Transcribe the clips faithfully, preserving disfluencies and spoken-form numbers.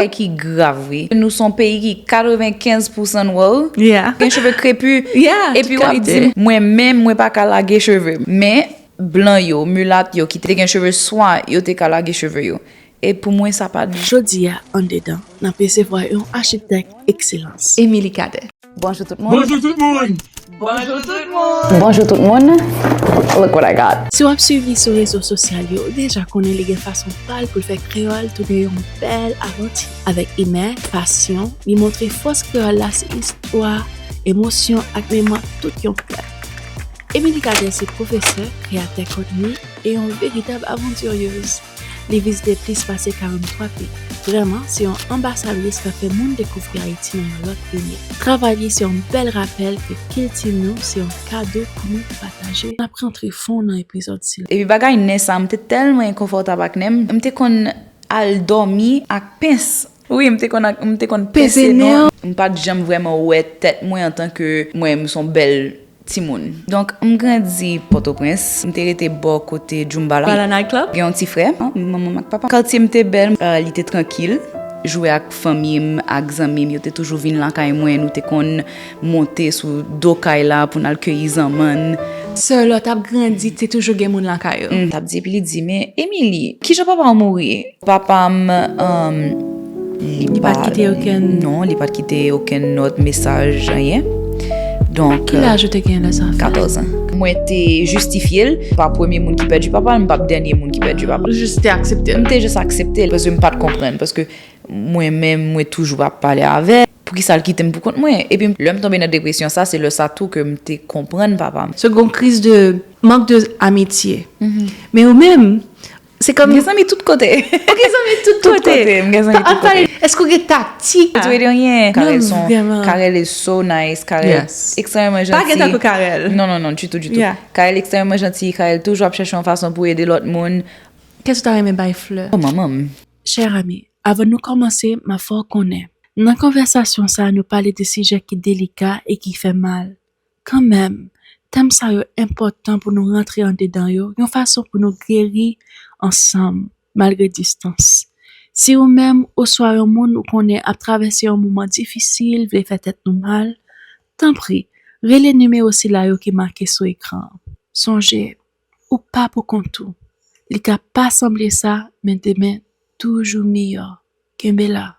Ki grav, wi. Nou se yon peyi ki katrevenkenz pousan nwè. Yeah. Gen cheve krepi. Yeah, Epi tout w ap kalite. Di, mwen menm, mwen pa ka lage cheve m. Men, blan yo, milat yo ki te gen cheve swa, yo te ka lage cheve yo. E pou mwen, sa pa. Jodi a, anndedan, n ap resevwa yon achitèk ekselans. Emily Cadet. Bonjou tout moun. Bonjou tout moun. Bonjou tout moun. Look what I got. Si w ap swiv li sou rezo sosyal yo, ou deja konnen li gen fason pa l pou l fè kreyòl tounen yon bèl avanti. Avèk imè, pasyon, li montre fòs kreyòl la se istwa, emosyon ak memwa tout yon pèp. Emily Cadet se pwofesè, kreyatè kontni e yon veritab avantiryez. Li vizite plis pase karannntwa peyi. Vrèman, se yon anbasadris k ap fè moun dekouvri Ayiti nan yon lòt limyè. Travay li se yon bèl rapèl ke kilti nou se yon kado pou nou pataje. N ap rantre fon nan epizòd sila. Epi bagay nen sa, m te tèlman enkonfòtab ak nen m. M te konn al dòmi ak pens. Wi, m te konn ak- m te konn Pese pese nen non. an. M pa t janm vrèman wè tèt mwen antanke mwen, m se yon bèl timoun. Donk, m grandi Pòtoprens. M te rete bò kote Djoumbala. Bala Night Club. Gen yon ti frè, manman m ak papa. Katye m te bèl, euh, li te trankil. Jwe ak fanmi m, ak zanmi m, yo te toujou vin lakay mwen. Nou te konn monte sou do kay la pou n al keyi zanmann. Selò t ap grandi, te toujou gen moun lakay yo. M t ap di, epi li di, men Emily, kijan papa w mouri? Papa m, um, li Li pa t kite okenn Non, li pa t kite okenn nòt, mesaj, anyen. Donk, Ki laj ou te gen lè sa fèt? Katòz an. Mwen te jistifye l, pa premye moun ki pèdi papa l, m p ap dènye moun ki pèdi papa l. Ou jis te aksepte l. M te jis aksepte l, paske m pa t konprann, paske mwen menm, mwen toujou ap pale avè l. Poukisa l kite m pou kont mwen? Epi lè m tonbe nan depresyon sa, se lè sa tou ke m te konprann papa m. Se yon kriz de mank de amitye. Men ou menm, se kòm M gen zanmi tout kote. Ou gen zanmi tout Tout kote. kote, m gen zanmi Ap tout kote. Pale, èske ou gen taktik? Ou te anyen. Karel son, Vrèman. Karel is so nice. Karel Yes. Ekstrèmeman Pa gen janti. Tankou Karel. Non, non, non, ditou, ditou. Yeah. Karel ekstrèmeman janti. Karel toujou ap chèche yon fason pou ede lòt moun. Kèso ta renmen bay flè? Oh, manman m. Chè ami, avan nou kòmanse, m ap fè w konnen. Nan konvèsasyon sa a, nou pale de sijè ki delika e ki fè mal. Kanmenm, tèm sa yo enpòtan pou nou rantre andedan yo, yon fason pou nou geri ansanm, malgre distans. Si ou menm oswa yon moun ou konnen ap travèse yon moman difisil vle fè tèt nou mal, tanpri, rele nimewo sila yo ki make sou ekran an. Sonje, ou pa pou kont ou. Li ka pa sanble sa, men demen toujou miyò. Kenbe la.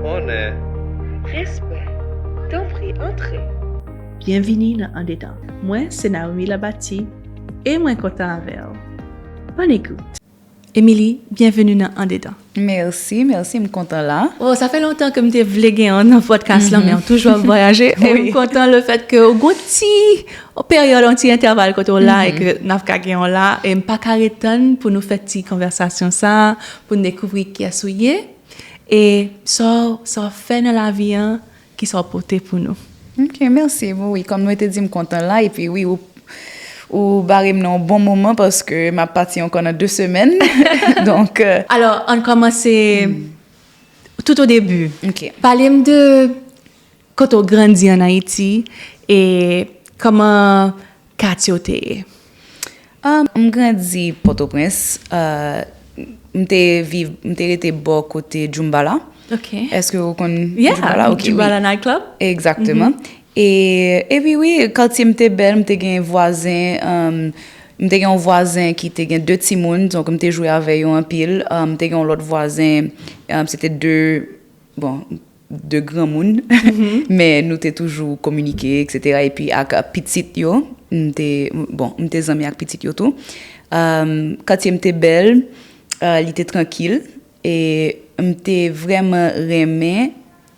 Onè. Respè. Tanpri, antre. Byenvini nan Andedan. Mwen se Naomi Labati e mwen kontan avè w. Bòn ekout. Emily, byenveni nan Andedan. Mèsi, mèsi, m kontan la. Oh, sa fè lontan ke m te vle gen yon nan podcast lan, men ou toujou ap vwayaje. E m kontan le fèt ke ou gon ti peryòd, yon ti entèval kote w la e ke n ap ka gen yon la. E m pa ka ret tann pou nou fè ti konvèsasyon sa, pou n dekouvri kiyès ou ye. E sa w, sa w fè nan lavi an, kisa w pote pou nou. Ok, mèsi. Bon, wi, kòm nou te di, m kontan la. Epi wi, ou, ou bare m nan yon bon moman paske m ap pati ankò nan de semèn. Donk, euh, Alò, ann kòmanse tout o debi. Ok. Pale m de kote w grandi ann Ayiti e kòman katye w te ye. Ah, m grandi Pòtoprens. Ah, m te viv, m te rete bò kote Djoumbala. Ok. Èske ou konn Yeah, Djoumbala? Ok, wi. Djoumbala Night Club. Egzakteman. E, epi wi, katye m te bèl, m te gen vwazen, um, m te gen yon vwazen ki te gen de timoun, donk m te jwe avè yo anpil. Um, m te gen yon lòt vwazen, um, se te de, bon, de granmoun, men nou te toujou kominike, eksetera. Epi ak pitit yo, m te, bon, m te zanmi ak pitit yo tou. Um, katye m te bèl, uh, li te trankil, e m te vrèman renmen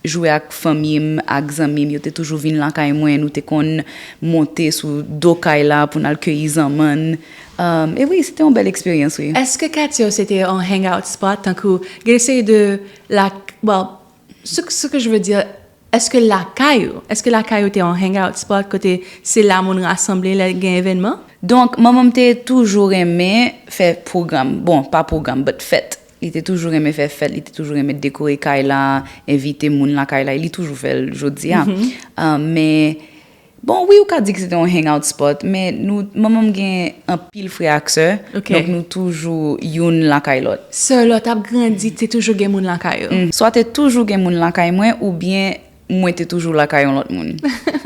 jwe ak fanmi m, ak zanmi m. Yo te toujou vin lakay mwen, nou te konn monte sou do kay la pou n al keyi zanmann. Um, e wi, se te yon bèl eksperyans, wi. Èske katye w se te yon hangout spot, tankou gen seri de la, well, ce, ce que je veux dire, èske lakay ou, èske lakay ou te yon hangout spot kote se la moun rasanble lè gen evènman? Donk, manman m te toujou renmen fè pwogram. Bon, pa pwogram, but fèt. Li te toujou renmen fè fèt, li te toujou renmen dekore kay la, envite moun lakay la, e li toujou fè l jodi a. Ah, men Bon, wi, ou ka di ke se te yon hangout spot, men nou, manman m gen anpil frè ak sè, Ok. Donk nou toujou youn lakay lòt. So, lè w t ap grandi, te toujou gen moun lakay ou? Swa te toujou gen moun lakay mwen, oubyen mwen te toujou lakay yon lòt moun.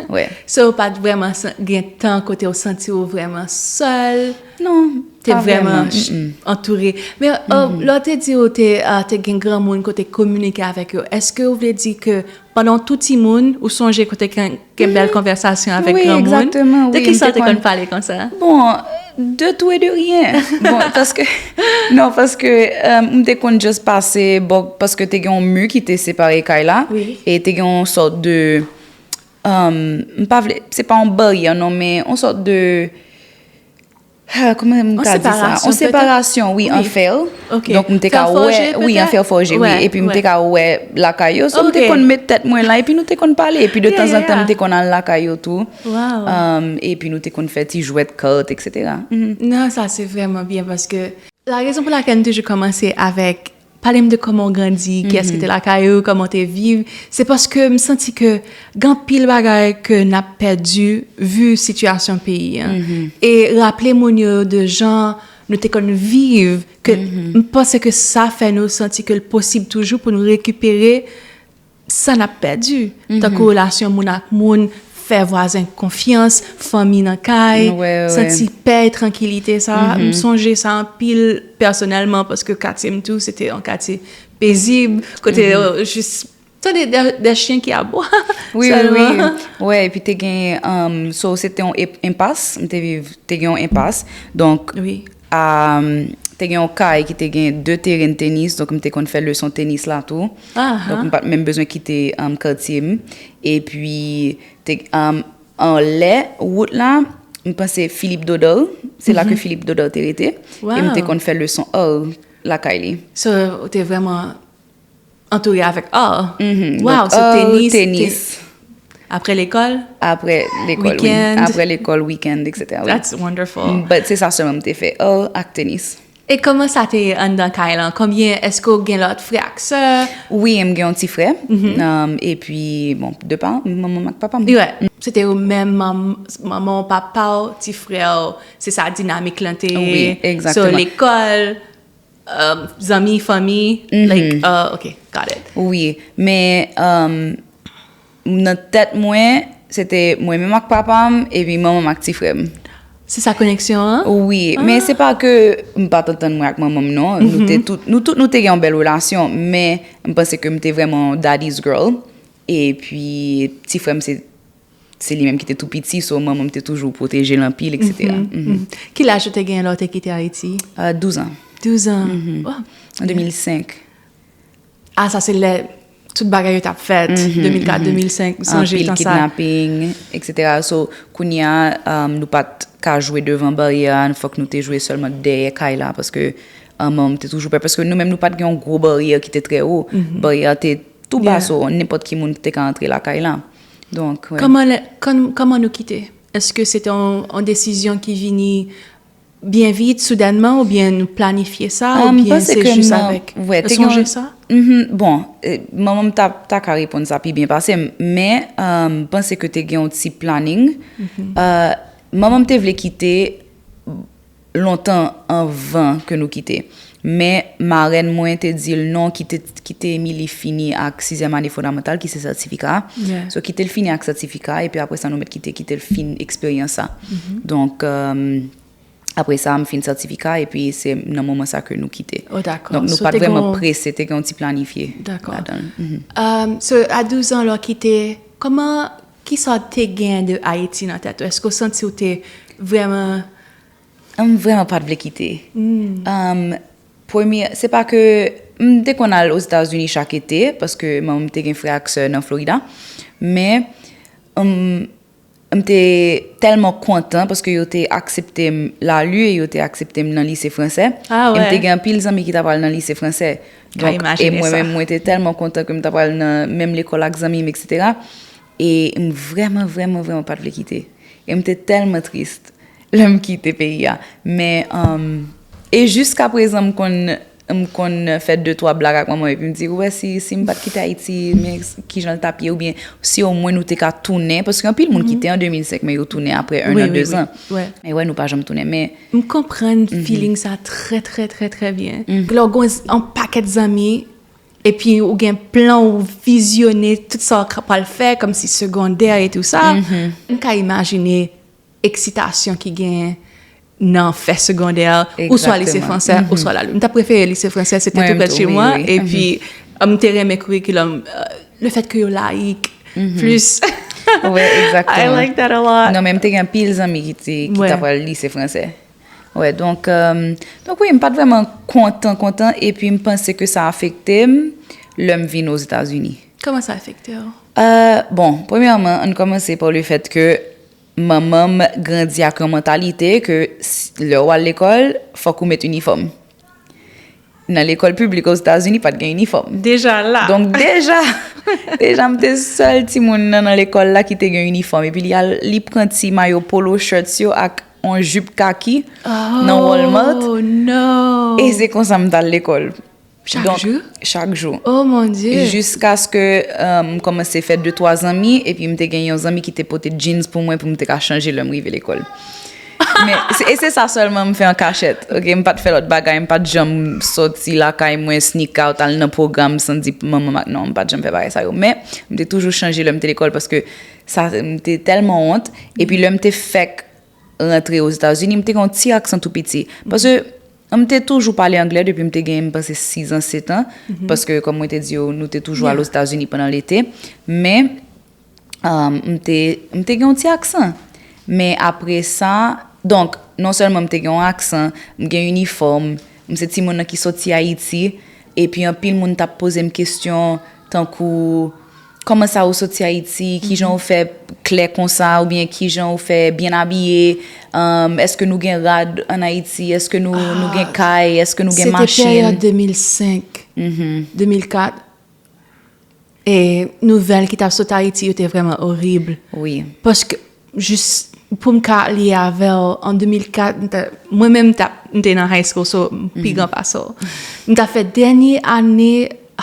Wè. So, ou pa t vrèman san- gen tan kote w santi w vrèman sèl? Non, Te pa vrèman vrèman. Mm-mm. Antoure. Men, uh, lè w te di ou te, uh, te gen granmoun kote kominike avèk yo, èske ou vle di ke pandan w tou timoun, ou sonje kote gen, gen bèl konvèsasyon avèk Wi, granmoun? Egzakteman, De wi, ki sa m w te te konn konn- pale konsa? Bon, de tout et de rien. Bon, paske, non, paske euh, m te konn just pase, bon, paske te gen yon mi ki te separe kay la, Wi. E te gen yon sòt de, um, m pa vle, se pa yon baryè non, men yon sòt de, ah, kòman m Yon ka di sa? separasyon, Yon separasyon, wi, an fè. Ok. Donk m te ka Fè wè, fòje, wi, an petèt? fè fòje, wi. Wè, Epi m te wè. Ka wè lakay yo, so m te Ok. Konn met tèt mwen la, epi nou te konn pale, epi de Yeah, tanzantan yeah. M te konn al lakay yo tou. Wow. Um, epi nou te konn fè ti jwèt kat, et cetera. Mhm. Non, sa se vrèman byen paske la rezon pou lakèl nou toujou kòmanse avèk pale m de kòman w grandi, kiyès ki te lakay ou, kòman w te viv. Se paske m santi ke gen anpil bagay ke n ap pèdi vi sitiyasyon peyi an. E raple moun yo de jan nou te konn viv, ke m panse ke sa fè nou santi ke l posib toujou pou nou rekipere sa n ap pèdi. Tankou relasyon moun ak moun, fè vwazen konfyans, fanmi nan kay, Wè, wè. Santi pè e trankilite sa. M sonje sa anpil pèsonèlman paske katye m tou, se te yon katye pezib, kote yo jis tande de, de chyen ki abwa. Wi, wi, sèlman. wi. Wè, epi te gen, um, so, se te yon ep- enpas, m te viv, te gen yon enpas. Donk, Wi. um, te gen yon kay ki te gen de teren tenis, donk m te konn fè leson tenis la tou. Aha. Donk, m pa t menm bezwen kite um, katye m. Epi, te, um, anlè wout la, m panse Philippe Dodal, se la ke Philippe Dodal te rete. E m te Wow. Konn fè leson art lakay li. So, ou te vrèman antoure avèk art. Mhm. Wow, Donk, so art, tenis, tenis. te- Apre lekòl? Apre lekòl, wi. Weekend. Apre lekòl, weekend, et cetera. Wi. That's wonderful. But se sa sèlman m te fè, art ak tenis. E kòman sa te ye anndan kay lan? Konbyen, èske w gen lòt frè ak sè? Wi, m gen yon ti frè. Um, epi, bon, de pa, manman m ak papa m. Wè, se te ou menm, manm- manman w, papa w, ti frè w, se sa dinamik lan te ye. Wi, egzakteman. So, lekòl, um, zanmi, fanmi, like, uh, ok, got it. Wi, men um, nan tèt mwen, se te mwen menm ak papa m, epi manman m ak ti frè m. Se sa koneksyon an? Wi, men se pa ke m pa t antann mwen ak manman m, non. Nou te tout, nou tout, nou te gen yon bèl relasyon, men m panse ke m te vrèman daddy's girl. Epi, ti frè m, se, se li menm ki te tou piti, so manman m te toujou pwoteje l anpil, et cetera. Mhm. Ki laj ou te gen lè w te kite Ayiti? Euh, douz an, Douz an. Wow. An de mil senk. Ah, sa se lè tout bagay yo t ap fèt, de mil kat, de mil senk, m sonje Anpil tan sa. Kidnaping, et cetera. So, kounye a, um, nou pa t ka jwe devan baryè a, fòk nou te jwe sèlman dèyè kay la, paske um, manman m te toujou pè, paske nou menm nou pa t gen yon gwo baryè ki te trè wo. Baryè a te tou ba, Yeah. So, nenpòt ki moun te ka antre lakay la. Donk, wè. Kòman, lè- kòm- kòman nou kite? Èske se te yon, yon desizyon ki vini byen vit, soudènman, oubyen nou planifye sa, Ah, m oubyen panse se ke jis m- avèk? wè, Ou te gen sonje yon- sa? Mhm, bon, eh, manman m ta, ta ka reponn sa pi byen pase m, men euh, m panse ke te gen yon ti planning. Euh, manman m te vle kite lontan anvan ke nou kite. Men marèn mwen te di l non, kite, kite Emily fini ak sizyèm ane fondamantal, ki se sètifika. Yeah. So, kite l fini ak sètifika, epi apre sa, nou mèt kite, kite l fin eksperyans sa. Donk, euh, apre sa, m fin sètifika, epi se nan moman sa ke nou kite. Oh, dakò. Donk, nou So, pa t te gen vrèman yon- prese, te gen yon ti planifye Dakò. Ladan l. Mhm. Um, so, a douz an, lè w kite, kòman, ki sa w te gen de Ayiti nan tèt ou? Èske w santi w te vrèman M vrèman pa t vle kite. Um, premye, se pa ke m te konn al Ozetazini chak ete, paske manman m te gen frè ak sè nan Florida. Men, um, m te tèlman kontan paske yo te aksepte m Lalu e yo te aksepte m nan lise fransè. Ah, E m wè. Te gen anpil zanmi ki t ap al nan lise fransè. Ka imajine E mwen sa. Menm, mwen te tèlman kontan ke m t ap al nan menm lekòl ak zanmi m, et cetera. E m vrèman, vrèman, vrèman pa t vle kite. E m te tèlman tris lè m kite peyi a. Men, um, e jiska prezan, m konn M konn fè de twa blag ak manman m, epi m di, ou wè, si, si m pa t kite Ayiti, men kijan l t ap ye, oubyen si omwen nou te ka tounen, paske anpil moun kite an de mil senk, men yo tounen apre en an, de zan. Men wè, nou pa janm tounen, men M konprann feeling sa trè, trè, trè, trè byen. Lè w gen yon pakèt zanmi, epi ou gen plan, ou vizyone tout sa w ka pral fè, kòmsi segondè e tou sa. M ka imajine eksitasyon ki gen nan fè segondè, ou swa lise fransè, ou swa la. M ta prefere lise fransè, se te tou prè de chez moi, epi m te renmen curriculum, le fait que yo layik, plis. Wè, egzakteman. I like that a lot. Non, men m te gen anpil zanmi ki te, ki t ap al lise fransè. Wè, donk, euh, donk wi, m pa t vrèman kontan, kontan, epi m panse ke sa afekte m lè m vin Ozetazini. Kòman sa afekte w? Euh, bon, premyèman, ann kòmanse pa le fèt ke manman m grandi ak yon mantalite ke lè w al lekòl, fòk ou met inifòm. Nan lekòl piblik Ozetazini, pa t gen inifòm. Deja la. Donk, deja, deja m te sèl timoun nan, nan lekòl la ki te gen inifòm. Epi li al, li pran ti mayo polo shirts yo ak yon jip kaki nan Walmart. Oh, no. E se konsa m t al lekòl. Chak jou? Chak jou. Oh, mon Dieu. Jiskaske euh, m kòmanse fè de twa zanmi, epi m te gen yon zanmi ki te pote jeans pou mwen pou m te ka chanje lè m rive lekòl. Men, e se sa sèlman m fè an kachèt. Ok, m pa t fè lòt bagay, m pa t janm sòti lakay mwen, sneak out, al nan pwogram san di manman m ak non, m pa t janm fè bagay sa yo. Men, m te toujou chanje lè m te lekòl paske sa, m te tèlman wont. Epi lè m te fèk rantre Ozetazini, m te gen yon ti aksan tou piti. Paske m te toujou pale anglè depi m te gen, m panse, sis an, set an. Paske, kòm mwen te di w, nou te toujou al Ozetazini pandan lete. Men, um, m te, m te gen yon ti aksan. Men apre sa, donk, non sèlman m te gen yon aksan, m gen inifòm, m se timoun nan ki soti Ayiti, epi anpil moun t ap poze m kesyon tankou, kòman sa ou soti Ayiti, kijan ou fè klè konsa, oubyen kijan ou fè byen abiye, um, èske nou gen rad ann Ayiti, èske nou, nou gen kay, èske nou gen machin. Se te peryòd de mil senk, de mil kat. E nouvèl ki t ap sot Ayiti yo te vrèman orib. Wi. Paske, jis pou m ka lye avè w, an de mil kat, m te, mwen menm, m t ap, m te nan high school, so, m pi gran pase w. M t ap fè dènye ane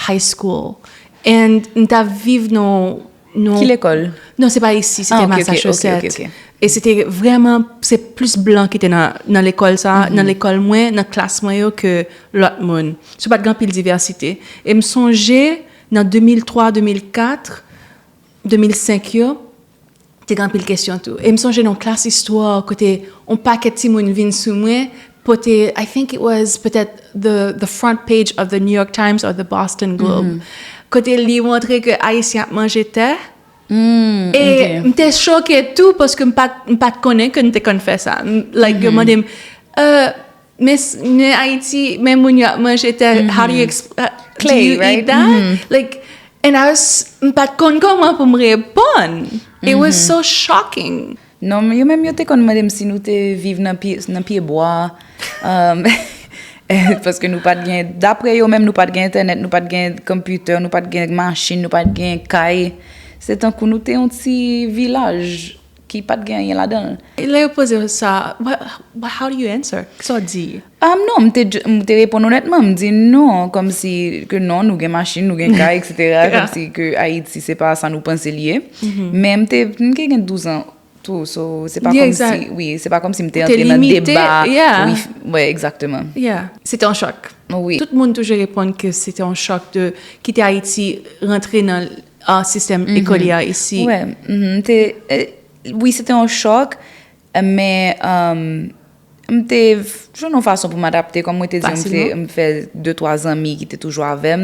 high school. And m t ap viv nan, nan... Ki lekòl? Non, se pa isi, se te Massachusetts. E se te vrèman, se plis blan ki te nan, nan lekòl sa, nan lekòl mwen, nan klas mwen yo, ke lòt moun. So, pa t gen anpil divèsite. E m sonje, nan de mil twa, de mil kat, de mil senk yo, te gen anpil kesyon tou. E m sonje nan yon klas istwa kote yon pakèt timoun vin sou mwen, pote, I think it was petèt the, the front page of the New York Times or the Boston Globe. Kote li montre ke Ayisyen ap manje tè. E m te choke tou paske m pa t, m pa t konnen ke n te konn fè sa. M, like, yo mande m, euh, men, men Ayiti, men moun yo ap manje tè, how do you, exp- uh, do you eat that? Like, and I was, m pa t konn kòman pou m reponn. It was so shocking. Non, men yo menm yo te konn mande m si nou te viv nan pye, nan pye bwa. Um, paske nou pa t gen, dapre yo menm, nou pa t gen entènèt, nou pa t gen konpitè, nou pa t gen machin, nou pa t gen kay. Se tankou nou te yon ti vilaj ki pa t gen anyen ladan l. Lè yo poze w sa, what, what, how do you answer? Sa w di? Um, non, m te, m te reponn onètman, m di non, kòmsi ke non, nou gen machin, nou gen kay, et cetera. Kòmsi ke Ayiti, se pa sa nou panse l ye. Men m te, m te gen douz an tou, so, se pa kòmsi, wi, se pa kòmsi m te antre nan deba. Wi, egzakteman. Yeah. Se te yon chòk. Wi. Tout moun toujou reponn ke se te yon chòk de kite Ayiti, rantre nan, ah, sistèm eskolyè isi. Wè, m te, eh, wi, se te yon chòk, men, um, m te jwenn yon fason pou m adapte, kòm mwen te di, m te, m fè de twa zanmi ki te toujou avè m,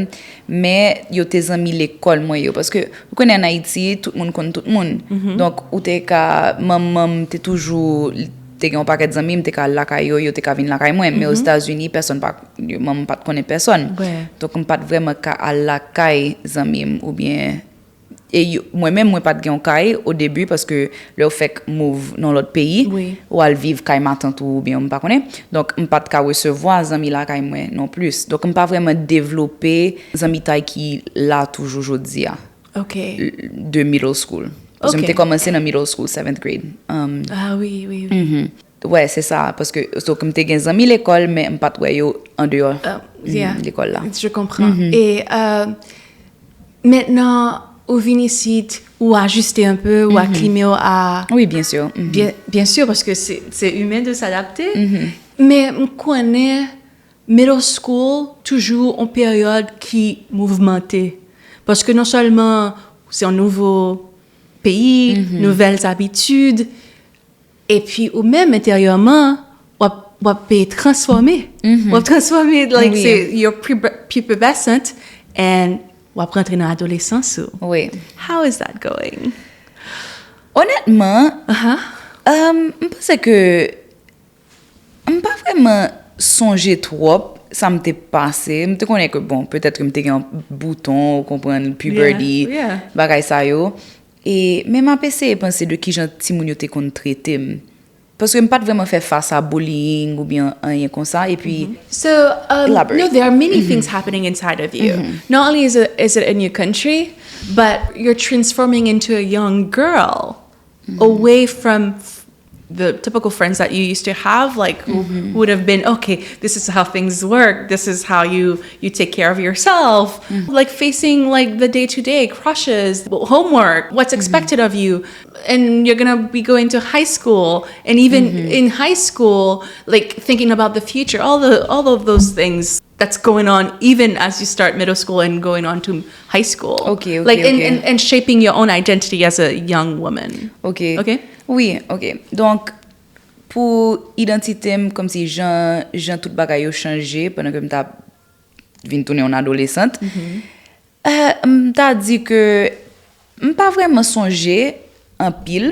men yo te zanmi lekòl mwen yo, paske ou konnen ann Ayiti, tout moun konn tout moun. Donk, ou te ka, manman m te toujou, te gen yon pakèt zanmi, m te ka al lakay yo, yo te ka vin lakay mwen, men Ozetazini, pèsonn pa, manman m pa t konnen pèsonn. Donk, m pa t vrèman ka al lakay zanmi m, oubyen e yo, mwen menm, mwen pa t gen yon kay o debi, paske lè w fèk move nan lòt peyi, ou al viv kay matant ou, oubyen m pa konnen. Donk, m pa t ka resevwa zanmi lakay mwen non plis. Donk, m pa vrèman devlope zanmitay ki la toujou jodi a. Ok. De middle school. Paske m te kòmanse nan middle school, seventh grade. Um, Ah wi, wi, wi. Wè, se sa, paske, so, m te gen zanmi lekòl, men m pa t wè yo andeyò Uh, yeah. lekòl la. Je comprends. Et euh, maintenant, ou vin ici, ou ajusté un peu, ou acclimé à... Oui, bien sûr. Mhm. Bien, bien sûr, parce que c'est c'est humain de s'adapter. Mais m konnen middle school toujou yon peryòd ki mouvmante. Paske non sèlman se yon nouvo peyi, nouvelles habitudes, epi ou menm enteryèman, w ap, w ap transfòme. W ap transfòme, like, Oui. Se your pre- prepubescent, and w ap rantre nan adolescence ou. Oui. How is that going? Honètman, um, m panse ke m pa vrèman sonje twòp sa m te pase. M te konnen ke, bon, petèt ke m te gen yon bouton, ou konprann, puberty, Yeah, yeah. Bagay sa yo. E, men m ap eseye panse de kijan timoun yo te konn trete m. Paske m pa t vrèman fè fas a bullying oubyen anyen konsa. Epi, So, um, Elaborate. No, there are many things happening inside of you. Not only is it, is it a new country, but you're transforming into a young girl away from f- the typical friends that you used to have, like who, who would have been, okay, this is how things work, this is how you you take care of yourself, like facing like the day-to-day crushes, homework, what's expected of you, and you're gonna be going to high school, and even in high school, like thinking about the future, all the all of those things that's going on even as you start middle school and going on to high school. Okay, okay, Like and, okay. and, and shaping your own identity as a young woman. Ok. Ok. Wi, ok. Donk, pou idantite m, kòmsi jan, jan tout bagay yo chanje pandan ke m t ap vin tounen yon adolesant, eh, m ta di ke m pa vrèman sonje anpil,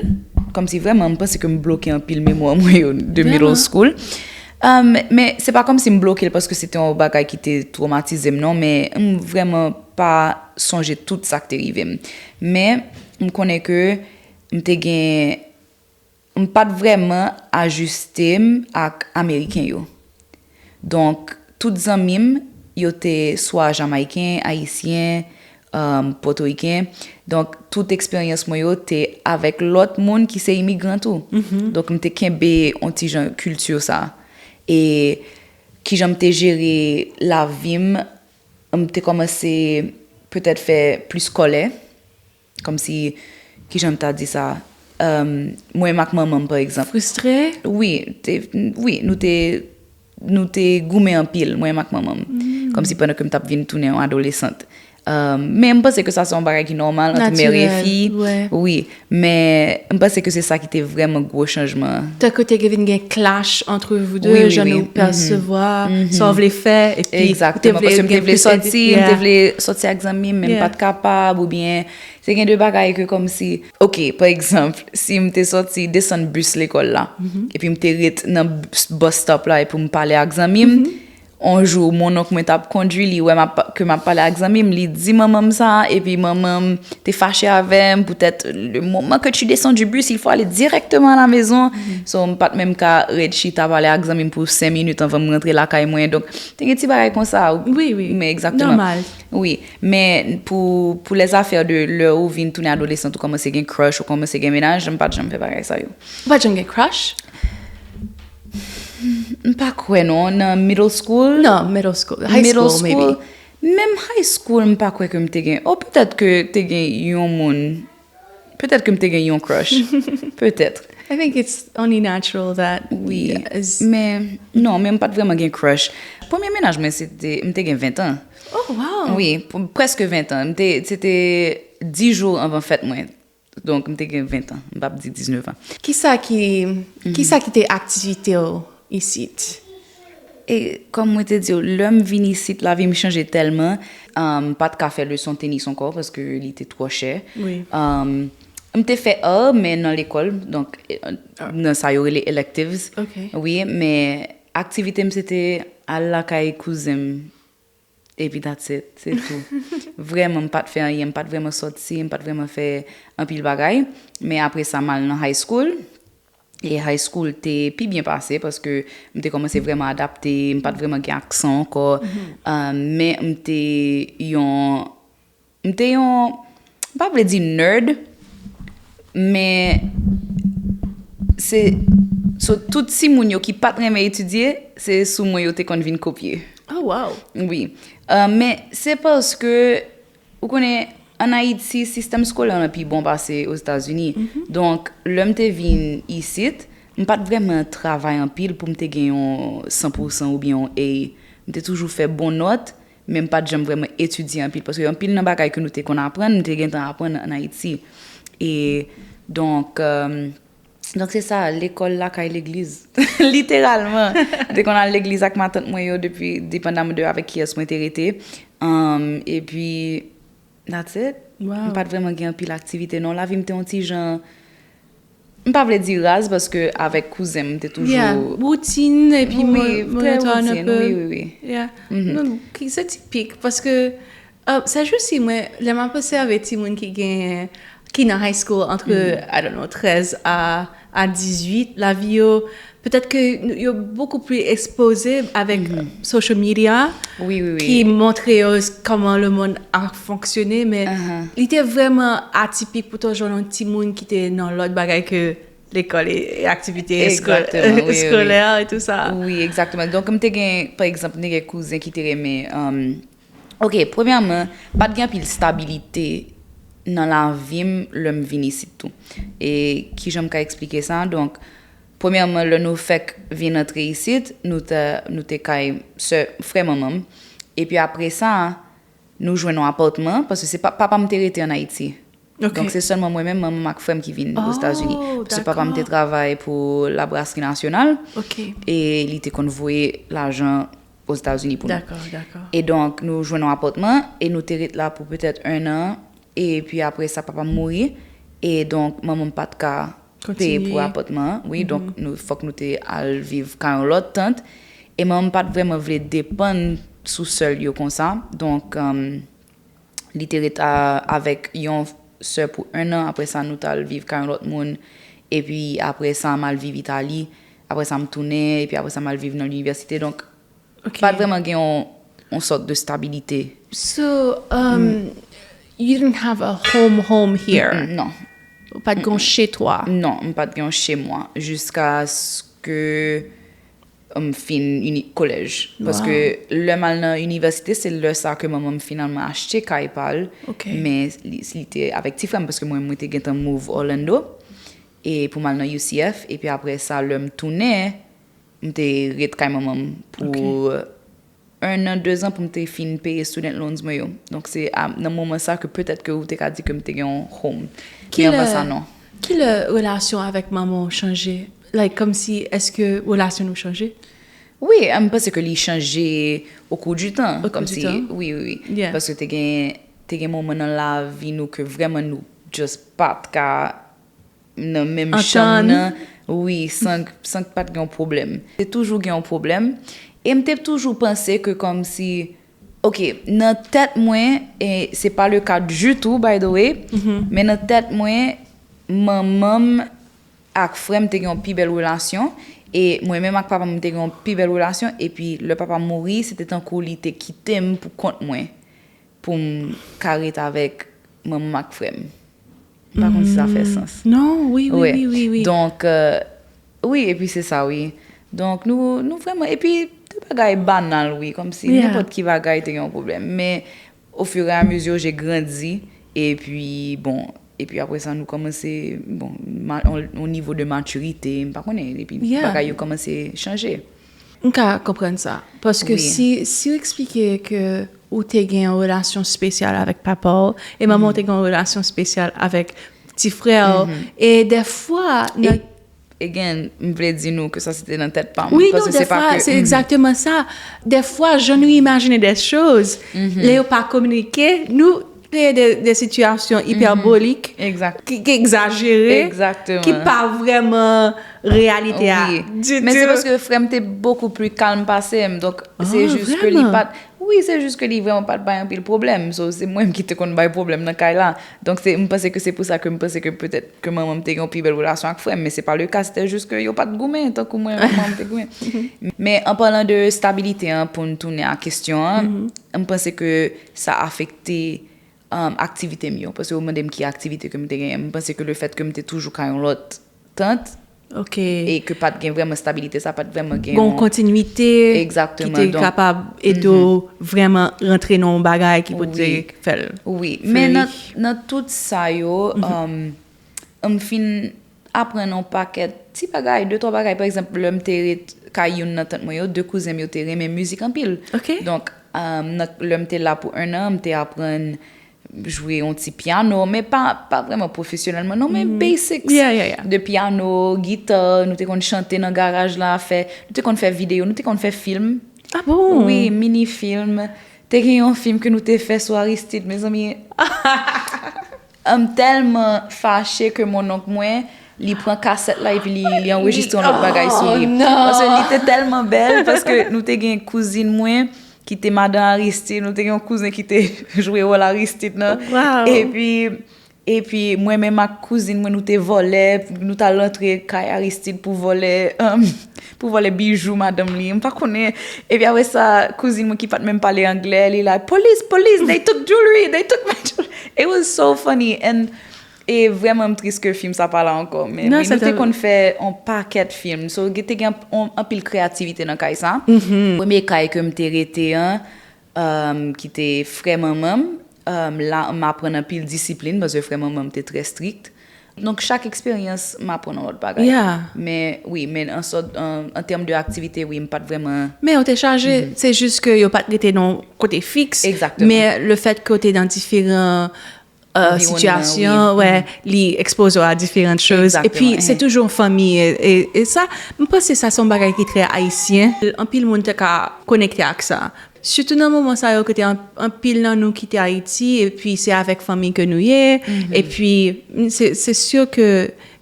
kòmsi vrèman m panse ke m bloke anpil memwa mwen yo de middle school. Um, men se pa kòmsi m bloke l paske se te yon bagay ki te twomatize m, non, men m vrèman pa sonje tout sa k te rive m. Men m konnen ke m te gen, m pa t vrèman ajiste m ak Ameriken yo. Donk, tout zanmi m, yo te swa Jamayiken, Ayisyen, um, Pòtoriken. Donk, tout eksperyans mwen yo te avèk lòt moun ki se imigran tou. Donk, m te kenbe yon ti jan kilti sa. E kijan m te jere lavi m, m te kòmanse petèt fè plis kòlè. Kòmsi, kijan m ta di sa? Um, mwen menm ak manman m, pa egzanp. Frustré? Wi, te, wi, nou te, nou te goumen anpil, mwen menm ak manman m. Kòmsi pandan ke m t ap vin tounen yon adolesant. Um, men m panse ke sa se yon bagay ki nòmal ant mè e Natirèl, fi. Wè. Wi, men m panse ke se sa ki te vrèman gwo chanjman an. Tankou te gen vin gen clash entre vous deux, Wi, wi, jan wi. Nou pèsevwa sa w vle fè, epi Egzakteman, paske m te vle sòti, m te vle sòti ak zanmi m, men m Yeah. pa t kapab, oubyen se gen de bagay ke kòmsi, ok, pa egzanp, si m te sòti desann bis lekòl la, epi m te ret nan bus, bus stop la, epi m pale ak zanmi m, on jou, mon onk mwen t ap kondwi, li wè m ap, ke m ap pale ak zanmi m, li di manman m sa, epi manman m te fache avè m, poutèt le moment que tu descends du bus, il faut aller directement à la maison. So, m pa t menm ka ret chita pale ak zanmi m pou senk minit anvan m rantre lakay mwen. Donk, te gen ti bagay konsa. Wi, wi. Men egzakteman. Nòmal. Wi, men pou, pou les affaires de lè ou vin tounen adolesant, ou kòmanse gen crush, ou kòmanse gen mennaj, m pa t janm fè bagay sa yo. Ou pa t janm gen crush? M pa kwè non, nan middle school. Non, middle school. High Middle school, school. Maybe. Menm high school, m pa kwè ke m te gen. Oh, petèt ke te gen yon moun. Petèt ke m te gen yon crush. Petèt. I think it's only natural that Wi. Yes. Men, non, men m pa t vrèman gen crush. Premye mennaj mwen, se te, m te gen ven tan. Oh, wow. Wi, p- prèske ven tan. M te, se te dis jou anvan fèt mwen. Donk, m te gen ven tan. M p ap di diznèf an. Kisa ki, kisa ki te aktivite w isit? E kòm mwen te di w, lè m vin isit, lavi m chanje tèlman. Um, m pa t ka fè leson tenis ankò paske li te twò chè. Wi. Um, m te fè art, men nan lekòl, donk, eh, nan sa yo rele electives. Ok. Wi, men aktivite m se te al lakay kouzen m. Epi that's it, se tou. Vrèman, m pa t fè anyen, m pa t vrèman sòti, m pa t vrèman fè anpil bagay. Men apre sa, m al nan high school. E high school te pi byen pase paske m te kòmanse vrèman adapte, m pa t vrèman gen aksan ankò. Um, men m te yon, m te yon, m pa vle di nerd, men se So, tout timoun yo ki pa t renmen etidye, se sou mwen yo te konn vin kopye. Oh, wow. Wi. Euh, men se paske, ou konnen, ann Ayiti, sistèm skolè lan pi bon pase Ozetazini. Donk, lè m te vin isit, m pa t vrèman travay anpil pou m te gen yon san pou san oubyen yon A. M te toujou fè bon nòt, men m pa t janm vrèman etidye anpil, paske anpil nan bagay ke nou te konn aprann, m te gentan aprann ann Ayiti. E donk, euh, donk se sa, lekòl, lakay, legliz. Literalman. M te konn al legliz ak matant mwen yo depi, depandaman de avèk kiyès mwen te rete. Um, epi, that's it. Wow. M pa t vrèman gen anpil aktivite, non. Lavi m te yon ti jan, m pa vle di raz, paske avèk kouzen m, m te toujou... Yeah, woutin, epi Wi, mwen mwen trè retounen woutin, pe. Wi, wi, wi. Yeah. Non, ki- se tipik, paske euh, se jis si mwen, lè m ap obsève timoun ki gen, ki nan high school, entre, I don't know, trèz a, a dizuit, lavi yo, petèt ke yo bokou pli ekspoze avèk social media, Wi, wi, wi. ki montre yo s- kòman le monde a fonksyone, men Ahan. li te vrèman atipik pou te jwenn yon timoun ki te nan lòt bagay ke lekòl e, e aktivite eskol- Exactement, wi, wi, wi. eskolè e tout sa. Wi, egzakteman. Donk, m te gen, pa egzanp, m te gen kouzen ki te renmen, um, ok, premyèman, pa t gen anpil stabilite nan lavi m lè m vin isit tou. E kijan m ka eksplike sa? Donk, premyèman, lè nou fèk vin antre isit, nou te, nou te kay sè, frè manman m. Epi apre sa, nou jwenn yon apatman, paske se pa, papa m te rete ann Ayiti. Ok. Donk, se sèlman mwen menm, manman m ak frè m ki vin Oh, Ozetazini. Paske papa m te dakò. Travay pou Labrasri Nasyonal. Ok. E li te konn voye lajan Ozetazini pou nou. Dakò, dakò. E donk, nou jwenn yon apatman e nou te ret la pou petèt en an. Epi apre sa, papa m mouri. E donk, manman m pa t ka peye Kontinye. Pou apatman an. Wi, donk, nou, fòk nou te al viv kay yon lòt tant. E manman m pa t vrèman vle depann sou sè l yo konsa. Donk, um, li te ret a- avèk yon sè pou en an. Apre sa, nou t al viv kay yon lòt moun. Epi apre sa, m al viv Itali. Apre sa, m tounen. Epi apre sa, m al viv nan linivèsite. Donk, Ok. pa t vrèman gen yon, yon sòt de stabilite. So, um, you didn't have a home home here? Mm, non. Ou pa t gen chez toi? Non, m pa t gen yon chez moi. Jiskaske m fin ini- kolèj. Paske lè m al nan inivèsite, se lè sa ke manman m finalman achte kay pa l. Ok. Men li, li te avèk ti frè m, paske mwen, mwen te gentan move Orlando. E pou m al nan U C F. Epi apre sa, lè m tounen, m te ret kay manman m pou en an, de zan pou m te fin peye student loans mwen yo. Donk, se a- nan moman sa ke petèt ke ou te ka di ke m te gen yon home. Men anvan sa, non. Ki lè relasyon avèk manman w chanje? Like, kòmsi, èske relasyon nou chanje? Wi, m panse ke li chanje au cours du temps. Au cours du temps. Wi, wi, wi. Yeah. Paske te gen, te gen moman nan lavi nou ke vrèman nou just pa t ka nan menm chanm Antann. Nan. Wi, san, san pa t gen yon pwoblèm. Te toujou gen yon pwoblèm. E m te toujou panse ke kòmsi, ok, nan tèt mwen, e se pa le ka ditou, by the way, men nan tèt mwen, manman m ak frè m te gen yon pi bèl relasyon, e mwen menm ak papa m te gen yon pi bèl relasyon, epi lè papa m mouri, se te tankou li te kite m pou kont mwen, pou m ka ret avèk manman m ak frè m. M pa konn si sa fè sans. Non, wi, wi, Wi. Wi, wi, wi. Donk, euh, wi, epi se sa, wi. Donk, nou, nou vrèman, epi de bagay banal, wi, kòmsi Yeah. Nenpòt ki bagay te gen yon pwoblèm. Men, au fur et à mesure, j'ai grandi, epi, bon, epi apre sa, nou kòmanse, bon, ma- on, on nivo de matirite, m pa konnen, epi Yeah. Bagay yo kòmanse chanje. M ka konprann sa. Paske Wi. si, si w eksplike ke ou te gen yon relasyon espesyal avèk papa w, e manman w te gen yon relasyon espesyal avèk ti frè w, e dèfwa, nan Again, m vle di nou ke sa se te nan tèt pa m. Wi, non, Paske se pa dèfwa, ke- se egzakteman sa. Dèfwa, jan nou imajine de choz, lè yo pa kominike, nou kreye de, de sitiyasyon ipèbolik, Egzakt. ki, ki egzajere, Egzakteman. Ki pa vrèman reyalite a Wi. ditou. Men se paske frè m te bokou pli kalm pase m. Donk, se Ah, jis ke li vrèman? pa t, wi, se jis ke li vrèman pa t bay anpil pwoblèm. So, se mwen ki te konn bay pwoblèm nan kay la. Donk, se, m panse ke se pou sa ke m panse ke petèt ke manman m te gen yon pi bèl relasyon ak frè m. Men se pa le ka, se te jis ke yo pa t goumen tankou mwen, manman m te goumen. Men an palan de stabilite an, pou n tounen a kesyon an, m panse ke sa afekte, um, aktivite m yo. Paske ou mande m ki aktivite ke m te genyen. M panse ke le fèt ke m te toujou kay yon lòt tant, Ok. E ke pa t gen vrèman stabilite sa, pa t vrèman gen Gon yon kontinite ki Egzakteman, te donk- kapab ede w vrèman rantre nan yon bagay ki pou te Wi. fè l. Wi, fleuri. Men nan, nan tout sa yo, um, m fin aprann yon pakèt ti bagay, de twa bagay. Pa egzanp, lè m te ret kay youn nan tant mwen yo, de kouzen m yo te renmen mizik anpil. Ok. Donk, um, nan, lè m te la pou en an, m te aprann jwe yon ti pyano, men pa, pa vrèman pwofesyonèlman, non, men basics Yeah, yeah, yeah. de pyano, gita, nou te konn chante nan garaj la, fè, nou te konn fè videyo, nou te konn fè fim. Ah bon? Wi, mini fim. Te gen yon fim ke nou te fè sou Aristide, mezanmi. M tèlman fache ke monnonk mwen, li pran kasèt la epi li, li anrejistre yon lòt bagay sou li. Oh, non. Paske li te tèlman bèl, paske nou te gen kouzin mwen ki te madan Aristide, nou te gen yon kouzen ki te jwe wòl Aristide nan. Wow. Epi, epi mwen menm ak kouzin mwen, nou te vòlè, nou t al antre kay Aristide pou vòlè, um, pou vòlè bijou madanm li. M pa konnen. Epi apre sa, kouzin mwen ki pa t menm pale anglè, li la, "Police, police, they took jewelry, they took my jewelry." It was so funny. And e vrèman m tris ke fim sa pa la ankò. Men Non, wi, sa nou te te- konn fè on pakèt fim. So, te gen on, anpil kreyativite nan kay sa. Premye kay ke m te rete an, um, ki te frè manman m, um, la, m aprann anpil disiplin, paske frè manman m te trè strik. Donk, chak eksperyans, m aprann yon lòt bagay. Yeah. Men, wi, men an sòt, an, an tèm de aktivite, wi, m pa t vrèman Men yo te chaje, se jis ke yo pa t rete nan kote fiks. Egzakteman. Men le fèt ke yo te nan diferan euh, Anviwònman, sitiyasyon, wè, li ekspoze w a diferan choz. Egzakteman, Epi, se ehe. toujou yon fanmi. E, e, e sa, m panse sa se yon bagay ki trè ayisyen. Anpil moun te ka konekte ak sa. Sitou nan moman sa yo kote an- anpil nan nou kite Ayiti, epi se avèk fanmi ke nou ye. Epi, se se si ke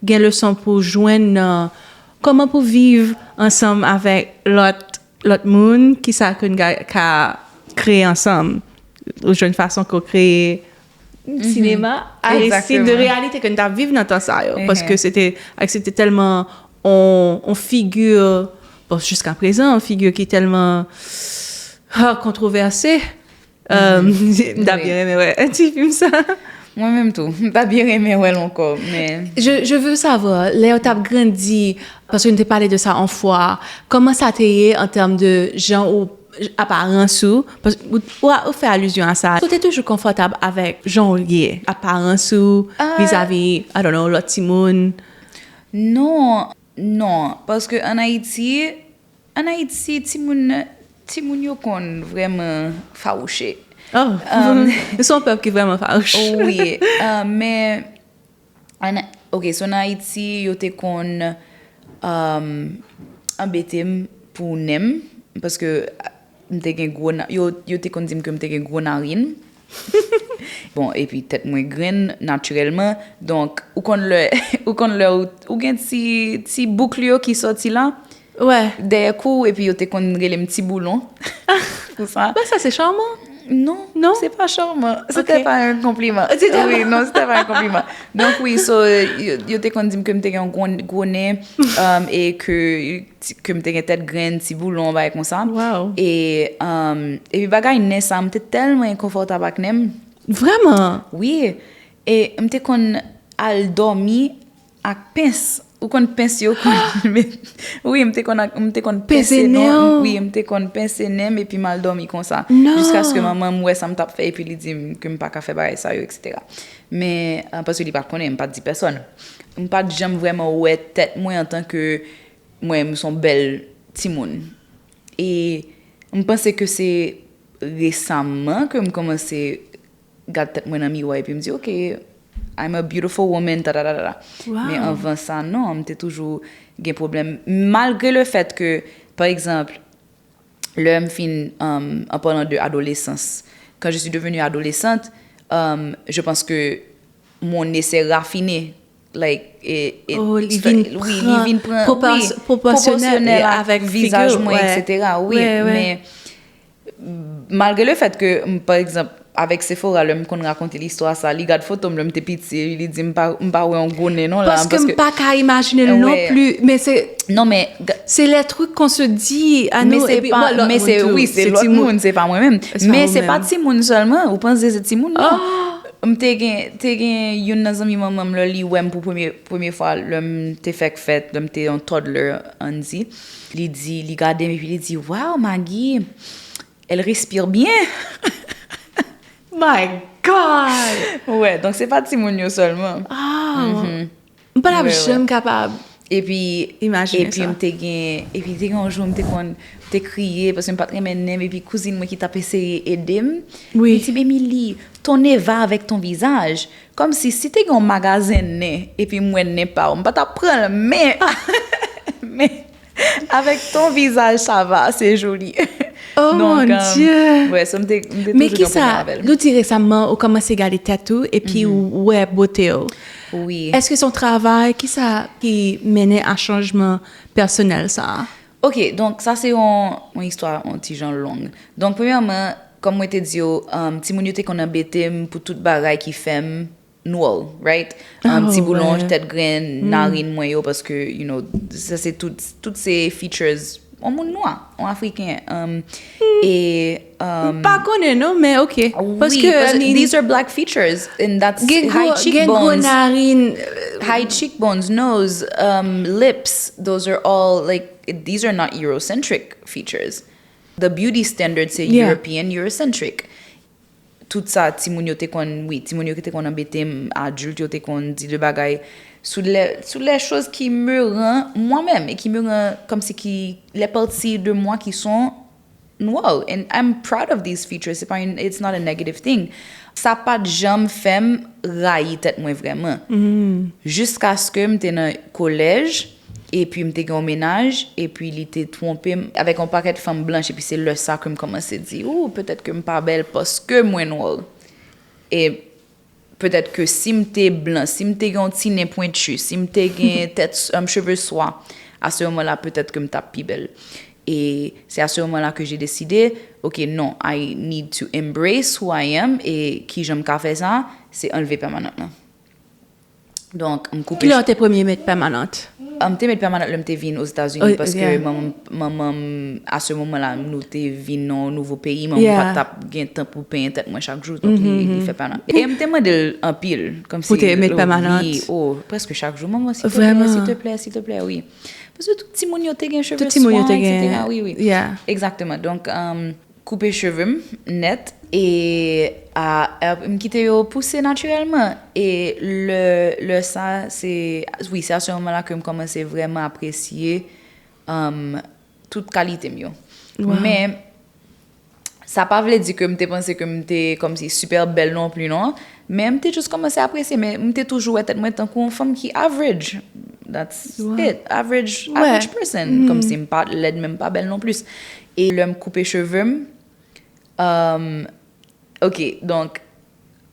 gen leson pou jwenn nan kòman pou viv ansanm avèk lòt lòt moun, kisa ke n ka, ka kreye ansanm. Ou jwenn fason ke w kreye sinema, Aristide, de Egzakteman. Reyalite ke n t ap viv nan tan sa yo. Mhm. Paske se te, se te tèlman on, on figi, bon, jiska prezan, on figi ki tèlman ah, kontwovèse. Euh, m ta Wi. byen renmen wè ti fim sa. Mwen menm tou, m ta byen renmen wè l ankò, men Je, je veux savoir, lè w t ap grandi, paske nou te pale de sa on fwa, kòman sa te ye an tèm de jan ou, aparans ou, paske ou, ou, ou fè alizyon a sa, ou te toujou konfòtab avèk jan ou ye, aparans ou, Ah. Vizavi, I don't know, lòt timoun? Non, non, paske an Ayiti, an Ayiti, timoun, timoun yo konn vrèman fawouche. Oh, Um, nou se yon pèp ki vrèman fawouch. Wi, uh, men, an, ok, so nan Ayiti, yo te konn um, anbete m pou nen m, paske m te gen gwo na, yo, yo te konn di m ke m te gen gwo narin. Bon, epi tèt mwen grenn natirèlman. Donk, ou konn lè, ou konn lè ou, ou gen ti, ti bouk yo ki sòti la, Wè. dèyè kou, epi yo te konn rele m ti boulon. Pou sa. Ben, sa se charman. Non, Non? Se pa charman. Se Ok. te pa yon konpliman. Se te Wi, non, se te pa yon konpliman. Donk, wi, so, yo, yo te konn di m ke m te gen yon gwo, gwo nen, um, e ke, ke m te gen tèt grenn, ti boulon, bagay konsa. Wow. E, um, epi bagay nen sa, m te tèlman enkonfòtab ak nen m. Vrèman? Wi. E m te konn al dòmi ak pens. Ou konn pens yo konn met. Wi, m te konn ak- m te konn Peze pense nen non. w. Wi, m te konn pense nen m epi m al dòmi konsa. Non. Jiskaske manman m wè sa m t ap fè epi li di m ke m pa ka fè bagay sa yo, et cetera. Men, ah, paske li pa t konnen, m pa t di pèsòn. M pa t janm vrèman wè tèt mwen antanke mwen, m se yon bèl timoun. E m panse ke se resaman ke m kòmanse gad tèt mwen nan miwa epi m di, "Ok, I'm a beautiful woman, ta, ta, ta, ta, ta." Wow. Men anvan sa, non, m te toujou gen pwoblèm. Malgre le fèt ke, pa egzanp, lè m fin, um, en parlant de adolescence, quand je suis devenue adolescente, um, je pense que mon nez s'est raffiné. Like, et, et, Oh, li sta- vin oui, pran li vin pran, propor- oui, proporsyonèl avèk vizaj figi, mwen, wè. et cetera. Oui, Wè, wè. Men malgre le fèt ke, m, pa egzanp, avèk Sephora, lè m konn rakonte listwa sa, li gad foto m lè m te piti, li di m pa, m pa wè yon gwo nen non la. Paske m pa ka imajine l non Wè. pli, men se Non, men ga- c'est les trucs qu'on se dit à men nous, se epi pa, bon, lòt men moun se, tou, wi, se lòt timoun. Moun, se pa mwen menm. Se pa Men ou se pa menm. Timoun sèlman, ou panse se timoun non. Oh, M te gen, te gen youn nan zanmi manman m, lè li wè m pou premye, premye fwa, lè m te fèk fèt, lè m te yon toddler, ann di. Li di, li gade m epi li di, "Wow, Maggie, elle respire bien." My God! Ouais, donk se pa timoun yo sèlman. Ah! M pa t ap Ouais, janm kapab Epi, imajine epi sa. M te gen, epi te gen yon jou m te konn, te kriye paske m pa t renmen nen m, epi kouzin mwen ki t ap eseye ede m. Wi. Li di, "Emily, ton nez va avec ton visage." Kòmsi si te gen yon magazen nen, epi m wè nen pa w, m pa t ap pran l, men, men, avec ton visage, ça va, c'est joli. Oh, mon Dieu. Ouais, sa m te, m te Men toujou gen kisa, pwoblèm avè l. Nou dire sa, man, ou kòmanse gade tèt ou, epi ou wè bote w. Wi. Èske se yon travay, kisa ki mennen a chanjman pèsonèl sa a? Ok, donk sa se yon, yon istwa yon ti jan long. Donk, premyèman, kòm mwen te di yo, um, timoun yo te konn anbete m pou tout bagay ki fè m nwè, right? Um, Oh, ti boulonj, ouais. Tèt grenn, narin mwen yo, paske, you know, sa se tout, tout se features yon moun nwa, yon afriken. Um, e, um, M pa konnen non, men ok. wi, Paske, I paske mean, these are black features, and that's gen gwo, high gen gwo cheekbones. Narin. High cheekbones, nose, um, lips, those are all, like, these are not Eurocentric features. The beauty standard se Yeah. European, Eurocentric. Tout sa, timoun yo te konn, wi, timoun yo ki te konn anbete m, adilt yo te konn di de bagay sur les, sur les choses qui me rend moi-même et qui me rend comme si qui les parties de moi qui sont nwè. And I'm proud of these features. Se pa yon, it's not a negative thing. Sa pa t janm fè m rayi tèt mwen vrèman. Jiskaske m te nan kolèj, epi m te gen yon mennaj, epi li te twonpe m avèk yon pakèt fanm blanch, epi se lè sa ke m kòmanse di, ou, petèt ke m pa bèl paske mwen nwè. E petèt ke si m te blan, si m te gen yon ti nen pwenti, si m te gen tèt, um, cheve swa, à ce moment-là, peut-être que m t ap pi bèl. Et c'est à ce moment-là que j'ai décidé, ok, non, I need to embrace who I am, e kijan m ka fè sa, se anlve pèmanant lan. Donk, m koupe Kilè w te premye met pèmanant? M te met pèmanant lè m te vin Ozetazini, Oh, paske yeah. manman, manman m, à ce moment-là, nou te vin nan yon nouvo peyi, manman Yeah. m pa t ap gen tan pou penyen tèt mwen chak jou, donk li, li fè pèmanant. E m te mande l anpil, kòmsi Pou te met pèmanant. Wi, oh, prèske chak jou, manman, s'il te plaît, Vrèman. S'il te plaît, s'il te plaît, wi. Paske tout timoun yo te gen cheve Tout timoun yo swa, te gen, et cetera. Wi, wi. Yeah. Exactement. Donk, um, koupe cheve m nèt e a, a, m kite yo pouse natirèlman. E lè, lè sa, se, wi, se a se moman la ke m kòmanse vrèman apresye, um, tout kalite m yo. Wow. Men, sa pa vle di ke m te panse ke m te kòmsi super bèl non pli, non. Men m te just kòmanse apresye, men m te toujou wè tèt mwen tankou yon fanm ki average. That's Wow. It. Average, Ouais. Average person. Kòmsi m pa lèd, men m pa bèl non plis. E lè m koupe cheve m, um, ok, donk,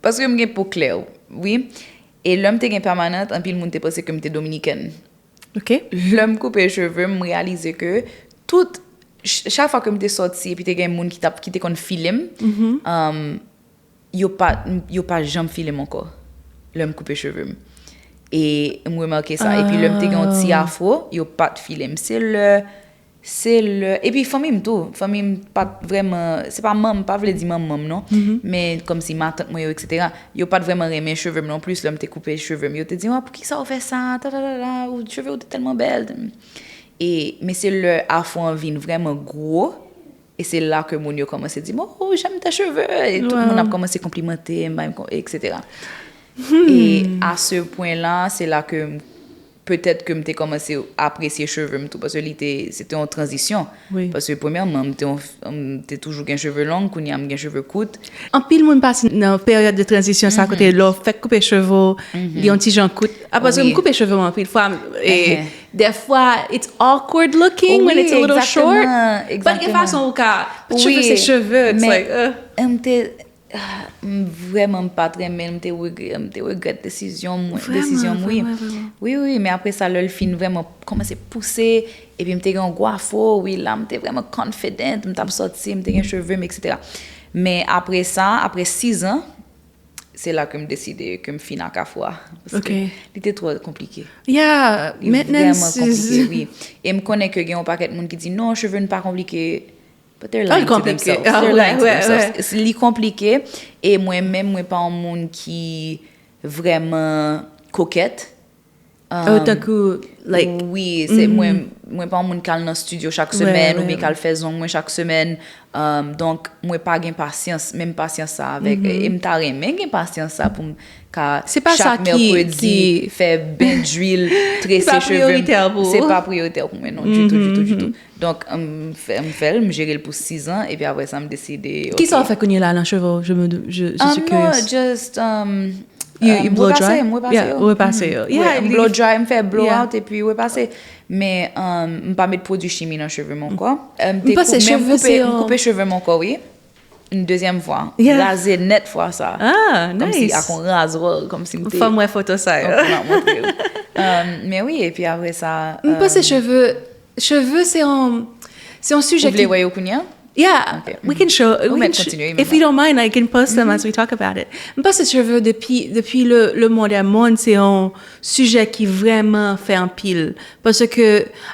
paske m gen po klè, wi. E lè m te gen pèmanant, anpil moun te panse ke m te dominikèn. Ok. Lè m koupe cheve m, m reyalize ke tout, ch-, chak fwa ke m te sòti, epi te gen moun ki t ap, ki te konn file m, um, yo pa, yo pa janm file m ankò lè m koupe cheve m. E m remake sa. Epi lè m te gen yon ti afro, yo pa t file m. Se lè, se lè, epi fanmi m tou, fanmi m pa t vrèman, se pa manman, pa vle di manman m non, men kòmsi matant mwen yo, et cetera, yo pa t vrèman renmen cheve m non plis lè m te koupe cheve m. Yo te di, "Ah, poukisa w fè sa? Ta, ta, ta, ta, ou, cheve w te tèlman bèl." E, men se lè afro an vin vrèman gwo, e se la ke moun yo kòmanse di m, "Oh, j'aime tes cheveux." E tout moun ap kòmanse konplimante m, bay m kon-, et cetera. E a se pwen la, se la ke m, petèt ke m te kòmanse apresye cheve m tou, paske li te, se te yon tranzisyon. Wi. Paske premyèman, m te yon, m te toujou gen cheve long, kounye a m gen cheve kout. Anpil moun pase nan peryòd de tranzisyon sa kote lè w fèk koupe cheve w, li yon ti jan kout. Apre m koupe cheve m anpil fwa, e dèfwa it's awkward looking when it's a little short. But gen fason ou ka, cheve se cheve, it's like, uh. M te, ah, m vrèman m pa t renmen, m te regrè, m te regrèt desizyon mwen, desizyon m, wi. Wi, wi, men apre sa, lè l fin vrèman kòmanse pouse, epi m te gen yon gwo afro, wi, la, m te vrèman confident, m t ap sòti, m te gen cheve m, et cetera. Men apre sa, apre sis an, se la ke m deside ke m fin ak afro a. Paske li te twò konplike. Yeah, maintenance Vrèman konplike, wi. E m konnen ke gen yon pakèt moun ki di, "Non, cheve n pa konplike." But they're lying to themselves. They're lying to themselves. Li konplike, e mwen menm, mwen pa yon moun ki vrèman kokèt. Oh, tankou, like, wi, se mwen, mwen pa yon moun k al nan studio chak semèn oubyen k al fè zong mwen chak semèn. Um, donk, mwen pa gen pasyans, menm pasyans sa avèk, e m ta renmen gen pasyans sa pou m ka chak mèkredi fè ben dwil, trese cheve m. Se pa priyoritè pou mwen, non, ditou, ditou, ditou. Donk, m fè, m fè l, m jere l pou sis an, epi apre sa, m deside, Kisa w fè kounye la nan cheve w? Je me, je, je suis curieuse. Just, um, You, you blow dry? M repase yo. Repase yo. Yeah, m blow dry, m fè blow out, epi repase. Men, um, m pa met pwodui chimi nan cheve m ankò. Um, m te koupe, m koupe cheve m ankò, wi. Yon dezyèm fwa. Raze nèt fwa sa. Ah, nice. Kòmsi ak yon razwè, kòmsi m te. Fò m wè foto sa yo. Fò m montre w. Um, men wi, epi apre sa. M panse cheve, cheve se yon, se yon sijè ki. Ou vle wè yo kounye a? Yeah, we can show. We can sh- if you don't mind, I can post them as we talk about it. M panse cheve depi, depi le, le monde est monde, se yon sijè ki vrèman fè anpil. Paske,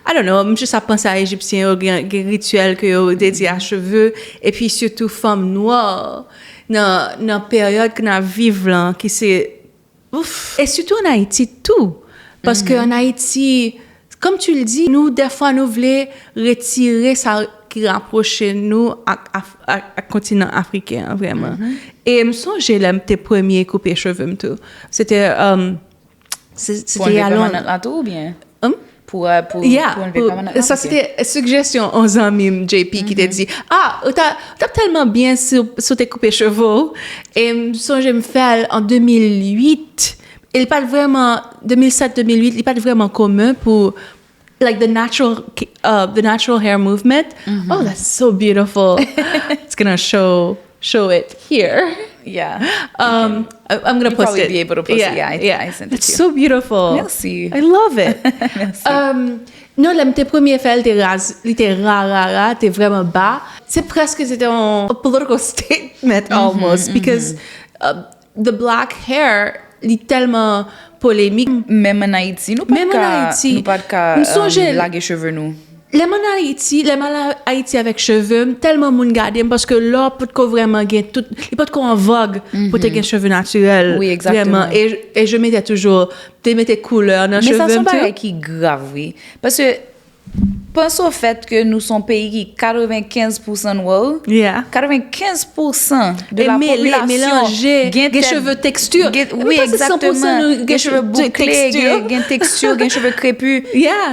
I don't know, m jis ap panse a Ejipsyen yo, gen, gen rityèl ke yo dedye a cheve, epi sitou fanm nwa nan, nan peryòd ke n ap viv lan, ki se Ouf. E sitou an Ayiti tou. Paske an Ayiti, comme tu le dis, nou, dèfwa, nou vle retire sa ki rapwoche nou ak, ak, ak kontinan afriken an, vrèman. E m sonje lè m te premye koupe cheve m tou. Se te, um, se, se te alon. Pou anlve pèmanant la tou, oubyen? Pou, pou, pou anlve pèmanant la? Sa se te sijesyon yon zanmi m, J P, ki te di, ah, ou ta, ou t ap tèlman byen si, si w te koupe cheve w. E m sonje m fè l an de mil uit. E li pa t vrèman, de mil sèt, de mil uit, li pa t vrèman komen pou, like, the natural, uh, the natural hair movement. Oh, that's so beautiful. It's gonna show, show it here. Yeah. Um, I, I'm gonna post it. You'll probably be able to post it. Yeah, I, I sent it to you. It's so beautiful. Merci. I love it. Merci. Um, non, lè m te premye fè l, te raz, li te ra, ra, ra, te vrèman ba. Se prèske se te yon political statement almost, because, uh, the black hair, li tèlman polemik. Menm an Ayiti, nou pa t ka, nou pa t ka, um, lage cheve nou. Lè m an Ayiti, lè m al Ayiti avèk cheve m, tèlman moun gade m, paske lò potko vrèman gen tout, li potko an vòg pou te gen cheve natirèl, vrèman. E, e je mettais toujours, te mete koulè nan cheve m tou. Men sa se yon bagay ki grav, wi. Paske, panse au fait que nou se yon peyi ki katrevenkenz pousan nwa, katrevenkenz pousan de la popilasyon gen cheve teksti. Wi, egzakteman. Gen cheve boukle, gen, gen teksti, gen cheve krepi.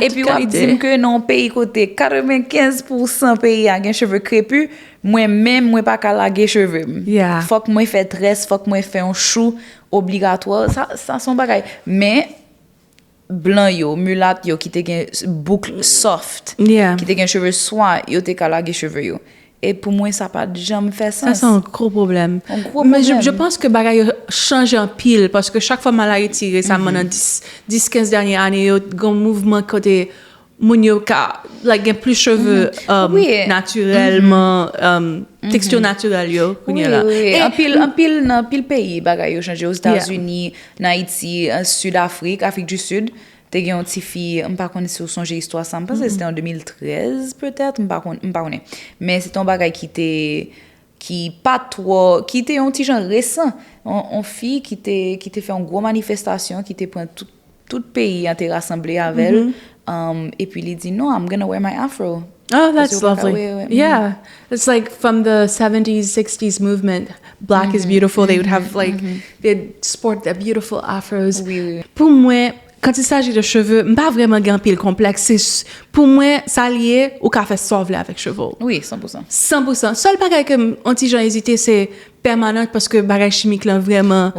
Epi w ap di m ke nan yon peyi kote katrevenkenz pousan peyi a gen cheve krepi, mwen menm, mwen pa ka lage cheve m. Fòk mwen fè très, fòk mwen fè yon chou obligatwa. Sa, sa se yon bagay. Men, blan yo, milat yo ki te gen bouk soft, ki te gen cheve swa, yo te ka lage cheve yo. E pou mwen, sa pa t janm fè sans. Sa se yon gwo pwoblèm. Yon gwo pwoblèm. Men je, je pense que bagay yo chanje anpil, paske chak fwa m al Ayiti resaman, nan dis, dis, kenz dènye ane yo, gen yon mouvman kote moun yo ka, like, gen plis cheve, um, natirèlman, um, teksti natirèl yo kounye la. Wi, wi, wi. Anpil, anpil, nan anpil peyi, bagay yo chanje. Ozetazini, nan Ayiti, an Sid Afrik, Afrik di Sid, te gen yon ti fi, m pa konnen si w sonje istwa sa, m panse se te an de mil trèz, petèt, m pa konn-, m pa konnen. Men se te yon bagay ki te, ki pa twò, ki te yon ti jan resan. Yon, yon fi ki te, ki te fè yon gwo manifestasyon, ki te pran tout, tout peyi an te rasanble avè l. Um, epi li di, "Non, I'm gonna wear my afro." Oh, that's lovely. Yeah. It's like from the seventies, sixties movement. Black is beautiful. They would have, like, they'd sport their beautiful afros. Wi, wi. Pou mwen, quand il s'agit de cheveux, m pa vrèman gen anpil konplèks. Se s-, pou mwen, sa l ye, ou ka fè sa w vle avèk cheve w. Wi, san pousan. San pousan. Sèl bagay ke m, yon ti jan ezite, se pèmanant, paske bagay chimik lan vrèman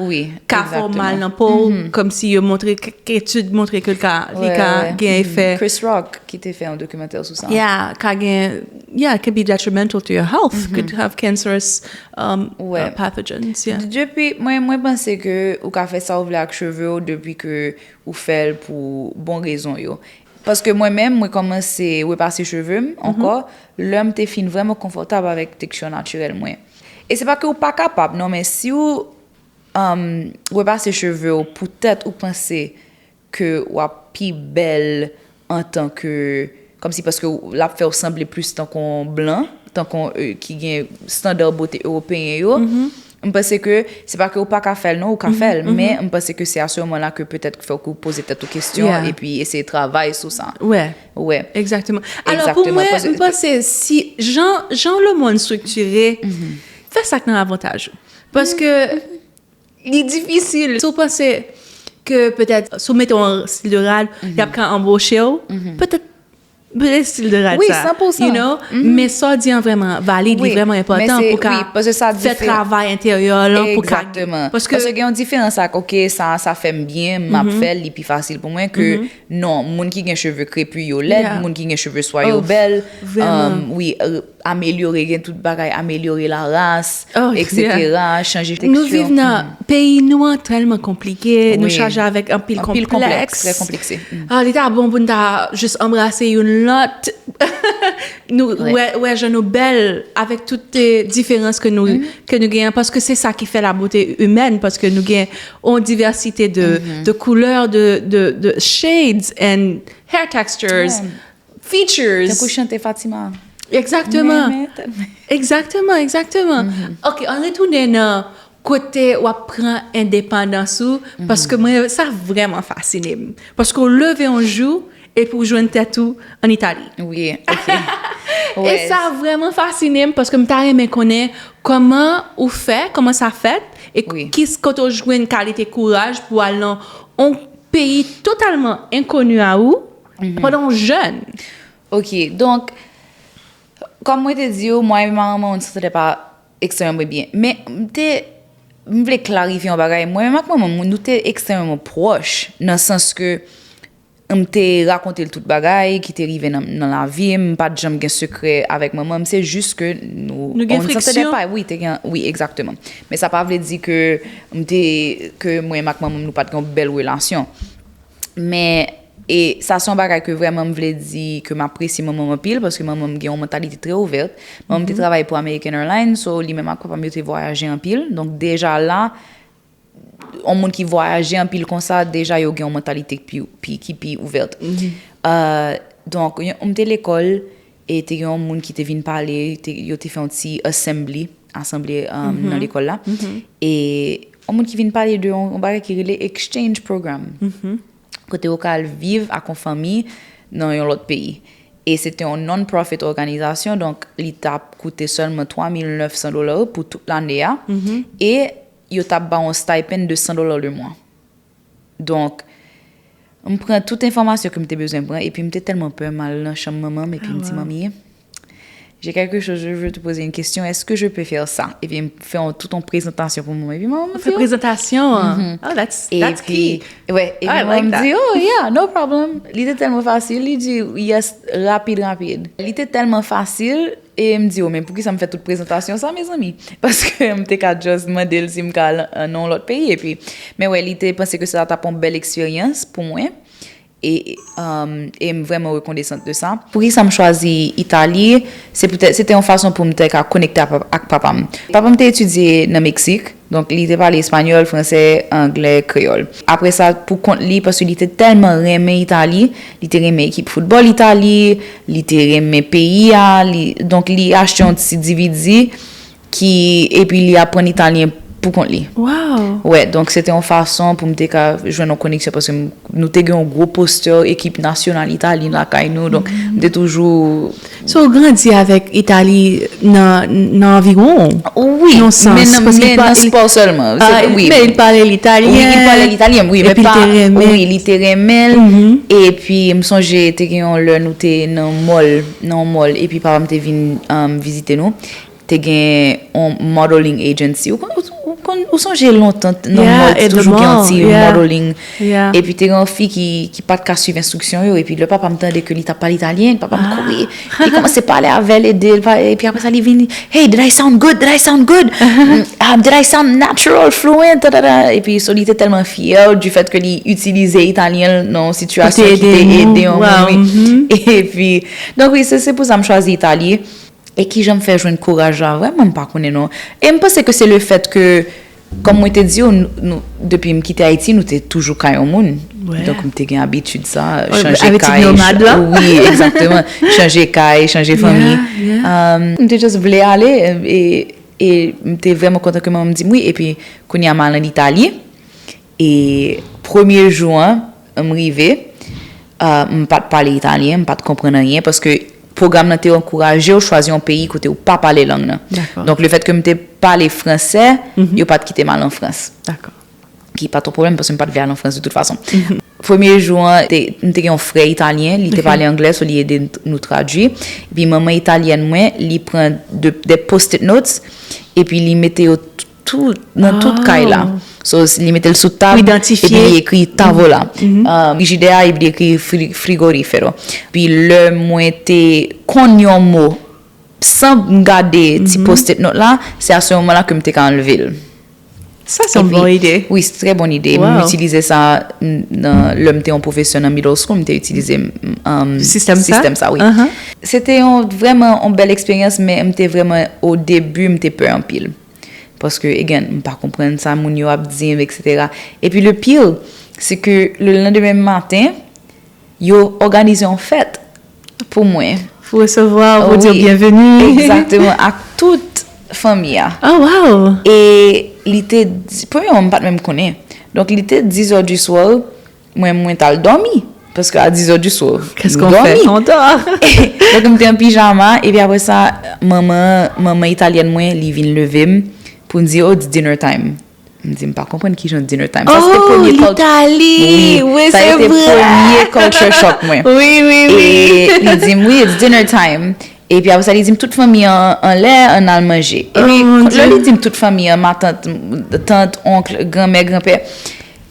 ka fè w mal nan po w, kòmsi yo montre, kèk etid montre ke l ka, li ka gen efè. Chris Rock ki te fè yon dokimantè sou sa. Yeah, ka gen, yeah, it can be detrimental to your health, could have cancerous, um, uh, pathogens, yeah. Depi, mwen, mwen panse ke ou ka fè sa w vle ak cheve w depi ke ou fè l pou bon rezon yo. Paske mwen menm, mwen kòmanse repase cheve m ankò, lè m te fin vrèman konfòtab avèk teksti natirèl mwen. E se pa ke ou pa kapab, non, men si w, um, repase cheve w poutèt ou panse ke w ap pi bèl antan ke, kòmsi paske w, l ap fè w sanble plis tankou yon blan, tankou, euh, ki gen standard beauté ewopeyen yo. M panse ke se pa ke ou pa ka fè l, non, ou ka fè l, men m panse ke se a se moman la ke petèt fòk ou poze tèt ou kesyon epi eseye travay sou sa. Wè, Wè. Egzakteman. Alò, pou mwen, m panse si jan, jan lemonn striktire, fè sa k nan avantaj ou. Paske li difisil. Si w panse ke petèt, si w mete yon stil de rad, y ap ka anboche w, petèt, petèt stil de rad Wi, sa. San pou san. You know? Men sa w di an vrèman valid, li Wi, vrèman men enpòtan se- pou ka wi, paske sa fè diferan. travay enteryè lan, pou ka. Egzakteman. Paske Paske gen yon diferans ak, ok, sa, sa fè m byen, m ap fè l, li pi fasil pou mwen, ke non, moun ki gen cheve krepi yo lèd, Yeah. Moun ki gen cheve swa yo Oh, bèl, vrèman. um, wi, euh, amelyore, gen tout bagay, amelyore laras, Oh, et cetera, chanje teksti. Nou viv nan peyi nou an tèlman konplike, nou Wi. chaje avèk anpil Anpil konplèks. Konplèks, trè konplekse. Mm. Ah, li ta bon pou n ta jis anbrase youn lòt. Nou Wi. wè, wè jan nou bèl avèk tout eh, diferans ke nou, ke nou genyen, paske se sa ki fè la beauté humaine, paske nou gen yon divèsite de, de koulè, de, de, de shades and hair textures, Yeah. features. Tankou chante Fatima. Egzakteman. Men, men, tèlman. Egzakteman, egzakteman. Ok, ann retounen nan kote w ap pran endepandans ou, paske mwen, sa vrèman fasine m. Paske w leve yon jou epi w jwenn tèt ou an Itali. Wi, ok. E sa vrèman fasine m paske m ta renmen konnen kòman ou fè, kòman sa fèt, e Wi. ki kote w jwenn kalite kouraj pou al nan yon peyi totalman enkoni a ou pandan w jèn. Ok, donk, kòm mwen te di w, mwen e maman nou santé pa ekstrèmeman byen. Men m te, m vle klarifye yon bagay. Mwen menm ak manman m, nou te ekstrèmeman pwòch, nan sans ke m te rakonte l tout bagay ki te rive nan, nan lavi m, m pa t janm gen sekrè avèk manman m, se jis ke nou Nou gen on santé friksyon. Pa, wi, te gen, wi, egzakteman. Men sa pa vle di ke m te, ke mwen menm ak manman m nou pa t gen yon bèl relasyon. Men, e sa se yon bagay ke vrèman m vle di ke m apresye manman m anpil, paske manman m gen yon mantalite trè ouvèt. Manman m te travay pou American Airlines, so li menm ak papa m yo te vwayaje anpil. Donk deja la, yon moun ki vwayaje anpil konsa, deja yo gen yon mantalite ki pi, pi, ki pi ouvèt. Euh, donk, yon- m te lekòl, e te gen yon moun ki te vin pale, te, yo te fè yon ti assembly, asanble, euh, nan lekòl la. E yon moun ki vin pale de yon, yon bagay ki rele exchange program. Kote yo ka al viv ak yon fanmi nan yon lòt peyi. E se te yon non-profit òganizasyon, donk li t ap koute sèlman twa mil nèf san dola pou tout lane a. E yo t ap ba yon stipend de san dola le mwa. Donk, m pran tout enfòmasyon ke m te bezwen pran, epi m te tèlman pè, m al nan chanm manman m, epi m di, Manmi, j'ai quelque chose, je veux te poser une question, est-ce que je peux faire ça? Epi m fè yon, tout yon prezantasyon pou manman, epi manman m Fè di, prezantasyon an. Oh, that's, that's epi, key. Wè, epi I manman like m that. Di, oh yeah, no problem. Li te tèlman fasil, li di, yes, rapid, rapid. Li te tèlman fasil, e m di, oh, men poukisa m fè tout prezantasyon sa, mezanmi? Paske m te ka just mande l si m ka al, euh, nan yon lòt peyi, epi, men wè, li te panse ke sa t ap yon bèl eksperyans pou mwen. E, um, e m vrèman rekonesant de sa. Poukisa m chwazi Itali? Se poutèt, se te yon fason pou m te ka konekte ak, ak papa m. Papa m te etidye nan Meksik, donk li te pale espanyòl, fransè, anglè, kreyòl. Apre sa, pou kont li, paske li te tèlman renmen Itali, li te renmen ekip foutbòl Itali, li te renmen peyi a, li, donk li achte yon ti D V D ki, epi li aprann italyen pou kont li. Wow. Wè, donk se te yon fason pou m te ka jwenn yon koneksyon, paske m, nou te gen yon gwo postè ekip nasyonal Itali lakay nou, donk m te toujou So, w grandi avèk Itali nan, nan anviwon w? Wi, Nan sans, men nan, paske men pa- nan spò sèlman. Ah, Se- wi. Men li pale l italyen. Wi, li pale l italyen, wi, Epi men li pa, te renmen. Wi, li te renmen l. Epi m sonje te gen yon lè nou te nan mall, nan yon mall, epi papa m te vin, um, vizite nou. Te gen yon modeling agency. Ou konn, ou, ou konn, ou sonje lontan t- nan Yeah, mall, te at the toujou gen yon mall, ti yeah. Modeling. Yeah. Epi te gen yon fi ki, ki pa t ka swiv enstriksyon yo. Epi lè papa m tande ke li t ap pale italyen, papa m kouri. Li kòmanse pale avè l, ede l, pa- epi apre sa li vin, hey, did I sound good? Did I sound good? Mm, ah, did I sound natural, fluent? Ta, ta, ta. Epi so li te tèlman fyè du fait ke li itilize italyen l nan yon sitiyasyon ki te ede yon moun, wi. Epi, donk wi, se, se pou sa m chwazi Itali. E kijan m fè jwenn kouraj la? Vrèman, m pa konnen non. E m panse ke se le fèt ke, kòm mwen te di w, nou, nou, depi m kite Ayiti, nou te toujou kay yon moun. Donk, m te gen abitid sa, chanje kay. Abitid nomad la? Wi, egzakteman. Chanje kay, chanje fanmi. Um, m te just vle ale, e, e m te vrèman kontan ke manman m di m wi. Epi, kounye a, m al an Itali. E premye jou an, m rive, uh, m pa t pale italyen, m pa t konprann anyen, paske pwogram nan te ankouraje w chwazi yon peyi kote w pa pale lang nan. Donk, lefètke m te pale fransè, yo pa t kite m al an Frans. Ki pa t yon pwoblèm, paske m pa t vle al an Frans de tout fason. Premye jou an, te, m te gen yon frè italyen, li te pale anglè, so li ede n-, nou tradui. Epi manman italyèn mwen, li pran de, de post-it notes, epi li mete yo t-, tout, nan tout kay la. So, s-, li mete l sou tab, epi li ekri tavola. Um, frijidè a, epi li ekri fri-, frigorifero. Epi lè mwen te konn yon mo, san m gade ti post-it note la, se a se moman la ke m te ka anlve l. Sa se yon bon ide. Wi, se trè bon ide. M itilize sa nan, lè m te yon pwofesè nan middle school, m te itilize sistèm sa, wi. Se te yon, vrèman yon bèl eksperyans, men m te vrèman, o debi, m te pè anpil. Paske, again, m pa konprann sa moun yo ap di m, etsetera. Epi le pire, se ke le lendemain maten, yo òganize yon fèt pou mwen. Pou resevwa w, pou di w byenveni. Egzakteman, ak tout fanmi a. Oh, wow! E li te di, premyèman, m pa t menm konnen. Donk, li te dizè du soir, mwen, mwen t al dòmi. Paske a dizè du soir, m dòmi. Donk, m te an pijama, epi apre sa, manman, manman italyèn mwen, li vin leve m pou m di, oh, it's dinner time. M di, m pa konprann kijan dinner time. Sa se te premye culture. Wi, sa se te premye culture shock mwen. Wi, wi, wi. E li di m, wi, it's dinner time. Epi apre sa, li di m, tout fanmi an anlè, ann al manje. Epi, lè li di m tout fanmi an, matant, tant, onk, granmè, granpè,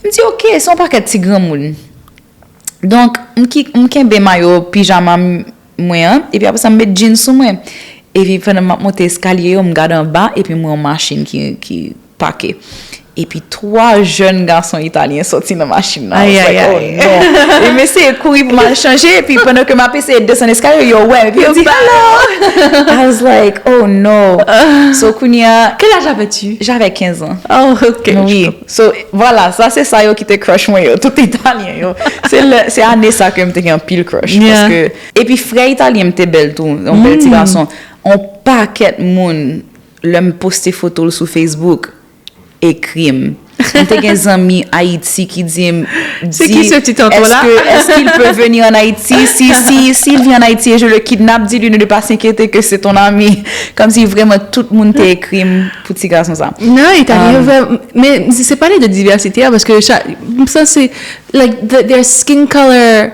m di, oke, se yon pakèt ti granmoun. Donk, m ki, m kenbe mayo pijama m, mwen an, epi apre sa, m met jeans sou mwen. Epi pandan m ap monte eskalye yo, m gade anba, epi m wè yon machin ki, ki pake. Epi twa jèn gason italyen soti nan machin nan. I was like, oh non. E m eseye kouri pou m al chanje, epi pandan ke m ap eseye desann eskalye yo, yo wè m, epi yo di, hello! I was like, oh no. So, kounye a, quel âge avais-tu? J'avais quinze ans. Oh, ok. Wi. So, vwala, sa se sa yo ki te crush mwen yo, tout italyen yo. Se lè, se ane sa ke m te gen anpil crush. Paske, epi frè italyen m te bèl tou, yon bèl ti gason. On pakèt moun, lè m poste foto l sou Facebook, ekri m. M te gen zanmi Ayiti ki di m, di, est-ce que, est-ce qu'il peut venir en Haïti? Si, si, s'il vient en Haïti et je le kidnappe, dis-lui de ne pas s'inquiéter que c'est ton ami. Kòmsi vrèman tout moun te ekri m pou ti gason sa. Non, Italyen yo vrèman, men se pale de divèsite a, paske sa, m sanse, like, the, their skin color,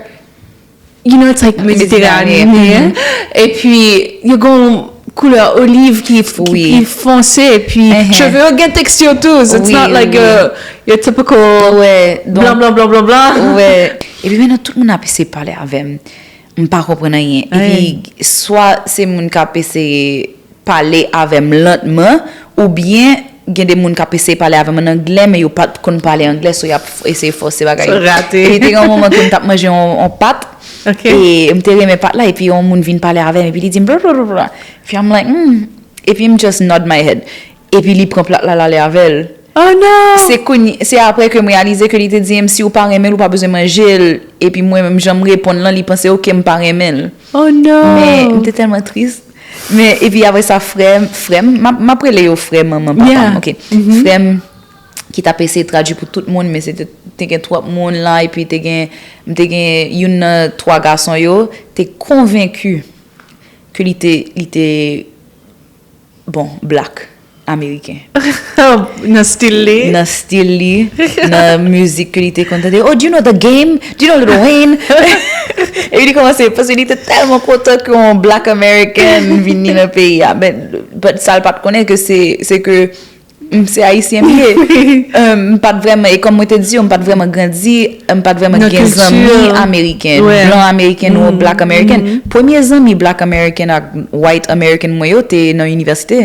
you know, it's like mediterranean. Epi, yo gen yon koulè oliv ki, ki pi fonse, epi cheve yo gen teksti tou. So it's not like a, your typical blan, blan, blan, blan, blan. Epi, men nan tout moun ap eseye pale avè m. M pa konprann anyen. Epi, swa se moun k ap eseye pale avè m lantman, oubyen gen de moun k ap eseye pale avè m an anglè, men yo pa t konn pale anglè, so y ap f-, eseye fòse bagay yo. Epi te gen yon moman ke m t ap manje yon, yon pat, e m te renmen pat la, epi yon moun vin pale avè m, epi li di m, bla, bla, bla, bla. Epi I'm like, hmm. Epi m just nod my head. Epi li pran plat la, l ale avè l. Oh non! Se kounye, se apre ke m reyalize ke li te di m, si w pa renmen l, ou pa bezwen manje l. Epi mwen menm, jan m reponn lan, li panse, oke, m pa renmen l. Oh non! Men, m te tèlman tris. Men, epi apre sa, frè m, frè m, m ap, m ap rele yo frè, manman, papa m, oke? Frè m, ki t ap eseye tradui pou tout moun, men se te, te gen twòp moun la, epi te gen, m te gen youn nan twa gason yo, te konvenki ke li te, li te, bon, black ameriken. Nan stil li? Nan stil li, nan mizik ke li te konn tande. Oh, do you know The Game? Do you know Lil Wayne? Epi li kòmanse, paske li te tèlman kontan ke yon black American vini nan peyi a. Men, but sa l pa t konnen ke se, se ke, mm, se ayisyen m ye. Euh, m pa t vrèman, e kòm mwen te di w, m pa t vrèman grandi, m pa t vrèman gen zanmi ameriken, blan ameriken ou black american. Premye zanmi black american ak white american mwen yo te nan inivèsite.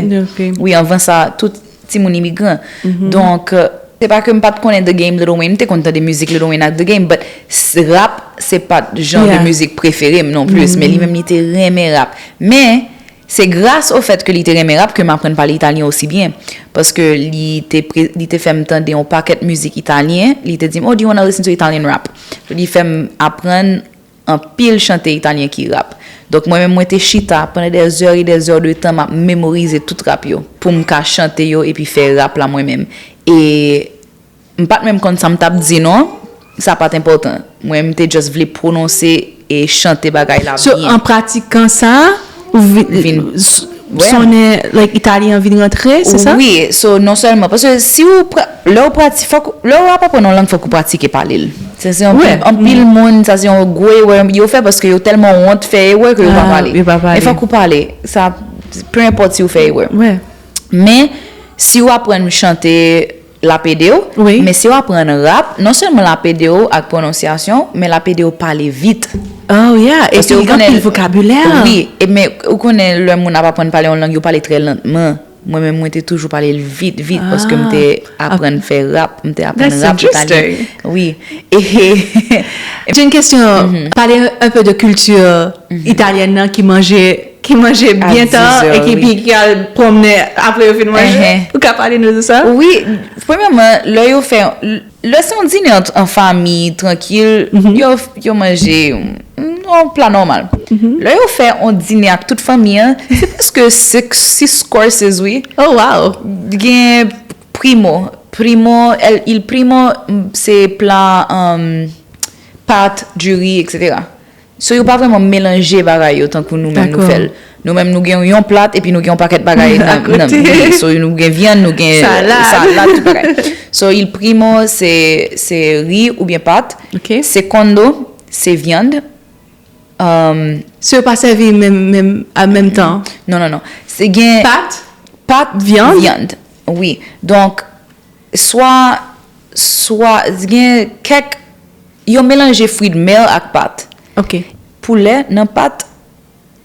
Wi, anvan sa, tout timoun imigran. Donk, euh, se pa ke m pa t konnen The Game, Lil Wayne, m te konn tande mizik Lil Wayne ak The Game, but s-, rap, se pa t jan de mizik prefere m non plis, men li menm li te renmen rap. Men, Se gras au fait que li te renmen rap ke m aprann pale italyen osi byen. Paske li te, pre- li te fè m tande yon pakèt mizik italyen. Li te di m, "Oh, do you wanna listen to Italian rap?" Li fè m aprann anpil chante italyen ki rap. Donk, mwen menm, mwen te chita pandan des heures et des heures de temps, m ap memorize tout rap yo, pou m ka chante yo epi fè rap la mwen menm. E m pa t menm konn sa m t ap di non, sa pa t enpòtan. Mwen, m te just vle pwononse e chante bagay la So, byen. An pratikan sa, ou vi- Vin- s- Ouais. Sonnen, like, italyen an vin rantre, se sa? Wi, so non sèlman, paske si ou pra- lè ou prati, fòk, lè ou ap aprann yon lang, fòk ou pratike pale l. Se, se anpil, Ouais. anpil moun, sa se yon gwo erè yo fè paske yo tèlman wont fè erè ke yo pa Ah, pale. Yo pa pale. Men fòk ou pale. Sa, peu importe si ou fè erè. Ouais. Men, si ou aprann chante l ap ede w, Wi. Men si ou aprann rap, non sèlman l ap ede w ak pwononsyasyon, men l ap ede w pale vit. Oh, yeah. Paske Epi ou li konnen- anpil vokabilè. Wi, e men ou konnen lè moun ap aprann pale yon lang, yo pale trè lantman. Mwen menm, mwen te toujou pale l vit, vit, paske m te Ah. aprann fè rap, m te aprann That's rap italyen. Interesting. Wi. E, J'ai une question. Parler un peu de culture italienne, hein, qui mangeait, qui mangeait À bien dix tard heures, et qui, oui. Puis qui allait promener après au film manger. Uh-huh. Ou ka pale nou de sa? Wi, premyèman, lè yo fè, lè se yon dine an, an fanmi, trankil, yo, yo manje yon pla nòmal. Lè yo fè yon dine ak tout fanmi an, se prèske six, six courses, wi. Oh, wow. Gen primo. Primo, el, il primo, m, se pla um, pat, diri, et cetera. So, yo pa vrèman melanje bagay yo tankou nou menm nou Dakò. Fè l. Nou menm nou gen yon plat epi nou gen yon pakèt bagay nan, Akote. Nan, wi, so, nou gen vyann, nou gen Salad. Salad, tout bagay. So, il primo, se, se ri oubyen pat. Ok. Secondo, se vyann. Um, Si yo pa sèvi menm, menm, a menm tan. Non, non, non. Se gen Pat? Pat, Vyann? Vyann, wi. Donk, swa, swa, gen kèk, yo melanje fruit de mer ak pat. Ok. Poulè nan pat,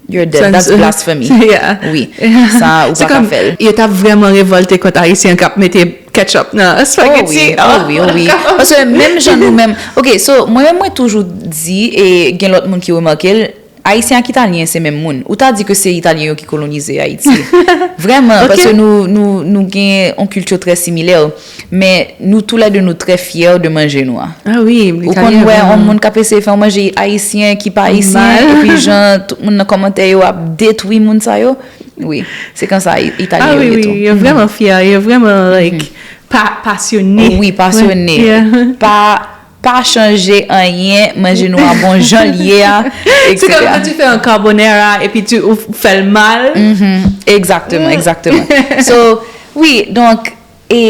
you're dead. Sa- That's blasphemy. Yeah. Wi. Sa, ou Se pa ka kòm, fè l. Yo t ap vrèman revòlte kont Ayisyen k ap mete ketchup nan Oh spaghetti. wi, oh wi, oh wi. Paske menm jan nou menm. Ok, so, mwen menm, mwen toujou di, e gen lòt moun ki remake l, Ayisyen ak Italyen se menm moun. Ou ta di ke se Italyen yo ki kolonize Ayiti. Vrèman, Ok. Paske nou, nou, nou gen yon kilti trè similè, men nou toulède nou trè fyè de manje nou a. Ah wi, Ou konn wè yon moun k ap eseye fè yon manje ayisyen ki pa ayisyen, Mal. Epi jan tout moun nan kòmantè yo ap detwi moun sa yo. Wi, se konsa I- Italyen Ah yo wi, ye wi, tou. Yo vrèman fyè, yo vrèman, like, pa, pasyone. Wi, pasyone. Yeah. Pa, pa chanje anyen, manje nou a bon jan l ye a, Se kòm et cetera. Kan tu fais un carbonara epi tu ou fè l mal. Mhm, Egzakteman, egzakteman. So, wi, donk, e,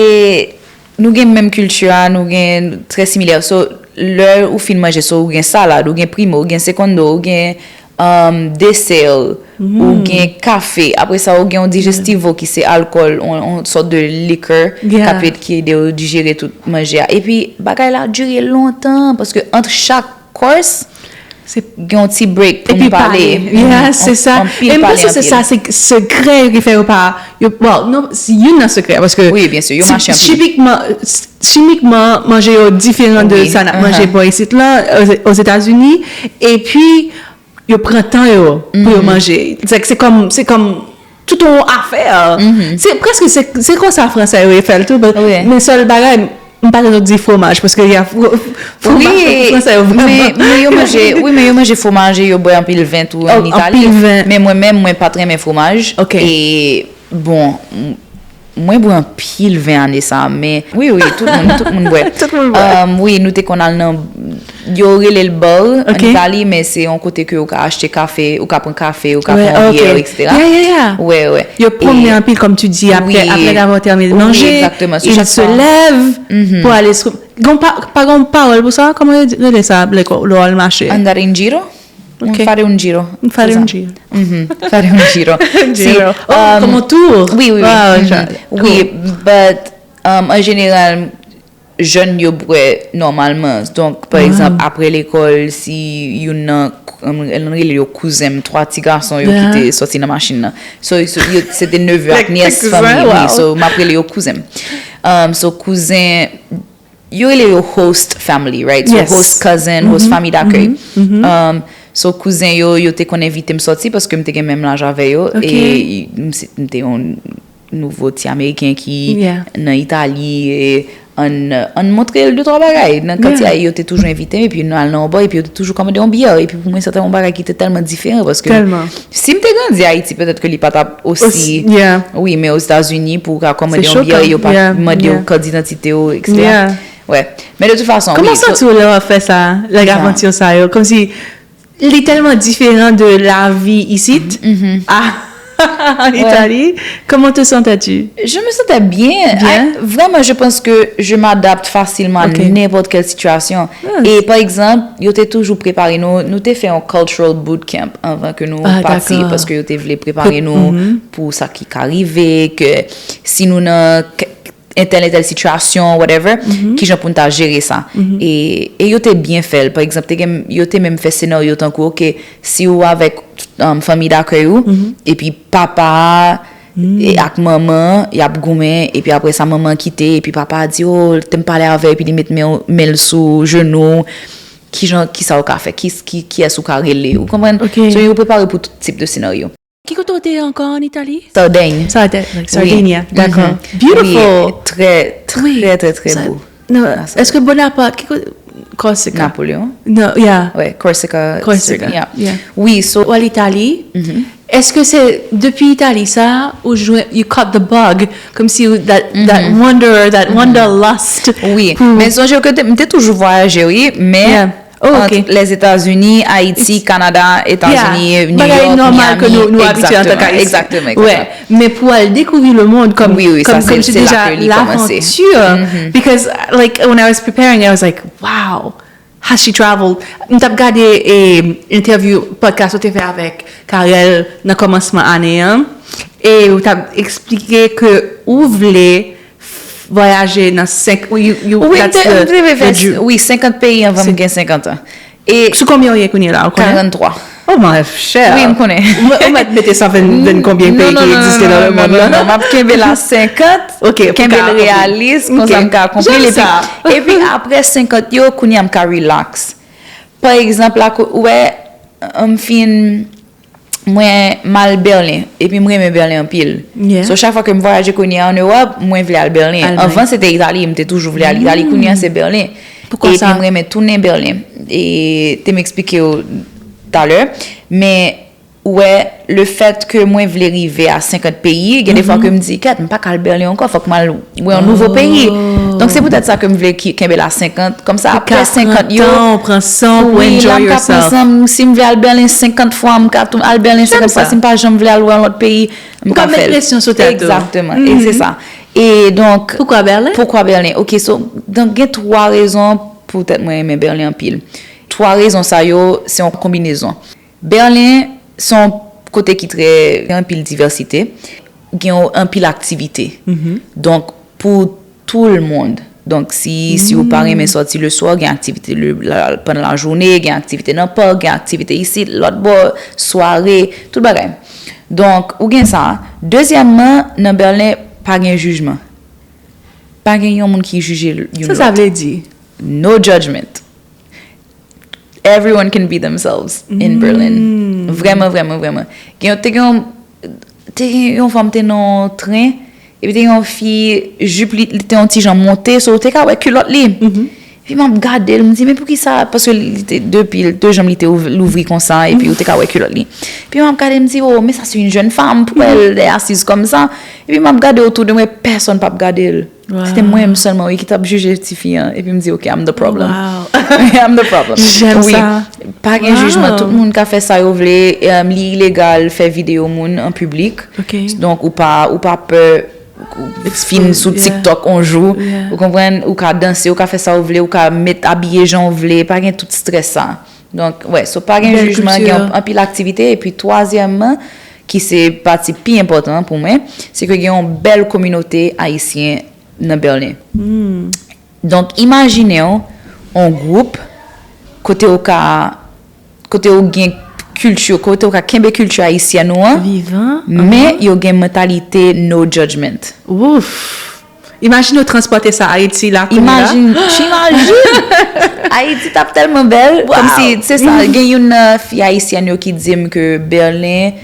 nou gen menm kilti a, nou gen trè similè. So, lè ou fin manje, so, ou gen salad, ou gen primo, ou gen secondo, ou gen um, desè, ou gen kafe. Apre sa, ou gen yon digestivo ki se alkòl, yon, yon sòt de liquor Yeah. k ap ed- ki ede w dijere tout manje a. Epi, bagay la dire lontan, paske ant chak course, Se gen yon ti break pou Epi nou pale. pale. Yeah, se sa. Anpil E m pale, panse se anpil. Sa, se sekrè yo ki fè yo pa. Yo, well, non, se youn nan sekrè, paske Wi, byen si, yo mache anpil. Chimikman, chimikman, manje yo diferan de Wi, sa n ap aha. Manje bò isit la, Ozetazini, epi yo pran tan yo pou yo manje. Se, se kòm, se kòm tout yon afè. Se prèske, se, se konsa fransè yo fè l tou, but- Wi. Men sèl bagay, m pa t ap di fromaj, paske y a fro- fromaj Wi, fransè yo men, vrèman. Men yo manje, wi, men yo manje fromaje, yo bwè anpil ven tou Oh, an Itali. Anpil ven. Men mwen menm, mwen pa t renmen fromaj. Ok. E, bon, m- mwen bwè anpil ven ane sa, men wi, wi, tout moun, tout moun bwè. Tout moun bwè. Um, wi, nou te konn al nan, yo rele l bar an Ok. Itali, men se yon kote ke ou ka achte kafe, ou ka pran kafe, ou ka Ouais, pran ok. byè, et cetera. Yeah, yeah, yeah. Wè, wè. Yo promennen anpil, comme tu dis, après, Wi. Après avoir terminé de Wi, manger, exactement. So, ils chaque se fois- lèvent Mhm. Pour aller se. Gon pa, pa gon pawòl pou sa, kòman yo di- rele sa, like, lè w al mache? Andare in giro? Un Ok. fare un giro. Un fare C'est ça. un giro. Mhm. Fare un giro. Giro. Oh, um, comme un tour. Oui, oui, oui. Wow, Mhm. genre, Oui, but um, an jeneral, jèn yo bwè nòmalman. Donk, pa egzanp, apre lekòl, si youn nan, um, nou rele yo kouzen m, twa ti gason yo ki Yeah. Te sòti nan machin nan. So, so yo, se te neveu ak Like, nyès kouzen, fanmi, wow. Wi, so m ap rele yo kouzen m. Um, so, kouzen, yo rele yo host family, right? So, Yes. Host cousin, host famille d'accueil. Um, So, kouzen yo, yo te konn envite m sòti paske m te gen menm laj avè yo. Ok. E m, se- m te yon nouvo ti Ameriken ki Yeah. nan Itali. E ann, ann montre l de twa bagay. Nan kantye Yeah. a, yo te toujou envite m, epi nou al nan yon bò, epi yo te toujou kòmande yon byè. Epi pou mwen, se te yon bagay ki te tèlman diferan paske Tèlman. si m te grandi Ayiti, petèt ke li pa t ap osi. Osi, yeah. Wi, men Ozetazini, pou w ka kòmande Se yon byè, chokan. Yo pa Yeah, mande w yeah. Kat Didantite w, et cetera. Yeah. Wè. Men de tout fason, Kòman wi, so- santi w lè w ap fè sa, lè Sa. avanti sa yo? Kòmsi li tèlman diferan de lavi isit, a Itali. Comment te sentais-tu? Je me sentais bien. Bien. I- vraiment, je pense que je m'adapte facilement Ok. à n'importe quelle situation. Ah. E pa egzanp, yo te toujou prepare nou, nou te fè yon cultural boot camp anvan ke nou Ah, pati, dakò. Paske yo te vle prepare nou pou sa ki ka rive, ke si nou nan k- entèl entèl sitiyasyon, whatever, kijan pou n ta jere sa. E, e yo te byen fè l. Pa egzanp, te gen, yo te menm fè senaryo tankou, oke, si ou avèk um, fanmi dakèy ou, epi papa a e ak manman an, y ap goumen, epi apre sa, manman an kite, epi papa a di, o, te m pale avè l, epi li met men, men l sou jenou w, kijan, kisa ou ka fè, ki, ki, kiyès ou ka rele, ou konprann? Ok. So, yo prepare pou tout tip de senaryo. Ki kote w te ankò an Itali? Sardaigne. Sardaigne, like, Sardinia, Mhm. dakò. Mhm. Beautiful. Oui, très, très, Oui. très, très Sa- beau. Non, Ah, ça- est-ce que Bonaparte, ki kote? Corsica. Napoléon? Non, yeah. Ouais, Corsica. Corsica, Yeah. yeah. Oui, so, Ou al Itali. Est-ce que c'est depuis Italie ça ou jwenn, you caught the bug, comme si that, that wonder, that wanderlust? Oui, pour- men sonje ke te- m te toujou vwayaje, wi, men Yeah. Oh, ok. Ant Lèzetazini, Ayiti, Kanada, Etazini, Yeah. New Bagay York, normal Miami. Ke nou, nou abitye antanke Exactement, Ayisyen. exactement, Ouais. exactement. Men pou al découvrir le monde comme, Oui, oui, comme, ça, comme c'est- je c'est dis là déjà, que li komanse. L'aventure. Because, like, when I was preparing, I was like, wow, has she traveled? M t ap gade eh, interview podcast ou te fè avèk Carel nan kòmansman ane an. E ou t ap eksplike ke ou vle vwayaje nan senk, you, you, Wi, m that's te, the, m te vle the fè, dream. Wi, senkant peyi anvan m gen senkant an. E Sou konbyen w ye kounye la, ou konnen? Karant twa. Oh my, chè. Wi, m konnen. Ou mèt mete sa ven, ven konbyen peyi ki egziste nan le mond la? Non, non, non, m ap kenbe la senkant, Ok, pou kenbe ka l reyalis, konsa m ka akonpli l. J'aime Epi, ça. epi apre senkant yo, kounye a m ka relax. Pa egzanp, la, ou wè, m fin, mwen, m al Berlin, epi m renmen Berlin anpil. Yeah. So, chak fwa ke m vwayaje kounye a an Ewòp, mwen vle al Berlin. Almay. Anvan, se te Itali, m te toujou vle al Itali. Kounye a, se Berlin. Poukwa Epi sa? M renmen tounen Berlin. E te m eksplike w talè. Men, ou wè, le fèt ke mwen vle rive a senkant peyi, gen de fwa ke m di, kèt, m pa ka al Berlin ankò, fòk m al wè yon nouvo peyi. Donk, se poutèt sa ke m vle ki- kenbe la senkant. Kòmsa, apre senkant yo, Tan, ou pran san pou wi, enjoy la, m ka pran yourself. san m. Si m vle al Berlin senkant fwa, m ka tou- al Berlin senkant fwa. Sa. Si m pa janm vle al wè yon lòt peyi, m Ou ka ka fè met l. Presyon sou tèt ou. Exactement. E se sa. E donk, Poukwa Berlin? Poukwa Berlin? Ok, so, donk, gen twa rezon poutèt mwen renmen Berlin anpil. Twa rezon sa yo, se yon konbinezon. Berlin, se yon kote ki trè, gen anpil divèsite, gen yon anpil aktivite. Donk, pou tout le monde. Donk, si, si ou pa renmen sòti le soir, gen aktivite le, la, pandan la jounen, gen aktivite nan park, gen aktivite isit, lòt bò, sware, tout bagay. Donk, ou gen sa. Dezyèmman, nan Berlin, pa gen jijman. Pa gen yon moun ki jije youn Sa, sa lòt. Vle di? No judgment. Everyone can be themselves in Berlin. Vrèman, vrèman, vrèman. Gen, te gen yon, te gen yon fanm te nan yon tren, epi te gen yon fi, jip li, li te yon ti jan monte, so ou te ka wè kilòt li. Epi m ap gade l, m di, men poukisa? Paske li te, de pye l, de janm li te ouv- louvri konsa, epi ou te ka wè kilòt li. Epi m ap gade, m di, oh, mais ça, c'est une jeune femme, pourquoi elle est assise comme ça? Epi m ap gade otou de mwen, pèsonn p ap gade l. Se te mwen menm sèlman, wi, ki t ap jije tifi an. Epi m di, ok, I'm the problem. Wow. I'm the problem. J'aime Wi. Ça. Pa gen Wow. Jijman, tout moun ka fè sa yo vle. Em, li ilegal fè videyo moun an piblik. Ok. Donk, ou pa, ou pa pè fin sou Yeah. TikTok on jou. Yeah. Ou konprann? Ou ka danse, ou ka fè sa ou vle, ou ka met abiye jan ou vle. Pa gen tout strès sa. Donk, wè, so pa gen Bèl jijman, kilti. Gen anpil aktivite. Epi, twazyèmman, ki se pati pi enpòtan an pou mwen, se ke gen yon bèl kominote ayisyen nan Berlin. Donk, imajine w yon gwoup kote w ka, kote w gen kilti, kote w ka kenbe kilti ayisyèn ou an, Vivan. men yo gen mantalite no judgment. Ouf. Imajine w transpòte sa Ayiti la kounye la. Imajine, imajine! Ayiti t ap tèlman bèl. Kòmsi, se sa, gen youn nan fi ayisyèn yo ki di m ke Berlin,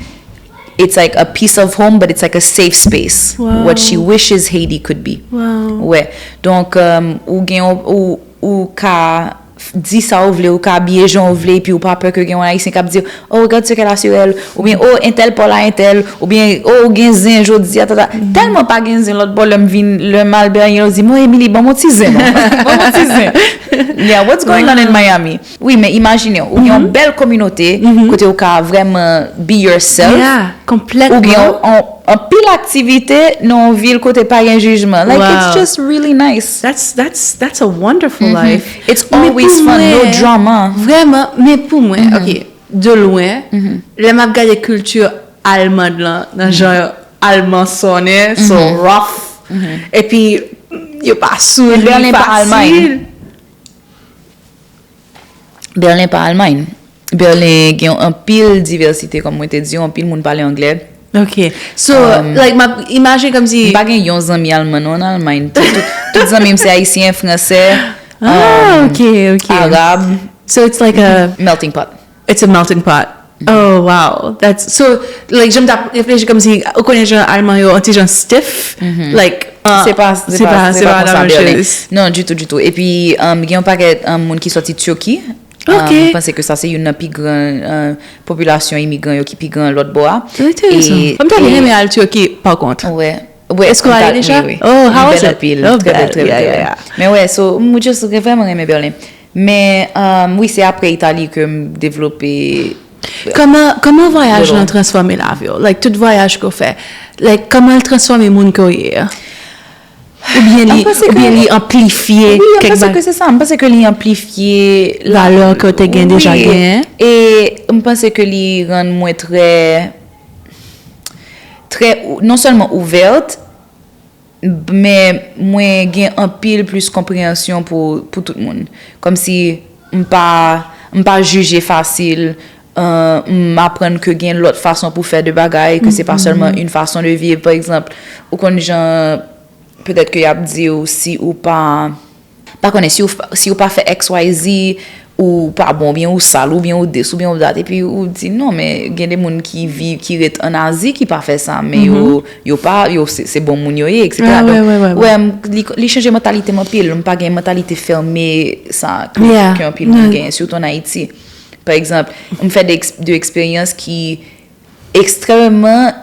it's like a piece of home, but it's like a safe space. What she wishes Haiti could be. Wè. Donk, um, ou gen, ou, ou ka di sa ou vle, ou ka abiye jan ou vle, epi ou pa pè ke gen yon Ayisyen k ap di, oh, regarde ce qu'elle a sur elle, oubyen, oh, entèl pa w la entèl, oubyen, oh, ou gen zen jodi a, tata. Tèlman pa gen zen lòt bò, lè m vin, lè m al Berlin, yo di m, oh, Emily, ban m yon ti zen, non. Ban m yon ti zen. Yeah, what's going on in Miami? Wi, men imajine w, ou gen yon bèl kominote, kote ou ka vrèman be yourself. Yeah, konplètman. Ou gen yon, yon, anpil aktivite nan yon vil kote pa gen jijman. Like, it's just really nice. That's, that's, that's a wonderful life. It's always fun, no drama. Vrèman, men pou mwen, ok, de lwen, lè m ap gade kilti almand lan, nan jan alman sonnen, so rough, epi yo pa souri fasil. Berlin pa Almay. Berlin pa Almay. Berlin gen anpil divèsite, kòm mwen te di w, anpil moun pale anglè. Ok. So, um, like, m ap imajine kòmsi. M pa gen yon zanmi alman non an Almay. Tout, tout, tout zanmi m se ayisyen, fransè, ah, um, ok, ok, arab. So it's like a melting pot. It's a melting pot. Oh, wow. That's so, like, jan m t ap reflechi kòmsi, ou konnen jan alman yo, yon ti jan stiff. Like, uh, se pa, se pa, se pa konsa Berlin. Non, ditou, ditou. Epi, um, gen yon pakèt, um, moun ki sòti Turki. Ok. Um, m panse ke sa se youn nan pi gran, uh, popilasyon imigran yo ki pi gran lòt bò a. Enteresan. E, m ta byen renmen al Turki, pa kont. Wè. Wè, èske w ale deja? Wi, wi. Oh, how was it? Bèl anpil. Trè bèl, trè bèl, trè bèl. Men wè, so, m just vrèman renmen Berlin. Men, um, wi, se apre Itali ke m devlope. Kòman, kòman vwayaj lan transfòme lavi w? Like, tout vwayaj ke w fè, like, kòman l transfòme moun ke w ye a? Oubyen li, oubyen li anplifye kèk bagay? Wi, m panse ke se sa. M panse ke li anplifye valè ke w te gen deja genyen. E m panse ke li rann mwen trè, trè, non sèlman ouvèt, men mwen gen anpil plis konpreyansyon pou, pou tout moun. Kòmsi m pa, m pa jije fasil, uh, m aprann ke gen lòt fason pou fè de bagay, ke se pa sèlman yon fason de viv. Pa egzanp, ou konn jan, petèt ke y ap di w si ou pa, pa konnen, si w, si w pa fè X Y Z, ou pa bon, oubyen ou sal, oubyen ou this, oubyen ou that, epi ou di, non, men gen de moun ki viv, ki ret ann Azi, ki pa fè sa, men yo, yo pa, yo se, se bon moun yo ye, et cetera. Donk, wè, m, li, li chanje mantalite m anpil. M pa gen mantalite fèmen sa ke, ke anpil moun genyen, sitou ann Ayiti. Pa egzanp, m fè de, de eksperyans ki ekstrèmman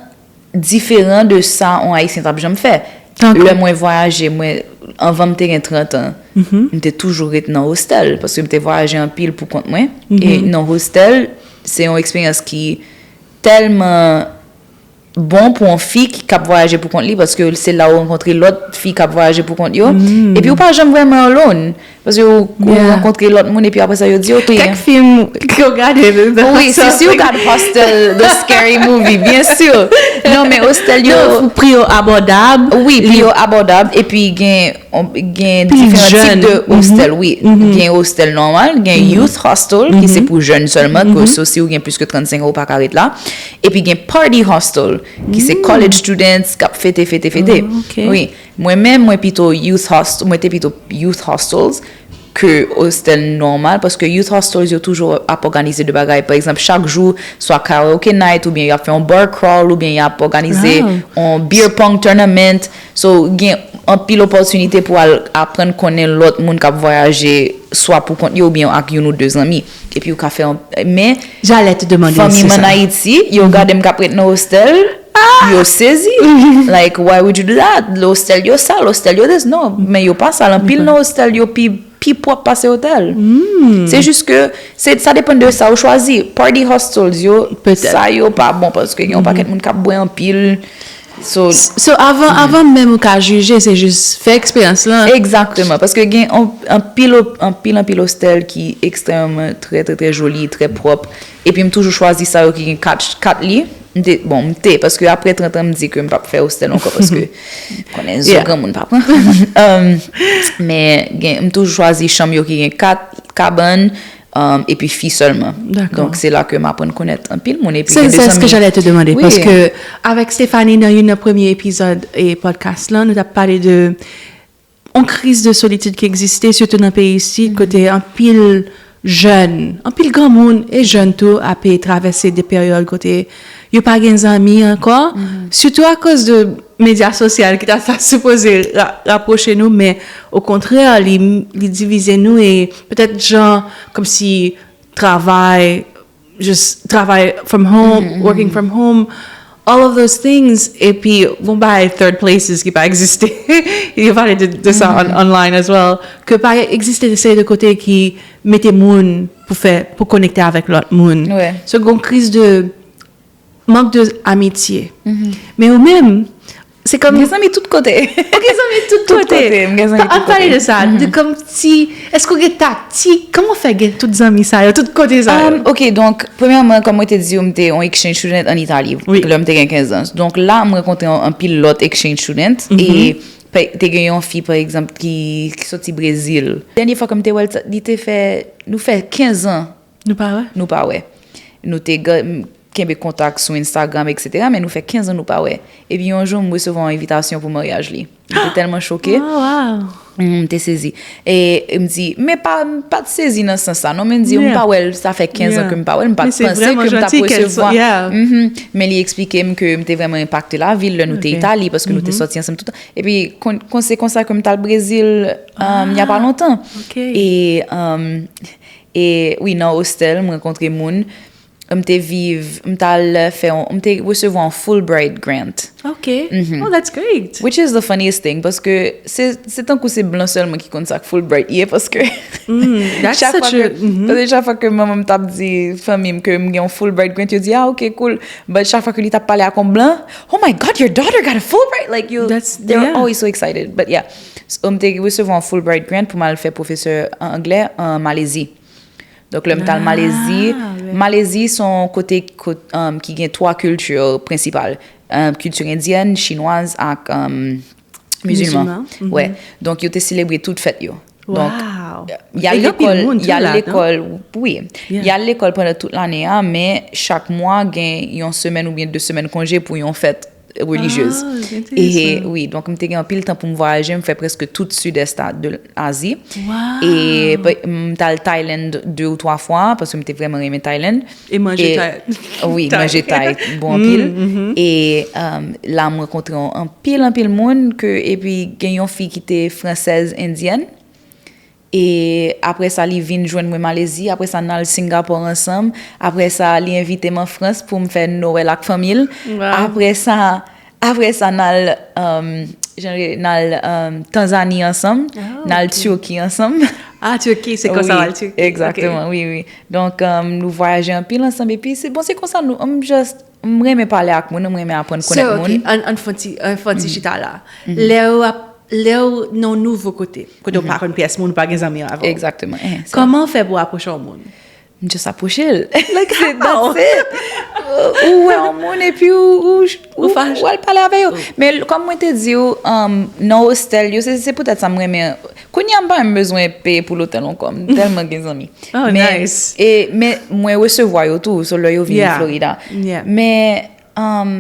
diferan de sa yon Ayisyen t ap janm fè. Lè mwen vwayaje, mwen, anvan m te gen trant an, m te toujou ret nan hostel, paske m te vwayaje anpil pou kont mwen. E nan hostel, se yon eksperyans ki tèlman bon pou yon fi ki, k ap vwayaje pou kont li, paske se la ou rankontre lòt fi k ap vwayaje pou kont yo. Epi ou pa janm vrèman alone. Paske ou, ou rankontre lòt moun epi apre sa yo di, ok. Kèk fim ke w gade menm nan. Wi, si, si w gad Hostel, The Scary Movie, byen si. Non, men hostel yo. Non, pri yo abòdab. Wi, pri yo abòdab, epi gen, gen diferan tip de hostel, wi. Gen hostel nòmal, gen youth hostel, ki se pou jèn sèlman, ke so si w gen plis ke trannsenk an, ou pa ka ret la. Epi gen party hostel, ki se college students, k ap fete, fete, fete. Wi. Mwen menm, mwen pito youth host-, mwen te pito youth hostels ke hostel nòmal, paske youth hostels yo toujou ap òganize de bagay. Pa egzanp, chak jou, swa karaoke night, oubyen y ap fè yon bar crawl, oubyen y ap òganize yon beer pong tournament. So, gen anpil opòtinite pou al aprann konnen lòt moun k ap vwayaje, swa pou kont yo, oubyen ak youn ou de zanmi. Epi ou ka fè yon, men, fanmi m ann Ayiti, yo gade m k ap ret nan hostel, yo sezi. Like, why would you do that? Hostel yo sal, hostel yo this. Non, men yo pa sal. Anpil nan hostel yo pi, pi pwòp pase otèl. Se jis ke, se, sa depann de sa ou chwazi. Party hostels yo, sa yo pa bon, paske gen yon pakèt moun k ap bwè anpil. So, so, avan, avan menm ou ka jije, se jis fè eksperyans lan. Egzakteman, paske gen an-, anpil, anpil, anpil hostel ki ekstrèmman trè, trè, trè joli, trè pwòp. Epi m toujou chwazi sa yo ki gen kat, kat li. M te, bon, m te, paske apre trant an, m di ke m p ap fè hostel ankò, paske konnen zo granmoun pa pran. Um, men gen, m toujou chwazi chanm yo ki gen kat kabann, um, epi fi sèlman. Dakò. Donk, se la ke m aprann konèt anpil moun. Epi C'est gen de c'est ce que zanmi. J'allais te demander. Oui. Paske avèk Stephanie, nan youn nan premye epizòd e podcast la, nou t ap pale de yon kriz de solitid ki egziste, sitou nan peyi isit, kote anpil jèn, anpil granmoun e jèn tou ape travèse de peryòd kote yo pa gen zanmi ankò, sitou akoz de medya sosyal ki ta sa sipoze ra- rapwoche nou, men okontrè, li, li divize nou e petèt jan kòmsi travay, just travay from home, working from home, all of those things, epi bon bagay third places ki pa egziste. Yo pale de, de sa on- online as well, ke pa egziste de seri de kote ki mete moun pou fè, pou konekte avèk lòt moun. Ouais. So, gon kriz de mank de amitye. Men ou menm, se kòm M gen zanmi tout kote. Ou gen zanmi tout Tout kote. kote, m gen zanmi An tout pale kote. De sa, de kòm ti, èske w gen taktik? Kòman w fè gen tout zanmi sa yo, tout kote sa yo? Um, ok, donk, premyèman, kòm mwen te di w, m te yon exchange student an Itali, Oui. lè m te gen kenz an. Donk la, m rankontre yon, anpil lòt exchange student, e pe- te gen yon fi, pa egzanp, ki, ki soti Brezil. Dènye fwa ke m te wè l, li te fè, nou fè kenz an Nou pa wè? nou pa wè. Nou te ga- m- kenbe kontak sou Instagram, et cetera, men nou fè kenz an nou pa wè. Epi yon jou, m resevwa yon envitasyon pou maryaj li. M te tèlman choke. Oh, wow. Mm, m te sezi. E m di, men pa, m pa t sezi nan sans sa, non, men m di, m Yeah. pa wè l, sa fè kenz an Yeah. ke m pa wè l, m pa Men t se panse vrèman ke m t ap janti ke l resevwa. so- yeah. Mhm. Men li eksplike m ke m te vrèman enpakte lavi l lè nou te Ok. Itali, paske nou te sòti ansanm tout tan. Epi, kon, kon se konsa ke m t al Brezil, um, y a pa lontan. Ok. E, um, e wi, nan hostel, m rankontre moun. M te viv, m t al fè yon, m te resevwa yon Fulbright grant. Ok. Oh, that's great. Which is the funniest thing, paske se, se tankou se blan sèlman ki konn sa k Fulbright ye, paske That's chak fwa such a- ke, paske chak fwa ke manman m t ap di fanmi m ke m gen yon Fulbright grant, yo di, ah, ok, cool. But chak fwa ke li t ap pale ak yon blan, oh my God, your daughter got a Fulbright! Like, yo, That's- they were yeah. always so excited. But yeah, so, m te resevwa yon Fulbright grant pou m al fè pwofesè an anglè an Malezi. Donk, lè m t al Malezi, Ah, ouais. Malezi se yon kote kot, um, ki gen twa kilti prensipal. Um, kilti endyèn, chinwaz ak, um, mizilman. Mizilman, mhm. Wè. Donk, yo te selebre tout fèt yo. Donk, Wow. y a E gen anpil lekòl, moun y a tou la, lekòl, wi. Yeah. Y a lekòl pandan tout lane a, men chak mwa gen yon semèn oubyen de semèn konje pou yon fèt relijyez. Ah, E, enteresan. wi, donk m te gen anpil tan pou m vwayaje, m fè prèske tout sidès a- de Azi. Wow. E pe- m t al Thailand de ou twa fwa, paske m te vrèman renmen Thailand. E manje E- Thai. Wi, Thai. manje Thai bon anpil. E, um, la, m rankontre yon anpil, anpil moun, ke, epi gen yon fi ki te fransèz endyèn. E apre sa, li vin jwenn mwen Malezi. Apre sa, n al Singapore ansanm. Apre sa, li envite m an Frans pou m fè Nwèl ak fanmi l. Wow. Apre sa, apre sa, n al, um, jan, n al, um, Tanzani ansanm. Ah, N al ok. Turki ansanm. Ah, Turki, se konsa w al Turki. Egzakteman, wi, wi. Donk, um, nou vwayaje anpil ansanm. Epi, se, bon, se konsa nou, m just, m renmen pale ak moun, m renmen aprann So, konèt ok, moun. Ann ann fè yon ti, ann fè yon ti chita la. Lè w ap, lè w nan yon nouvo kote, kote w pa konn pyès moun, ou pa gen zanmi avè w. Egzakteman. Eh, se- Kòman w fè pou w apwoche yon moun? M just apwoche l. Like, Se- how? That's it. Ou wè yon moun epi ou, ou, ou, Ou fache. Ou al pale avè yo. Men l- kòm mwen te di w, um, nan hostel yo, se, se poutèt sa m renmen. Kounye a m pa menm bezwen peye pou lotèl ankò. M tèlman gen zanmi. Oh, Men, nice. E, men mwen resevwa yo tou, so lè yo vini Yeah. Florida. Yeah. Men, um,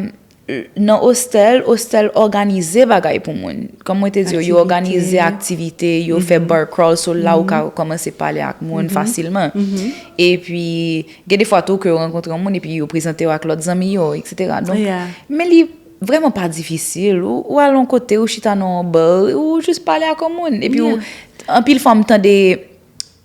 nan hostel, hostel òganize bagay pou moun. Kòm mwen te di w, yo Aktivite. Òganize aktivite, yo fè bar crawl, so la ou ka kòmanse pale ak moun fasilman. Epi, gen de fwa tou ke yo rankontre yon moun, epi yo prezante w ak lòt zanmi yo, et cetera. Donk, Yeah. men li vrèman pa difisil. Ou, ou al yon kote, ou chita nan yon bar, ou jis pale ak yon moun. Epi, ou, anpil fwa, m tande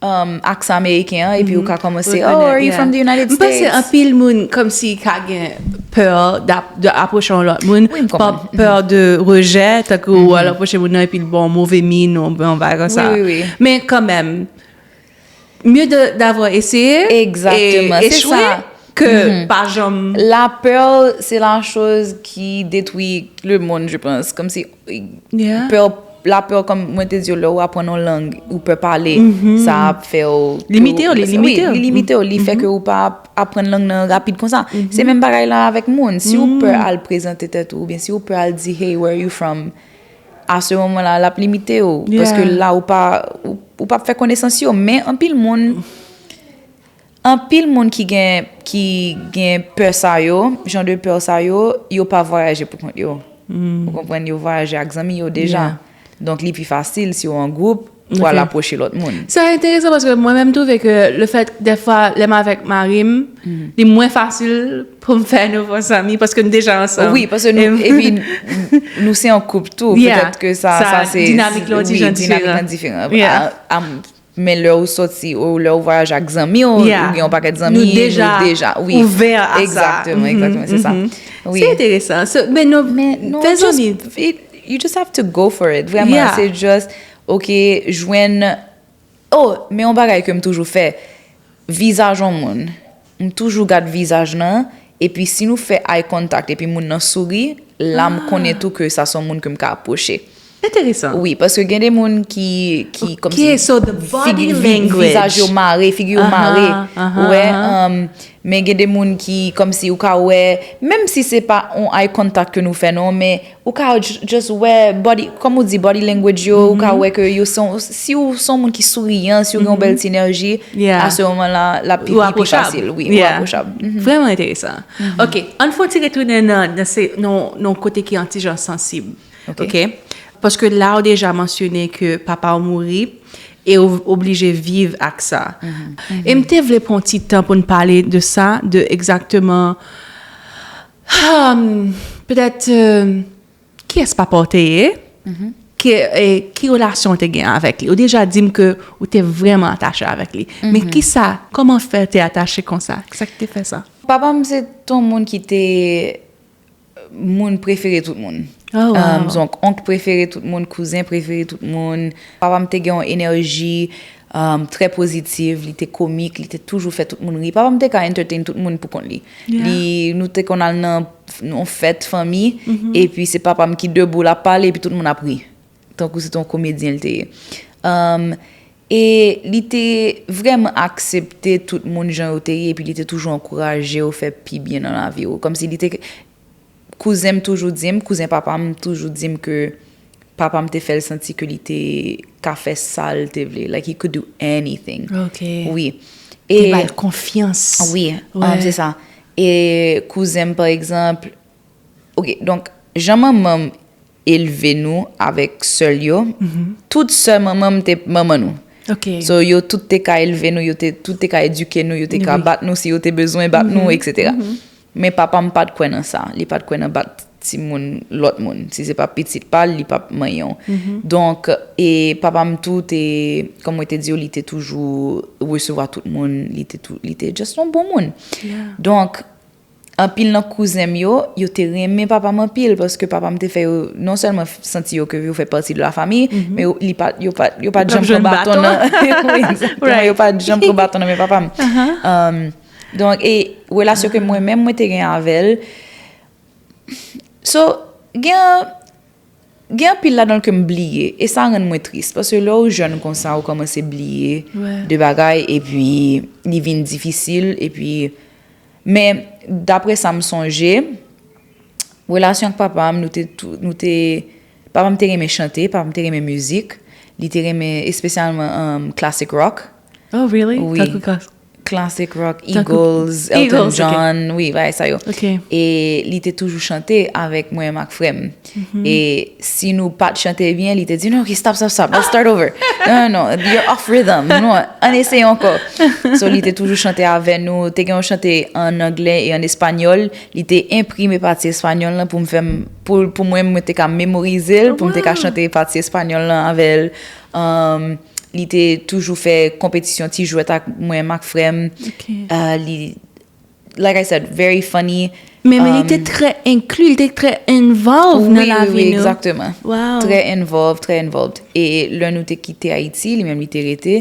um, aksan ameriken an, epi ou ka kòmanse, oh, are you from the United M panse States? Anpil moun kòmsi ka gen pè d ap- de apwoche yon lòt moun, Wi, m pa konprann. pè de rejè, tankou ou al apwoche moun nan epi l ba w move min ou yon bagay konsa. Wi, wi, wi. Men kanmenm, mieux de d'avoir essayé Exactement, et c'est échoué ça. Que pa janm. La peur, c'est la chose qui détruit le monde, je pense. Comme si Yeah. peur, la peur, kòm mwen te di w, lè ou aprann yon lang, ou pè pale, sa ap fè w Limite w, li wi, limite w. Li limite w, li fè ke ou pa ap- aprann lang nan rapid konsa. Se menm bagay la avèk moun. Si ou pè al prezante tèt ou, oubyen si ou pè al di, hey, where you from? A se moman la, l ap limite w. Yeah. Paske la, ou pa, ou, ou p ap fè konesans yo. Men anpil moun, Anpil moun ki gen, ki gen pè sa yo, jan de pè sa yo, yo pa vwayaje pou kont yo. Ou konprann, yo vwayaje ak zanmi yo deja. Donk, li pi fasil si w an gwoup pou al apwoche lòt moun. Sa enteresan paske mwen menm m twouve ke le fèt dèfwa lè m avèk mari m, li mwen fasil pou m fè nouvo zanmi paske nou deja ansanm. Wi, paske nou, epi nou se an koup tou. Petèt ke sa, sa se dinamik lan ti jan diferan. Men lè ou sòti, ou lè ou vwayaje ak zanmi w, ou gen yon pakèt zanmi, nou deja, wi. Ouvè a sa. Egzakteman, egzakteman, se sa. Se enteresan. Men nou, fè zanmi. You just have to go for it. Vrèman, se just, ok, jwenn. Oh, men yon bagay ke m toujou fè. Vizaj yon moun. M toujou gad vizaj nan. Epi si nou fè eye contact epi moun nan souri, la m konnen tou ke sa se yon moun ke m ka apwoche. Enteresan. Wi, paske gen de moun ki, ki kòmsi so the body language. Vizaj yo mare, figi yo mare. Ou wè, um, men gen de moun ki kòmsi ou ka wè, menm si se pa on eye contact ke nou fè non, men ou ka just wè body, kòm ou di, body language yo, ou ka wè ke yo se, si ou se yon moun ki souriyan, si ou gen yon bèl ti enèji, a se moman la, l ap pi, pi fasil, wi, ou apwochab. Vrèman enteresan. Ok, ann fè yon ti retounen nan, nan, nan yon kote ki yon ti jan sansib. Ok. Paske la ou deja mansyone ke papa w mouri e ou oblije viv ak sa. E m te vle pran yon ti tan pou n pale de sa, de egzakteman, petèt, kiyès papa w te ye, ki, e, ki relasyon w te gen avèk li. Ou deja di m ke ou te vrèman atache avèk li. Men kisa, kòman fè te atache konsa? Kisa ki te fè sa? Papa m se t on moun ki te moun prefere tout moun. Donk, onk prefere tout moun, kouzen prefere tout moun. Papa m te gen yon enèji trè pozitiv, li te komik, li te toujou fè tout moun ri. Papa m te ka entertain tout moun pou kont li. Li, nou te konn al nan yon fèt fanmi, epi se papa m ki debou, l ap pale, epi tout moun ap ri. Tankou se t on komedyen li te ye. E li te vrèman aksepte tout moun jan yo te ye, epi li te toujou ankouraje w fè pi byen nan lavi w. Kòmsi li te, kouzen m toujou di m, kouzen papa m toujou di m ke papa m te fè l santi ke li te ka fè sa l te vle. Like, he could do anything. Wi. Te ba l konfyans. Wi, se sa. E kouzen m, pa egzanp, ok, donk, jan manman m elve nou avèk sè l yo, tout sè manman m te manman nou. So, yo tout te ka elve nou, yo te, tout te ka edike nou, yo te ka bat nou si yo te bezwen bat nou, etsetera. Men papa m pa t kwè nan sa. Li pa t kwè nan bat timoun, lòt moun. Si se pa pitit pa l, li p ap manyen w. Donk, e papa m tou te, kòm mwen te di w, li te toujou resevwa tout moun, li te tou, li te just yon bon moun. Donk, anpil nan kouzen m yo, yo te renmen papa m anpil, paske papa m te fè yo non sèlman santi yo ke yo fè pati de la famille, men yo, li pa, yo pa, yo pa t janm pran baton nan, wi, egzakteman, yo pa t janm pran baton nan men papa m. Um, donk, e relasyon ke mwen menm, mwen te gen avè l, so, gen, gen anpil ladan l ke m bliye, e sa rann mwen tris, paske lè w jèn konsa, ou kòmanse bliye de bagay, epi li vin difisil, epi, men, daprè sa m sonje, relasyon ak papa m, nou te tou, nou te, papa m te renmen chante, papa m te renmen mizik, li te renmen espesyalman, um, classic rock. Oh, really? Wi. Classic rock, Eagles, Elton John, wi, bagay sa yo. E li te toujou chante avèk mwen menm ak frè m. E si nou pa t chante byen, li te di, "Non, ok, stop, stop, stop, let's start over. Non, non, non, you're off rhythm. Non, ann eseye ankò." So, li te toujou chante avè nou. Te gen yon chante ann anglè e ann espanyòl. Li te enprime pati espanyòl lan pou m fè m, pou, pou mwen, mwen te ka memorize l, pou m te ka chante pati espanyòl lan avè l. Um, li te toujou fè konpetisyon ti jwèt ak mwen, ak frè m. Uh, li, like I said, very funny. Men, men li te trè enkli, li te trè involved nan lavi nou. Wi, wi, egzakteman. Trè involved, trè involved. E lè nou te kite Ayiti, li menm li te rete.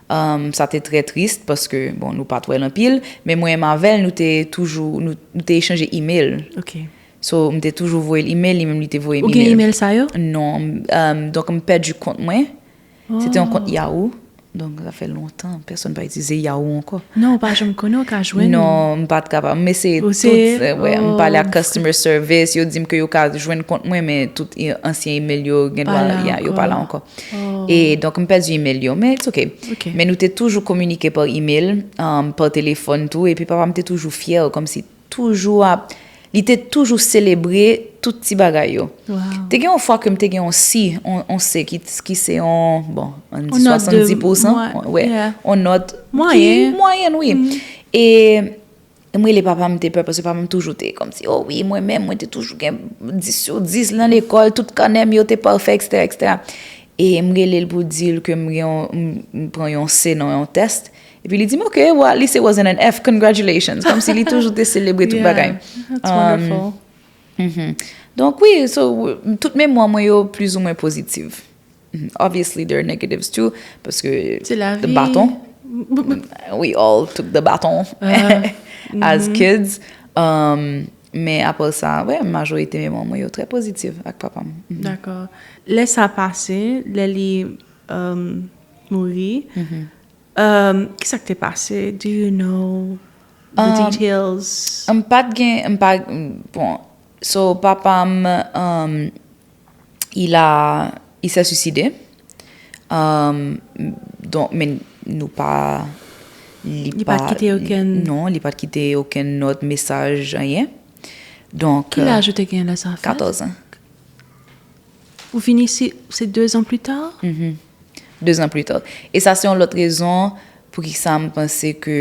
Um, sa te trè tris paske, bon, nou pa t wè l anpil, men mwen menm avè l, nou te toujou, nou, nou te echanje email. So, m te toujou voye l email, li menm li te voye m email. Ou gen email sa yo? Non, um, donk m pèdi kont mwen. Se te yon kont Yahoo. Donk, sa fè lontan, pèsonn pa itilize Yahoo ankò. Non, ou pa janm konnen, ou ka jwenn. Non, m pa t kapab. M eseye tout, wè, m pale ak customer service, yo di m ke yo ka jwenn kont mwen, men tout ansyen email yo, gen dwa, yo pa la ankò. E donk, m pèdi email yo, men it's okay. Ok. Men nou te toujou kominike pa email, um, pa telefòn tou, epi papa m te toujou fyè, kòmsi toujou ap, li te toujou selebre tout ti bagay yo. Wow. Te gen yon fwa ke m te gen yon C, on, on C ki, ki se yon, bon, ann di On nòt de swasanndis pousan, mwa- wè, yeah. On nòt Mwayen. ki mwayen, wi. E m rele papa m, te pè, paske papa m toujou te kòmsi, oh wi, mwen menm, mwen te toujou gen dis sou dis nan lekòl, tout kanè m yo te pafè, et cetera, et cetera. E m rele l pou di l ke m gen yon, m, m pran yon C nan yon tès. Epi li di m, ok, well, at least it wasn't an F, congratulations. Kòmsi li toujou te selebre tout Yeah, bagay. That's Um, wonderful. Mhm. Donk wi, so, w- tout memwa mwen yo plizoumwen pozitiv. Mhm. Obviously, there are negatives too, paske Se la the vi. baton, we all took the baton Ah, as kids. Um, men apre sa, wè, majorite memwa mwen yo trè pozitiv ak papa m. Mhm. Dakò. Lè sa pase, lè li um, mouri, um, kisa k te pase? Do you know the Um, details? M pa t gen, m pa, bon, so papa m, um, il a, il s'est suicidé. Um, donk, men nou pa, li Li pa t kite okenn Non, li pa t kite okenn nòt, mesaj, anyen. Donk, Ki laj ou te gen lè sa fèt? Katòz an. Ou vini isi, se deux ans plus tard? Mhm. Deux ans plus tard. E sa se yon lòt rezon pou ki sa m panse ke,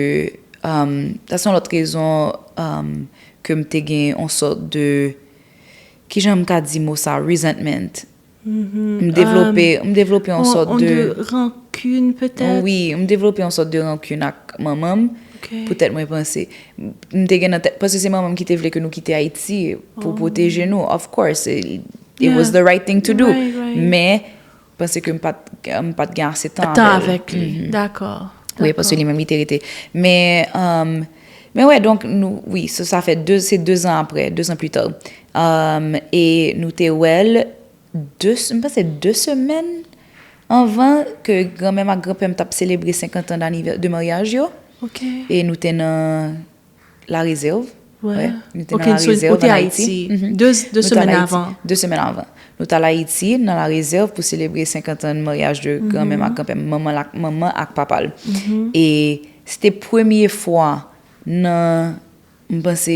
um, sa se yon lòt rezon, um, ke m te gen yon sòt de, kijan m ka di mo sa, resentment. M devlope, m devlope yon On, sòt on de de rancune peut-être? Wi, m devlope yon sòt de rancune ak manman m. Ok. Poutèt mwen panse, m te gen nan tèt, paske se manman m ki te vle ke nou kite Ayiti pou Oh. pwoteje nou. Of course, it, it Yeah. was the right thing to do. Right, right. Men, panse ke m pa t, m pa t gen ase tan Tan avè l. avèk li. Mhm. Dakò. Wi, paske li menm li te rete. Men, um, men wè, donk, nou, wi, so, sa fè de, se deux ans après, deux ans plus tard. Um, e nou te wè l, de, m panse de semèn anvan ke granmè m ak granpè m t ap selebre senkant an d'anivè-, de maryaj yo. Ok. E nou te nan La Réserve. Wè. Wè, nou te Ok, nan La so, Réserve, ou te ann Ayiti. Mhm. Deux, deux Nou te al semaines Ayiti. Avant. Deux semaines avant. Nou t al Ayiti, nan La Réserve, pou selebre senkant an maryaj de granmè m ak granpè m, manman, la, manman ak papa l. E se te premye fwa nan, m panse,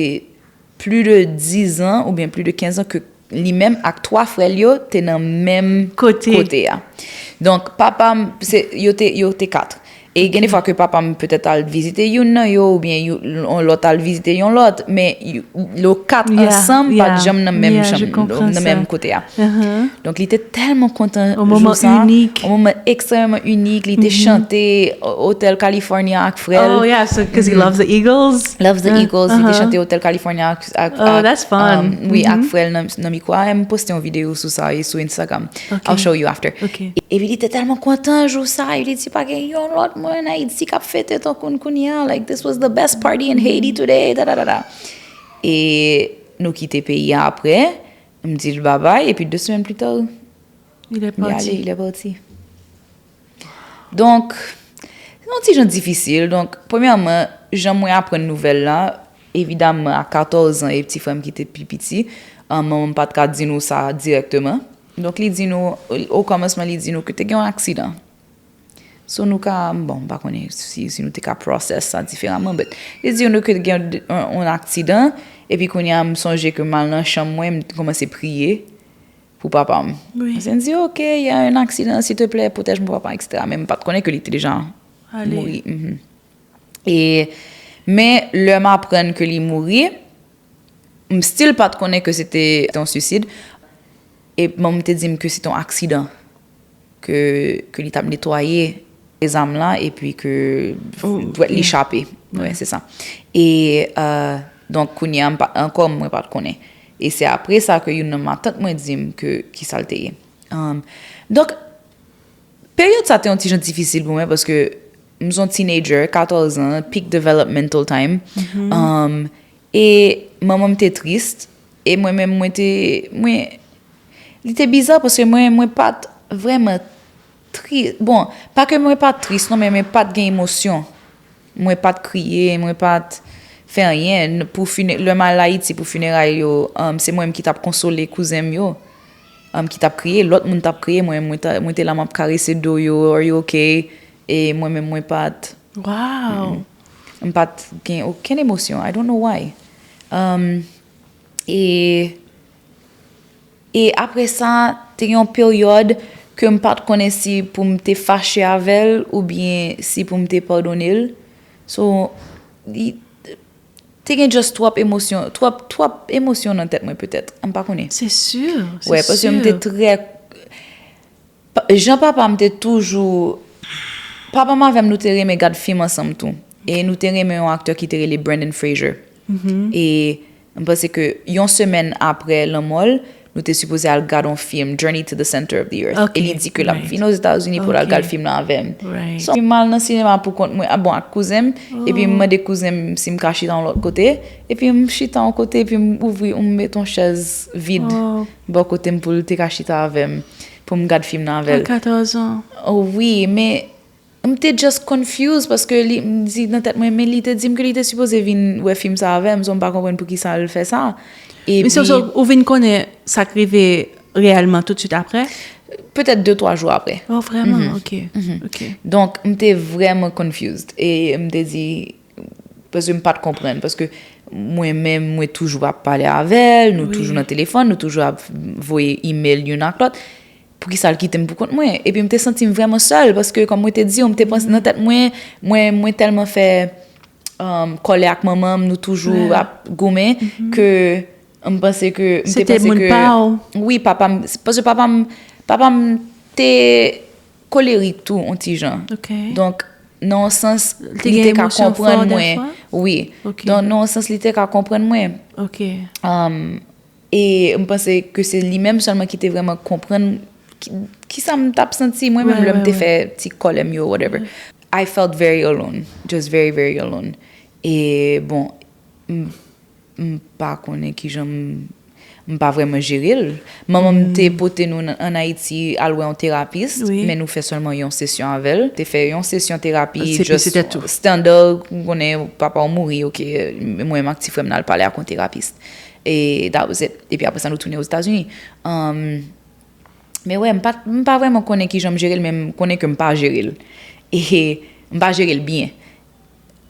plis de diz an oubyen plis de kenz an ke li menm ak twa frè l yo te nan menm Kote. kote a. Donk, papa m, se, yo te, yo te kat. E gen de fwa ke papa m petèt al vizite youn nan yo, oubyen yon, yon lòt al vizite yon lòt, men yo, yo kat Yeah, ansanm pa yeah. t janm nan menm Yeah, je chanm, comprends nan ça. menm kote a. Uh-huh. Donk, li te tèlman kontan Un jou moment sa, unique. Un moment extrêmement unique. Li te chante o- Hotel California ak frè l. Oh, yeah, so, because he loves the Eagles. Loves the Uh, Eagles. Li te uh-huh. chante Hotel California ak, ak, Oh, ak, that's fun. um, wi, ak frè l nan, nan mikwo a. M poste yon videyo sou sa e sou Instagram. Ok. I'll show you after. Ok. E, epi li te tèlman kontan jou sa, li di pa gen yon lòt moun ann Ayiti k ap fete tankou n kounye a. Like, this was the best party in Haiti today. Da, da, da, da. E nou kite peyi a apre. M di l babay, epi de semèn pli ta, Il est li ale, parti. li pati. Donk, se yon ti jan difisil. Donk, premyèman, jan mwen aprann nouvèl la, evidamman, a katòz an, e ti frè m ki te pi piti, an, manman m pa t ka di nou sa dirèkteman. Donk, li di nou, o kòmansman, li di nou ke te gen yon aksidan. So, nou ka, bon, m pa konnen si, si nou te ka process sa diferaman, but li di nou ke te gen yon, yon, yon aksidan, epi kounye a, m sonje ke m al nan chanm mwen, m kòmanse priye pou papa m. Wi. Se m di, ok, il y a un accident, s'il te plaît, protège mon papa, et cetera. Men m pa t konnen ke li te deja Ale. mouri. Mhm. E, men lè m aprann ke li mouri, m still pa t konnen ke se te yon swisid. E manman m te di m ke se te yon aksidan. Ke, ke li t ap netwaye zam la, epi ke Oh, dwèt li yeah. chape. Wè, se sa. E, euh, donk, kounye a, m pa, ankò, mwen pa t konnen. E se apre sa ke youn nan matant mwen di m ke, ki sa l te ye. Um, donk, peryòd sa te yon ti jan difisil pou mwen, paske m se yon teenager, katòz an, peak developmental time. Um, e manman m te tris. E mwen menm, mwen te, mwen, li te biza paske mwen, mwen pa t vrèman tris. Bon, pa ke mwen pa t tris, non, men mwen pa t gen emosyon. Mwen pa t kriye, mwen pa t fè anyen. N-, pou fine-, lè m al Ayiti pou fineray yo, um, se mwen menm ki t ap konsole kouzen m yo. um, ki t ap kriye, lòt moun t ap kriye, mwen, mwen, ta- mwen te la m ap karese do yo, "Are you okay?" E mwen menm, mwen pa t, Wow. m pa t gen okenn emosyon. I don't know why. Um, e, e apre sa, te gen yon peryòd ke m pa t konnen si pou m te fache avè l oubyen si pou m te padone l. So, li, te gen just twòp emosyon, twòp, twòp emosyon nan tèt mwen petèt. M pa konnen. Se si, se Wè, paske m te si. Trè pa- jan papa m te toujou, papa m avè m, nou te renmen gad fim ansanm tou. E nou te renmen yon aktè ki te rele Brendan Fraser. E m panse ke yon semèn apre lanmò l, nou te sipoze al gad yon fim, Journey to the Center of the Earth. Ok, E li di ke l ap right. vin Ozetazini pou l al Ok. Gad fim nan avè m. Right. So, m al nan sinema pou kont mwen, ah, bon, ak kouzen m, epi m mande kouzen m si m ka chita yon lòt kote, epi m chita yon kote, epi m ouvri, m met yon chèz vid Oh. bò kote m pou l te ka chita avè m, pou m gad fim nan avè A l. katòz an. Oh, wi, men m te just confused paske li m di nan tèt mwen, men li te di m ke li te sipoze vin wè fim sa avè m, so m pa konprann poukisa l fè sa. Men se Epi, se ou vin konnen sa k rive reyèlman tout de suite apre? Petèt de twa jou apre. Oh, vrèman? Ok. Ok. Donk, m te vrèman confused. E m te di, paske m pa t konprann, paske mwen menm, mwen toujou ap pale avè l, nou toujou nan telefòn, nou toujou ap voye email youn ak lòt. Poukisa l kite m pou kont mwen? Epi m te santi m vrèman sèl, paske kòm mwen te di w, m te panse nan tèt mwen, mwen, mwen tèlman fè um, kòlè ak manman m, nou toujou Yeah. ap goumen, ke m panse ke, m te Se te panse moun ke, pa w. Wi, papa m, paske papa m, papa m te kolerik tou, on ti jan. Ok. Donk, nan yon sans, Li te li gen te ka emosyon fò konprann mwen. Dèfwa? Wi. Ok. Donk, nan yon sans, li te ka konprann mwen. Ok. Um, e m panse ke se li menm sèlman ki te vrèman konprann ki, ki sa m t ap santi mwen menm Wè, lè m wè, te wè. Fè ti kòlè m yo, whatever. I felt very alone, just very, very alone. E bon, m, m pa konnen ki jan m, m pa vrèman jere l. Manman m te pote nou nan- ann Ayiti al wè yon terapis, Wi. Men nou fè sèlman yon sesyon avè l. Te fè yon sesyon terapi, Se just se tèt ou. Standard, ou konnen papa w mouri, ok, mwen menm ak ti frè m nan al pale ak yon terapis. E that was it. Epi apre sa, nou tounen Ozetazini. Um, men wè, m pa, m pa vrèman konnen ki jan m jere l, men m konnen ke m pa jere l. E m pa jere l byen.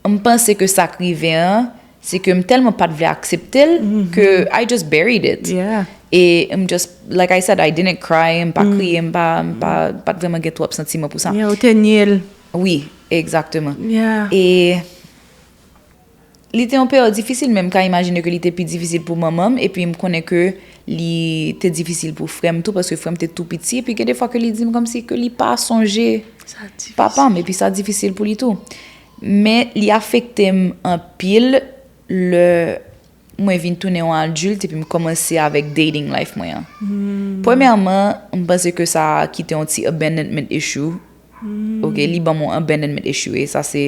M panse ke sa k rive an, se ke m tèlman pa t vle aksepte l, ke I just buried it. Yeah. E m just, like I said, I didn't cry, m pa kriye, m pa, m pa, pa t vrèman gen twòp santiman pou sa. Yeah, ou te nye l. Wi, egzakteman. Yeah. E li te yon peryòd difisil, men m ka imajine ke li te pi difisil pou manman m, epi m konnen ke li te difisil pou frè m tou, paske frè m te tou piti, epi gen de fwa ke li di m kòmsi ke li pa sonje Sa difisil. Papa m, epi sa difisil pou li tou. Men li afekte m anpil lè mwen vin tounen yon adilt, epi m kòmanse avèk dating life mwen an. Premyèman, m panse ke sa kite yon ti abandonment issue. Ok, li ban m yon abandonment issue, e sa se,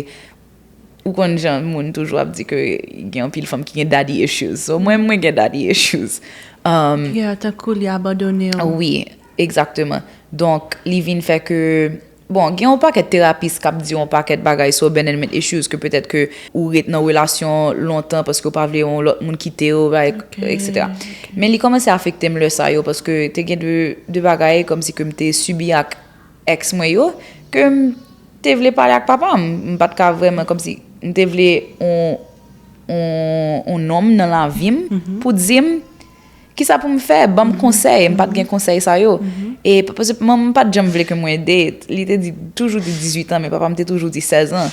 ou konn jan moun toujou ap di ke gen anpil fanm ki gen daddy issues. So, mwen, mwen gen daddy issues. Um, Yeah, tankou li abandone w. Wi, egzakteman. Donk, li vin fè ke, bon, gen yon pakèt terapis k ap di yon pakèt bagay sou abandonment issues, ke petèt ke ou ret nan relasyon lontan paske ou pa vle yon lòt moun kite w, like, Ok, et cetera. Men li kòmanse afekte m lè sa yo, paske te gen de, de bagay kòmsi ke m te sibi ak ex mwen yo, ke m te vle pale ak papa m. M pa t ka vrèman, kòmsi, m te vle on, on, on nonm nan lavi m pou di m kisa pou m fè, ban m konsèy, m pa t gen konsèy sa yo. E pa- paske manman m pa t janm vle ke mwen date. Li te di, toujou di dizuit an, men papa m te toujou di sèz an.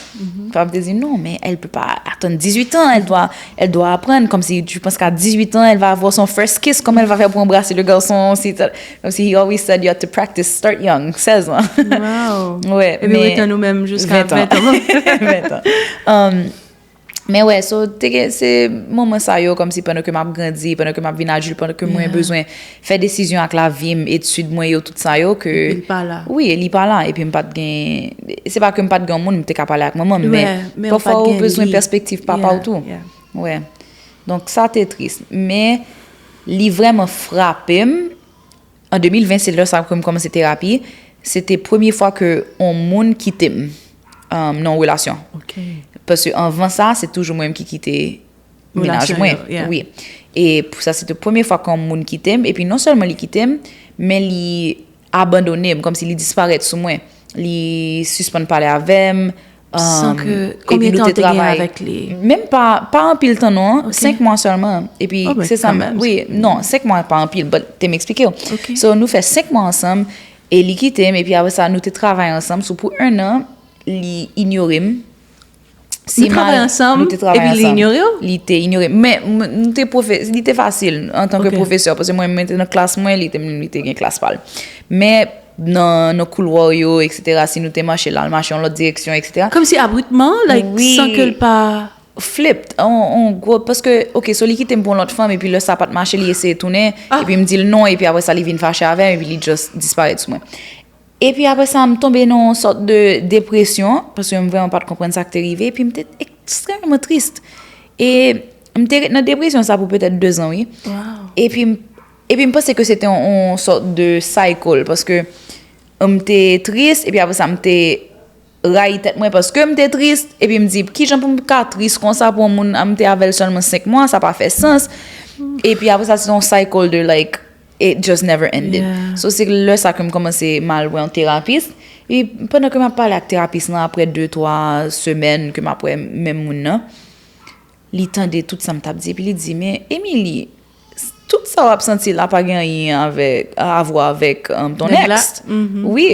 Papa m te di, "Non, mais elle peut pas attendre dix-huit ans, elle doit, elle doit apprendre, comme si tu penses qu'à dix-huit ans, elle va avoir son first kiss, comment elle va faire pour embrasser le garçon, si, comme si he always said you have to practice, start young, sèz an." Wow. Ouais, Epi men ret tann ou menm jiska Ven tan. Ven tan. Ven tan. Um, men wè, so, te gen, se moman sa yo, kòmsi pandan ke m ap grandi, pandan ke m ap vin adilt, pandan ke mwen bezwen fè desizyon ak lavi m, etid mwen yo, tout sa yo, ke Li pa la. Wi, e li pa la, epi m pa t gen, se pa ke m pa t gen moun, m te ka pale ak manman m, Wè, men men ou pafwa pa t ou gen bezwen li. Pèspektiv papa Yeah, w tou. Yeah. Wè. Donk, sa te tris. Men, li vrèman frape m. An de mil ven, se lè sa ke m kòmanse terapi. Se te premye fwa ke yon moun kite m, um, nan yon relasyon. Ok. Paske anvan sa, se toujou mwen menm ki kite menaj Relasyon mwen. Yo, yeah. Wi. E pou sa, se te premye fwa ke yon moun kite m. Epi non sèlman li kite m, men li abandone m, kòmsi li disparèt sou mwen. Li sispann pale avè m. San ke, konbyen tan w te genyen avèk li? Menm pa, pa anpil tan non, senk mwa sèlman. Epi se sa, wi, non, senk mwa pa anpil, but te m eksplike w. So nou fè senk mwa ansanm, e li kite m, epi apre sa nou te travay ansanm, so pou en an, li inyore m. Nou travay ansanm, epi li inyore w? Li te inyore m. Men m te pwofe, li te fasil antanke pwofesè, paske mwen, mwen te nan klas mwen, li te, li te gen klas pa l. Men nan, nan koulwa yo, etsetera, si nou te mache, l al mache yon lòt direksyon, etsetera. Kòmsi abritman, like, san ke l pa. Flipped, on, on gwo, paske, ok, so li kite m pou yon lòt fanm, epi lè sa pa t mache, li eseye tounen, epi m di l non, epi apre sa, li vin fache avè m, epi li just disparèt sou mwen. Epi apre sa, m tonbe nan yon sòt de depresyon, paske m vrèman pa t konprann sa k te rive, epi m te ekstrèmeman tris. E m te ret nan depresyon sa pou petèt de zan, wi. Epi, epi m panse ke se te yon, yon sòt de cycle, paske m te tris, epi apre sa, m te rayi tèt mwen paske m te tris, epi m di, kijan pou m ka tris konsa pou yon moun m te avè l sèlman senk mwa, sa pa fè sans. Epi apre sa, se yon cycle de, like, it just never ended. So, se lè sa ke m kòmanse m al wè yon terapis. Epi, pandan ke m ap pale ak terapis lan, apre de, twa semèn ke m ap wè menm moun nan, li tande tout sa m t ap di, epi li di, men, Emily, tout sa w ap santi la pa gen anyen avèk, a vwa avèk um, ton ex. Wi.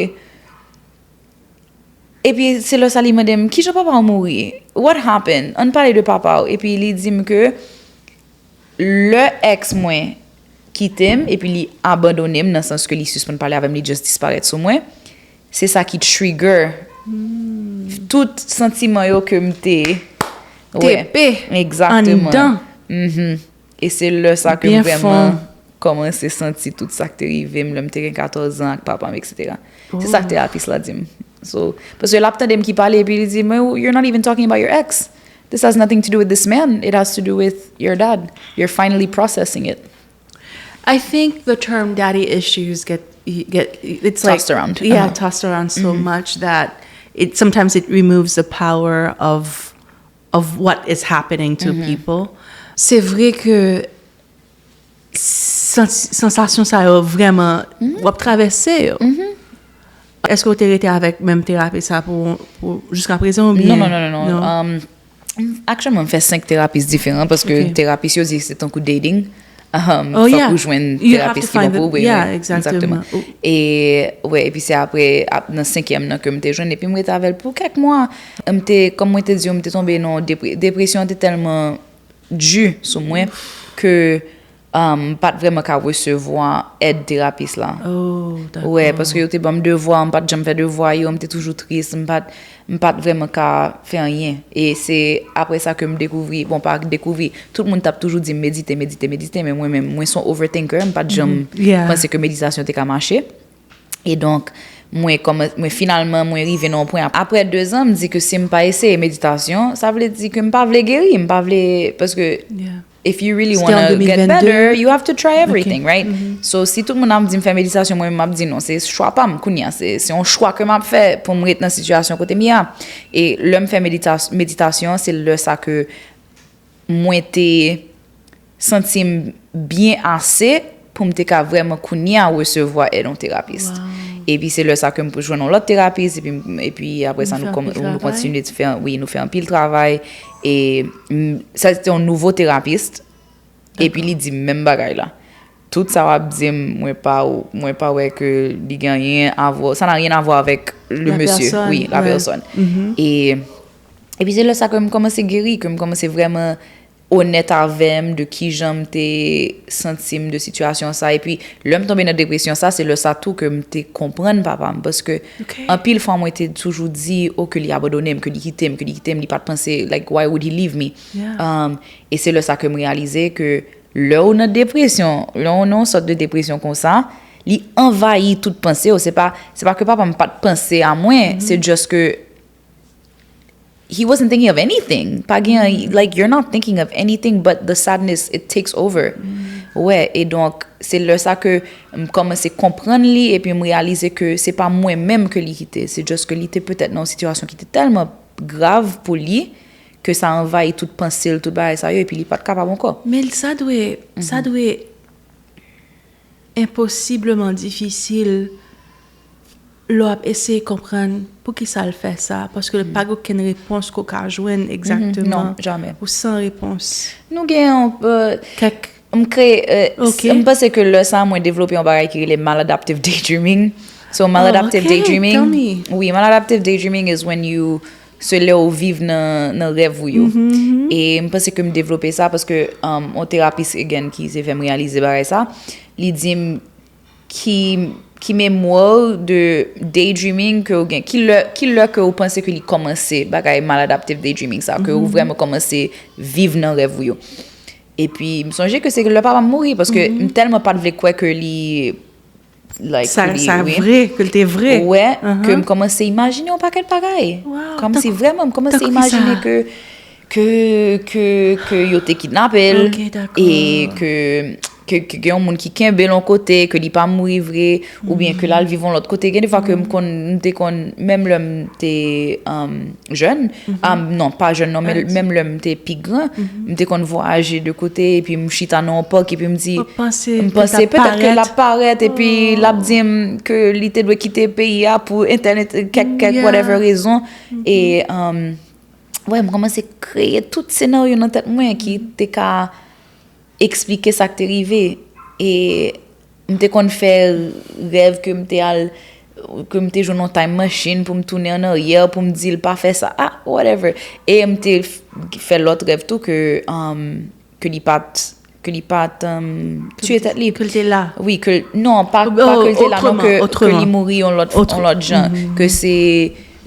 Epi se lè sa li mande m, kijan papa w mouri? What happened? Ann pale de papa w. Epi li di m ke lè ex mwen kite m, epi li abandone m, nan sans ke li sispann pale avè m, li just disparèt sou mwen, se sa ki trigger tout santiman yo ke m te. Tepe anndan. E se lè sa ke m vrèman kòmanse santi tout sa k te rive m lè m te gen katòz an ak papa m, etsetera. Se sa k terapis la di m. So, paske l ap tande m ki pale, epi li di, men you're not even talking about your ex. This has nothing to do with this man. It has to do with your dad. You're finally processing it. I think the term daddy issues get get it's like Tossed around. Yeah, tossed around so much that it sometimes it removes the power of of what is happening to people. Se vre ke sans- sansasyon sa yo vrèman w ap travèse yo. Èske w te rete avèk menm terapi sa pou pou jiska prezan oubyen? Non, non, non, non, non. Um, Aktyèlman, m fè senk terapis diferan paske terapis yo di se tankou dating. Um, fòk ou jwenn terapis ki bon pou ou. Wi, egzakteman. E wè, epi se apre ap- nan senkyèm nan ke m te jwenn, epi m rete avè l pou kèk mwa. M te, kòm mwen te di w, m te tonbe nan depre- depresyon an te tèlman di sou mwen ke um, m pa t vrèman ka resevwa èd terapis la. Oh, dakò. Wè, paske yo te ban m devwa, m pa t janm fè devwa yo, m te toujou tris, m pa t, m pa t vrèman ka fè anyen. E se apre sa ke m dekouvri, bon, pa dekouvri, tout moun t ap toujou di m medite, medite, medite, men mwen menm, mwen se yon overthinker, m pa t janm panse ke meditasyon te ka mache. E donk, mwen kòman, mwen finalman, mwen rive nan yon pwen, apre de zan, m di ke si m pa eseye meditasyon, sa vle di ke m pa vle geri, m pa vle, paske if you really wanna get better, you have to try everything, right? So, si tout moun ap di m fè meditasyon, mwen menm m ap di non, se chwa pa m kounye a, se se yon chwa ke m ap fè pou m ret nan sitiyasyon kote m ye a. E lè m fè medita- meditasyon, se lè sa ke mwen te santi m byen ase pou m te ka vrèman kounye a resevwa èd yon terapis. Epi se lè sa ke m jwenn yon lòt terapis, epi, epi apre sa nou kontinye fè, wi, nou fè anpil travay. E sa se te yon nouvo terapis. Epi li di m menm bagay la. Tout sa w ap di m, mwen pa, mwen pa wè ke li gen anyen a voir. Ça n'a rien à voir avec le monsieur. Oui, la personne. E epi se lè sa ke m kòmanse geri, ke m kòmanse vrèman onèt avè m de kijan m te santi m de sitiyasyon sa. Epi lè m tonbe nan depresyon sa, se lè sa tou ke m te konprann papa m. Paske anpil fwa mwen te toujou di, oh, ke li abandone m, ke li kite m, ke li kite m, li pa t panse, like, why would he leave me? Um, e se lè sa ke m reyalize ke lè w nan depresyon, lè w nan yon sòt de depresyon konsa, li anvayi tout panse w. Se pa, se pa ke papa m pa t panse a mwen, se just ke he wasn't thinking of anything. Pa gen, like, you're not thinking of anything but the sadness, it takes over. Wè, e donk, se lè sa ke m kòmanse konprann li, epi m reyalize ke se pa mwen menm ke li kite. Se just ke li te petèt nan yon sitiyasyon ki te tèlman grav pou li, ke sa anvayi tout panse l, tout bagay sa yo, epi li pa t kapab ankò. Men sa dwe, sa dwe enposibleman difisil lè w ap eseye konprann poukisa l fè sa, paske pa gen okenn repons ke w ka jwenn egzakteman. Non, jamè. Ou san repons. Nou gen yon, euh, Kèk m kreye, euh, Ok. M panse ke lè sa mwen devlope yon bagay ki rele maladaptive daydreaming. So, maladaptive ok, daydreaming, tell me. Oui, maladaptive daydreaming is when you, se lè ou viv nan, nan rèv ou yo. Mm-hmm. E m panse ke m devlope sa paske, um, yon terapis, again, ki se fè m reyalize bagay sa, li di m ki, ki memwa de daydreaming ke ou gen, ki lè, ki lè ke ou panse ke li kòmanse, bagay maladaptive daydreaming sa, ke ou vrèman kòmanse viv nan rèv ou yo. Epi m sonje ke se lè papa m mouri, paske m tèlman pa t vle kwè ke li, like, Sa, ke li, sa wi. Vre, ke l te vre. Wè, ke m kòmanse imajine yon pakèt bagay. Wow, Kòmsi tankou- vrèman, m kòmanse tankou imajine kisa? ke, ke, ke, ke yo te kidnape l. Ok, dakò. E ke, ke, ke gen yon moun ki kenbe l yon kote, ke li pa mouri vre, oubyen ke l al viv yon lòt kote. Gen de fwa ke m konn, m te konn, menm lè m te, um, jèn, um, non, pa jèn non, men menm lè m te pi gran, m te konn vwayaje de kote, epi m chita nan yon pòk, epi m di, Ou panse m ke panse l ap petèt ke l parèt? Ap parèt, epi l ap di m ke li te dwe kite peyi a pou entènèt, kèk, kèk Yeah. Whatever rezon. E, um, wè, m kòmanse kreye tout senaryo nan tèt mwen ki te ka eksplike sa k te rive. E m te konn fè rèv ke m te al, ke m te jwenn yon time machine pou m tounen an aryè, pou m di l pa fè sa. Ah, whatever. E m te f- fè lòt rèv tou ke, um, ke li pa t, ke li pa t, um, tiye tèt li. Ke l te la. Wi, ke, non, pa, Oh, pa ke l te la, non, otreman, ke, ke otreman. Li mouri yon lòt, yon lòt jan. Ke se,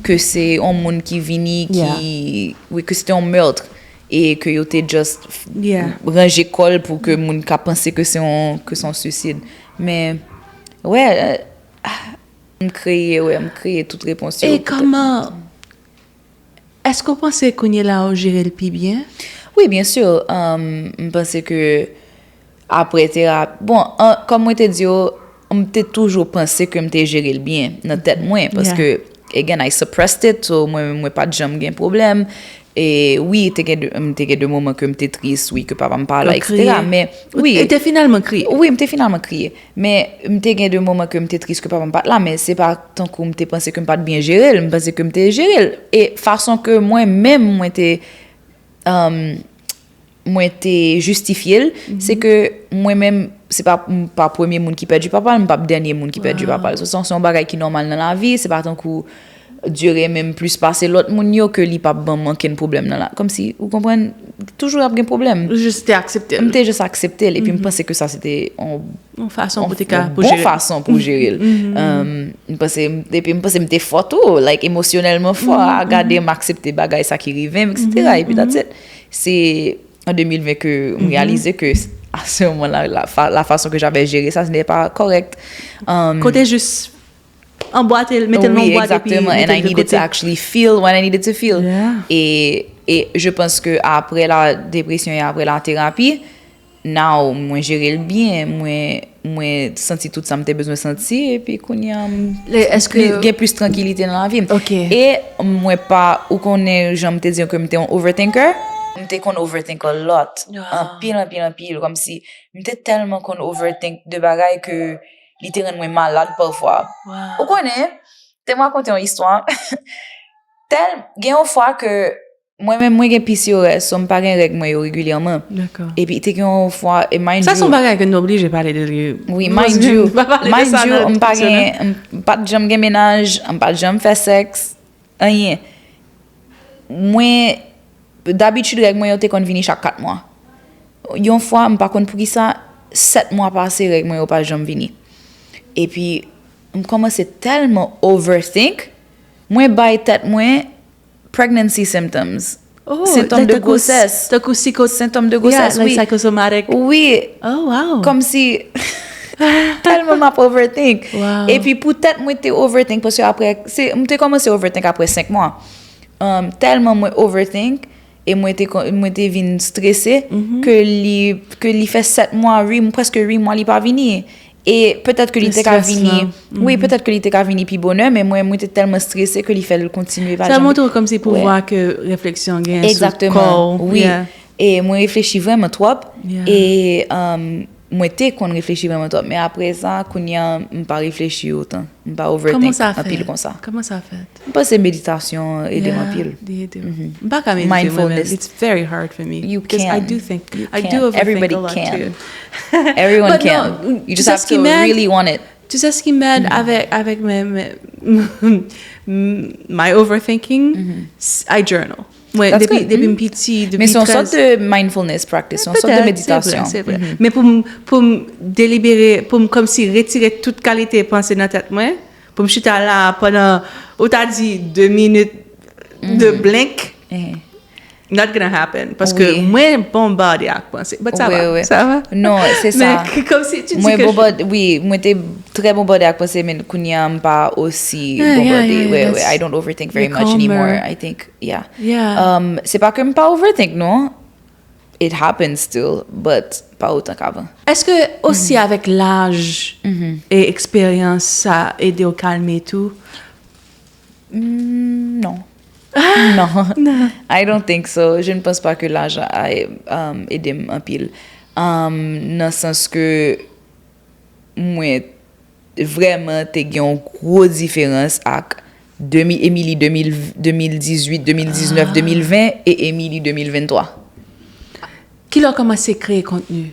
ke se yon moun ki vini, ki, Yeah. wi, ke se te yon meurtre. E ke yo te just f- Yeah. ranje kò l pou ke moun ka panse ke se yon, ke se yon suisid. Men, wè, euh, ah, m kreye, wè, m kreye tout repons yo. E kòman, èske w panse kounye la ou jere l pi byen? Wi, byen si. Um, m panse ke apre terapi, bon, an, kòm mwen te di yo, m te toujou panse ke m te jere l byen nan tèt mwen, paske, again, I suppressed it, so mwen, mwen pa t janm gen pwoblèm. E wi, te gen de, m te gen de moman ke m te tris, wi, ke papa m pa la, Ou et cetera. Kriye? Men, Ou- wi. E te finalman kriye? Wi, m te finalman kriye. Men, m te gen de moman ke m te tris ke papa m pa t la, men se pa tankou m te panse ke m pa t byen jere l, m panse ke m te jere l. E fason ke mwen menm, mwen te, um, mwen te jistifye l, se ke mwen menm, se pa, m pa premye moun ki pèdi papa l, m p ap dènye moun ki pèdi papa l. Se, se yon bagay ki nòmal nan lavi, se pa tankou Dye renmen m plis pase lòt moun yo ke li p ap ban m ankenn pwoblèm nan la. Kòmsi, ou konprann, toujou ap gen pwoblèm. Ou jis te aksepte M l. Te jis aksepte l, epi m panse ke sa se te yon Yon fason pou te ka, yon pou bon jere l. Fason pou jere l. Um, m panse, epi m panse m te fò tou, like, emosyonèlman fò, a gade m aksepte bagay sa ki rive m, et cetera. Epi that's it. Se an de mil ven ke m reyalize ke à ce moment-là, la, fa- la façon que j'avais géré ça, ce n'est pas correct. Um, Kote jis anbwate l, mete l nan oui, yon bwat epi exactement. And mete I l de needed to kote. Actually feel what I needed to feel. Yeah. E, e je pense que après la dépression et après la thérapie, now, mwen jere l byen, mwen, mwen santi tout sa m te bezwen santi, epi kounye a, m Le- èske- pli- gen plis trankilite nan lavi m. Ok. E mwen pa, ou konnen, jan m te di ke m te yon overthinker, m te konn overthink a lot. Wow. Anpil, anpil, anpil. Kòmsi, m te tèlman konn overthink de bagay ke li te rann mwen malad pafwa. Wow. Ou konnen, te m rakonte yon istwa. Tèl, gen yon fwa ke, mwen menm, mwen gen P C O S, so m pa gen règ mwen yo regilyèman. Dakò. Epi te gen yon fwa, e mind Sa se yon you, bagay ke nou oblije pale de li. Wi, mind you, Pa pale de mind sa you, nan m pa episode la. Gen, m pa t janm gen mennaj, m pa t janm fè sèks, anyen. Mwen, dabitid règ mwen yo te konn vini chak kat mwa. Yon fwa, m pa konn poukisa, sèt mwa pase, règ mwen yo pa janm vini. Epi, m kòmanse tèlman overthink, mwen bay tèt mwen pregnancy symptoms. Oh, Sentòm de tankou- gwosès. Tankou sikot. Sentòm de Yeah, gwosès, like wi. Psychosomatic. Wi. Oh, wow. Kòmsi, tèlman m ap overthink. Wow. Epi poutèt mwen te overthink, paske apre, se, m te kòmanse overthink apre senk mwa. Um, tèlman mwen overthink, e mwen te, kon- mwen te vin strese, Mhm. ke li, ke li fè sèt mwa, ui, m- prèske uit mwa li pa vini. E petèt ke li te ka Stress vini, la. wi, petèt ke li te ka vini pi bonè, men mwen, mwen te tèlman strese ke li fè l kontinye pa Sa janm. montre w kòmsi pouvwa Wè. Ke refleksyon gen sou Exactement, kò w. wi. Yeah. E mwen reflechi vrèman twòp. Yeah. E, um, Mwen te konn reflechi vrèman twòp, men apre sa, kounye a, m pa reflechi otan. M pa overthink anpil konsa. Kòman sa fèt? M panse meditasyon ede m anpil. Li ede w. M pa ka medite mwen menm. It's very hard for me. You can. Because I do think, I do overthink a lot too. Everybody can. Everyone can. You just have to really want it. Tu sais ce qui m'aide avec, avec mes, mes, my overthinking? I journal. Mwen, depi, depi m piti, depi... Men se yon sòt de mindfulness practice, se yon sòt de meditasyon. Se vre, se vre. Men pou m, pou m delibere, pou m kòmsi retire tout kalite panse nan tèt mwen, pou m chita la pandan, ou ta di, de minit de blank, not gonna happen. Paske mwen bombade ak panse. But sa va, sa va. Non, se sa. Men kòmsi tu dis que je... Mwen bombade, wi, mwen te trè bombade ak panse, men kounye a m pa osi bombade. Wi, wi, I don't overthink very much anymore. I think Yeah. Um, se pa ke m pa overthink, non. It happens still, but pa otan k'avan. Èske osi avèk laj e eksperyans sa ede w kalme tou? Mm, non. Non. I don't think so. Je ne pense pas que l'âge a, a, um, ede m anpil. Um, nan sans ke mwen vrèman te gen yon gwo diferans ak de mil, Emily de mil, de mil dizuit, de mil diznèf, de mil ven e Emily de mil venntwa. Kilè w kòmanse kreye kontni?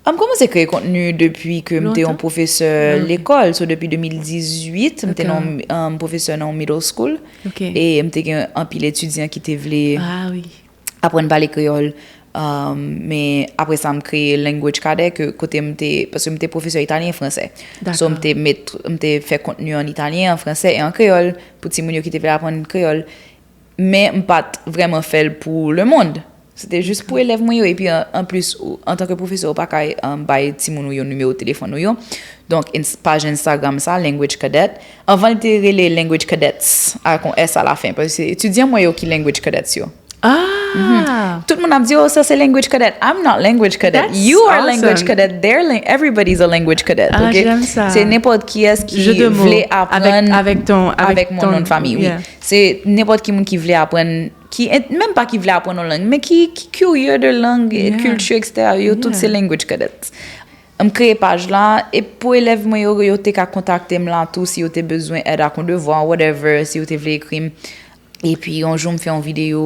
M kòmanse kreye kontni depi ke m te yon pwofesè lekòl. So, depi de mil dizuit, m te yon, um, pwofesè nan yon middle school. E m te gen anpil etidyan ki te vle aprann pale kreyòl. Um, men apre sa, m kreye Language Cadet, ke kote m te, paske m te pwofesè italyen, fransè. So, m te met, m te fè kontni an italyen, an fransè e an kreyòl pou timoun yo ki te vle aprann kreyòl. Men m pa t vrèman fè l pou lemonn. Se te jis pou elèv mwen yo. Epi, an, anplis, ou, antanke pwofesè, ou pa ka, um, bay timoun ou yo nimewo telefòn ou yo. Donk, ins-, paj Instagram sa, Language Cadet. Anvan, li te rele Language Cadets, ak yon S alafen. Paske se etidyan mwen yo ki Language Cadets yo. Ah! Tout moun ap di, "Oh, sa se language cadet." I'm not language cadet. You are language cadet. They're lang-, everybody's a language cadet. Ah, j'aime ça. Se nenpòt kiyès ki vle aprann avèk mon non de famille, wi. Se nenpòt ki moun ki vle aprann, ki, menm pa ki vle aprann yon lang, men ki, ki curieux de lang, kilti, et cetera. Yo tout se language cadets. M kreye paj la, e pou elèv mwen yo, yo te ka kontakte m la tou si yo te bezwen èd ak yon devwa, whatever, si yo te vle ekri m. Epi, yon jou, m fè yon videyo,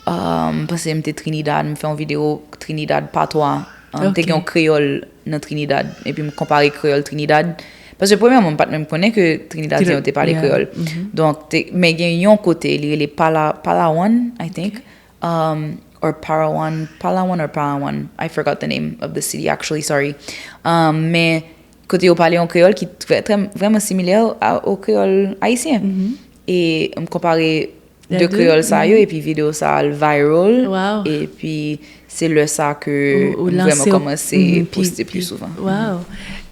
um, m panse m te Trinidad, m fè yon videyo Trinidad patwa. Um, te gen yon kreyòl nan Trinidad, epi m konpare kreyòl Trinidad. Paske premyèman, m pa t menm konnen ke Trinidadyen yo te pale kreyòl. Donk, te, men gen yon kote, li rele Pala-, Palawan, I think. Um, or Parawan, Palawan or Parawan. I forgot the name of the city, actually, sorry. Um, men kote yo pale yon kreyòl ki trè, trè, vrèman similè a, o kreyòl ayisyen. E m konpare de kreyòl sa yo, epi videyo sa al viral, epi se lè sa ke m vrèman kòmanse poste pi souvan. Wow.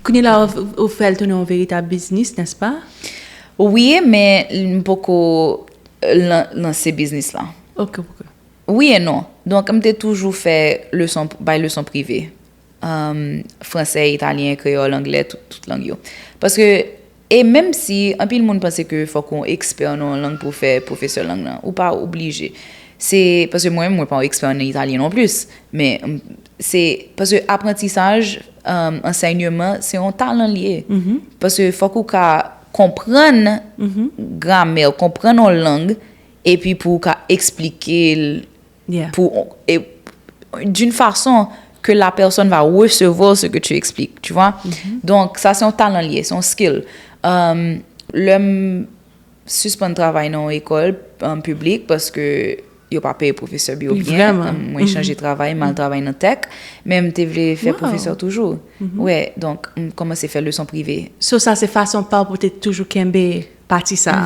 Kounye la, ou, ou fè l tounen yon veritab biznis, nèspa? Wi, men m poko lan-, lanse biznis la. Ok, ok. Wi e non. Donk, m te toujou fè leson, bay leson prive. Um, fransè, italyen, kreyòl, anglè, tout, tout lang yo. Paske, e menm si anpil moun panse ke fòk ou yon ekspè nan yon lang pou w fè pwofesè lang nan, ou pa oblije. Se, paske mwen menm, mwen pa yon ekspè nan italyen non plis. Men, m, se, paske aprantisaj, um, ansèyman, se yon talan li ye. Paske fòk ou ka konprann gramè, konprann yon lang, epi pou w ka eksplike l pou, e, d'une façon que la personne va recevoir ce que tu expliques, tu vois. Donk, sa se yon talan li ye, se yon skill. Um, lè m sispann travay nan yon ekòl, um, piblik, paske yo pa peye pwofesè yo byen, um, mwen chanje travay, m al travay nan tech, men m te vle fè pwofesè toujou. Wè, donk, m kòmanse fè leson prive. So, sa se fason pa w pou te toujou kenbe pati sa.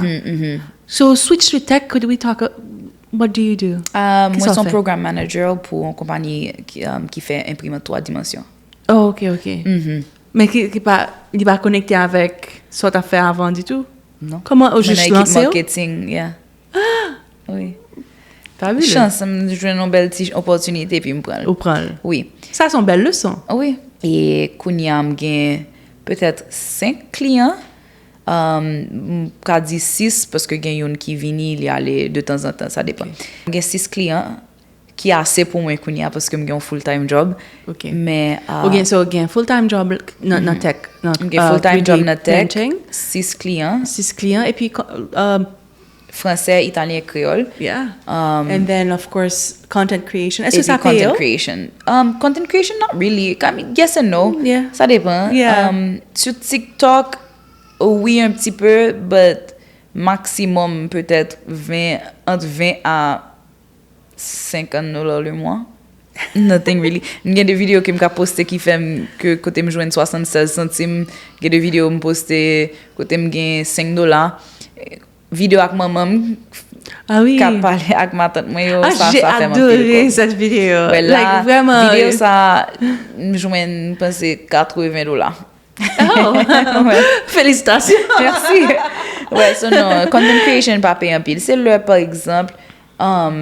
So, switch to tech, could we talk, uh, what do you do? Uh, mwen se yon program manager pou yon konpayi ki, um, ki fè enprimant twa dimansyon. Oh, ok, ok. Men ki, ki pa, li pa konekte avèk sa w t ap fè avan ditou? Non. Kòman ou jis lanse w? Mwen nan ekip marketing, yeah. Wi. Fabulous. Chans, m jwenn yon bèl ti opòtinite, epi m pran l. Ou pran l. Wi. Sa se yon bèl leson. Wi. E kounye a, m gen petèt senk kliyan. Um, m ka di sis, paske gen youn ki vini, li ale de tanzantan, sa depann. M gen sis kliyan, ki ase pou mwen kounye a paske m gen yon full time job. Ok. Men Ou gen, so, ou gen full time job nan, nan tech, nan M gen uh, full time job three D nan tech, printing, sis kliyan, sis kliyan, epi uh, fransè, italyen, kreyòl. Yeah. Um, And then, of course, content creation. Èske Epi sa peye content w? Creation. Um, content creation, not really. Kami, yes and no. Yeah. Sa depan. Yeah. Um, sur TikTok, oui, un petit peu, but maximum peut-être vingt, entre vingt à cinquante dollars le mois. Nothing really. M gen de videyo ke m ka poste ki fè m ke kote m jwenn swasannsèz santim. Gen de videyo m poste kote m gen senk dola. Videyo ak manman m Ah oui. K ap pale ak matant mwen yo, Ah, sa, j'ai sa fè m anpil adoré kòb. Cette vidéo. Wè, la, Like, vraiment. Videyo sa, m jwenn, m panse, katreven dola. Oh, félicitations. Mèsi. Wè, so non, content creation pa peye anpil. Se lè, pa egzanp, um,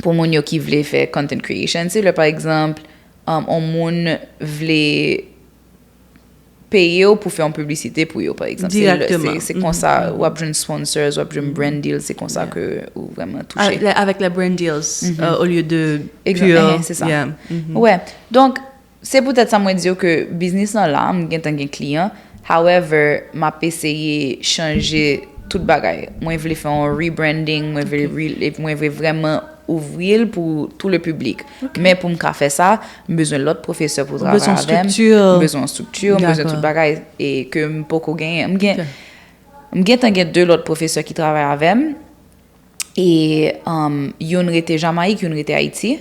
pou moun yo ki vle fè content creation, se lè, pa egzanp, um, on moun vle peye w pou fè yon piblisite pou yo, pa egzanp. Se lè- Direkteman. Se se konsa w ap jwenn sponsors, w ap jwenn brand deal, se konsa ke ou vrèman touche. Avec les brand deals euh, au lieu de Egzanp, pure. Ehe, se sa. Yeah. Mhm. Wè. Donk, se poutèt sa mwen di yo ke biznis lan la, m gentan gen kliyan. However, m ap eseye chanje tout bagay. Mwen vle fè yon rebranding, mwen vle re- mwen vle vrèman ouvri l pou tout le public. Men pou m ka fè sa, m bezwen lòt pwofesè pou travay Bezwen avè m. strikti. M bezwen yon strikti, m bezwen Dakò. Tout bagay e ke m poko genyen. M gen m gentan gen de lòt pwofesè ki travay avè m. E um, youn rete Jamayik, youn rete Ayiti.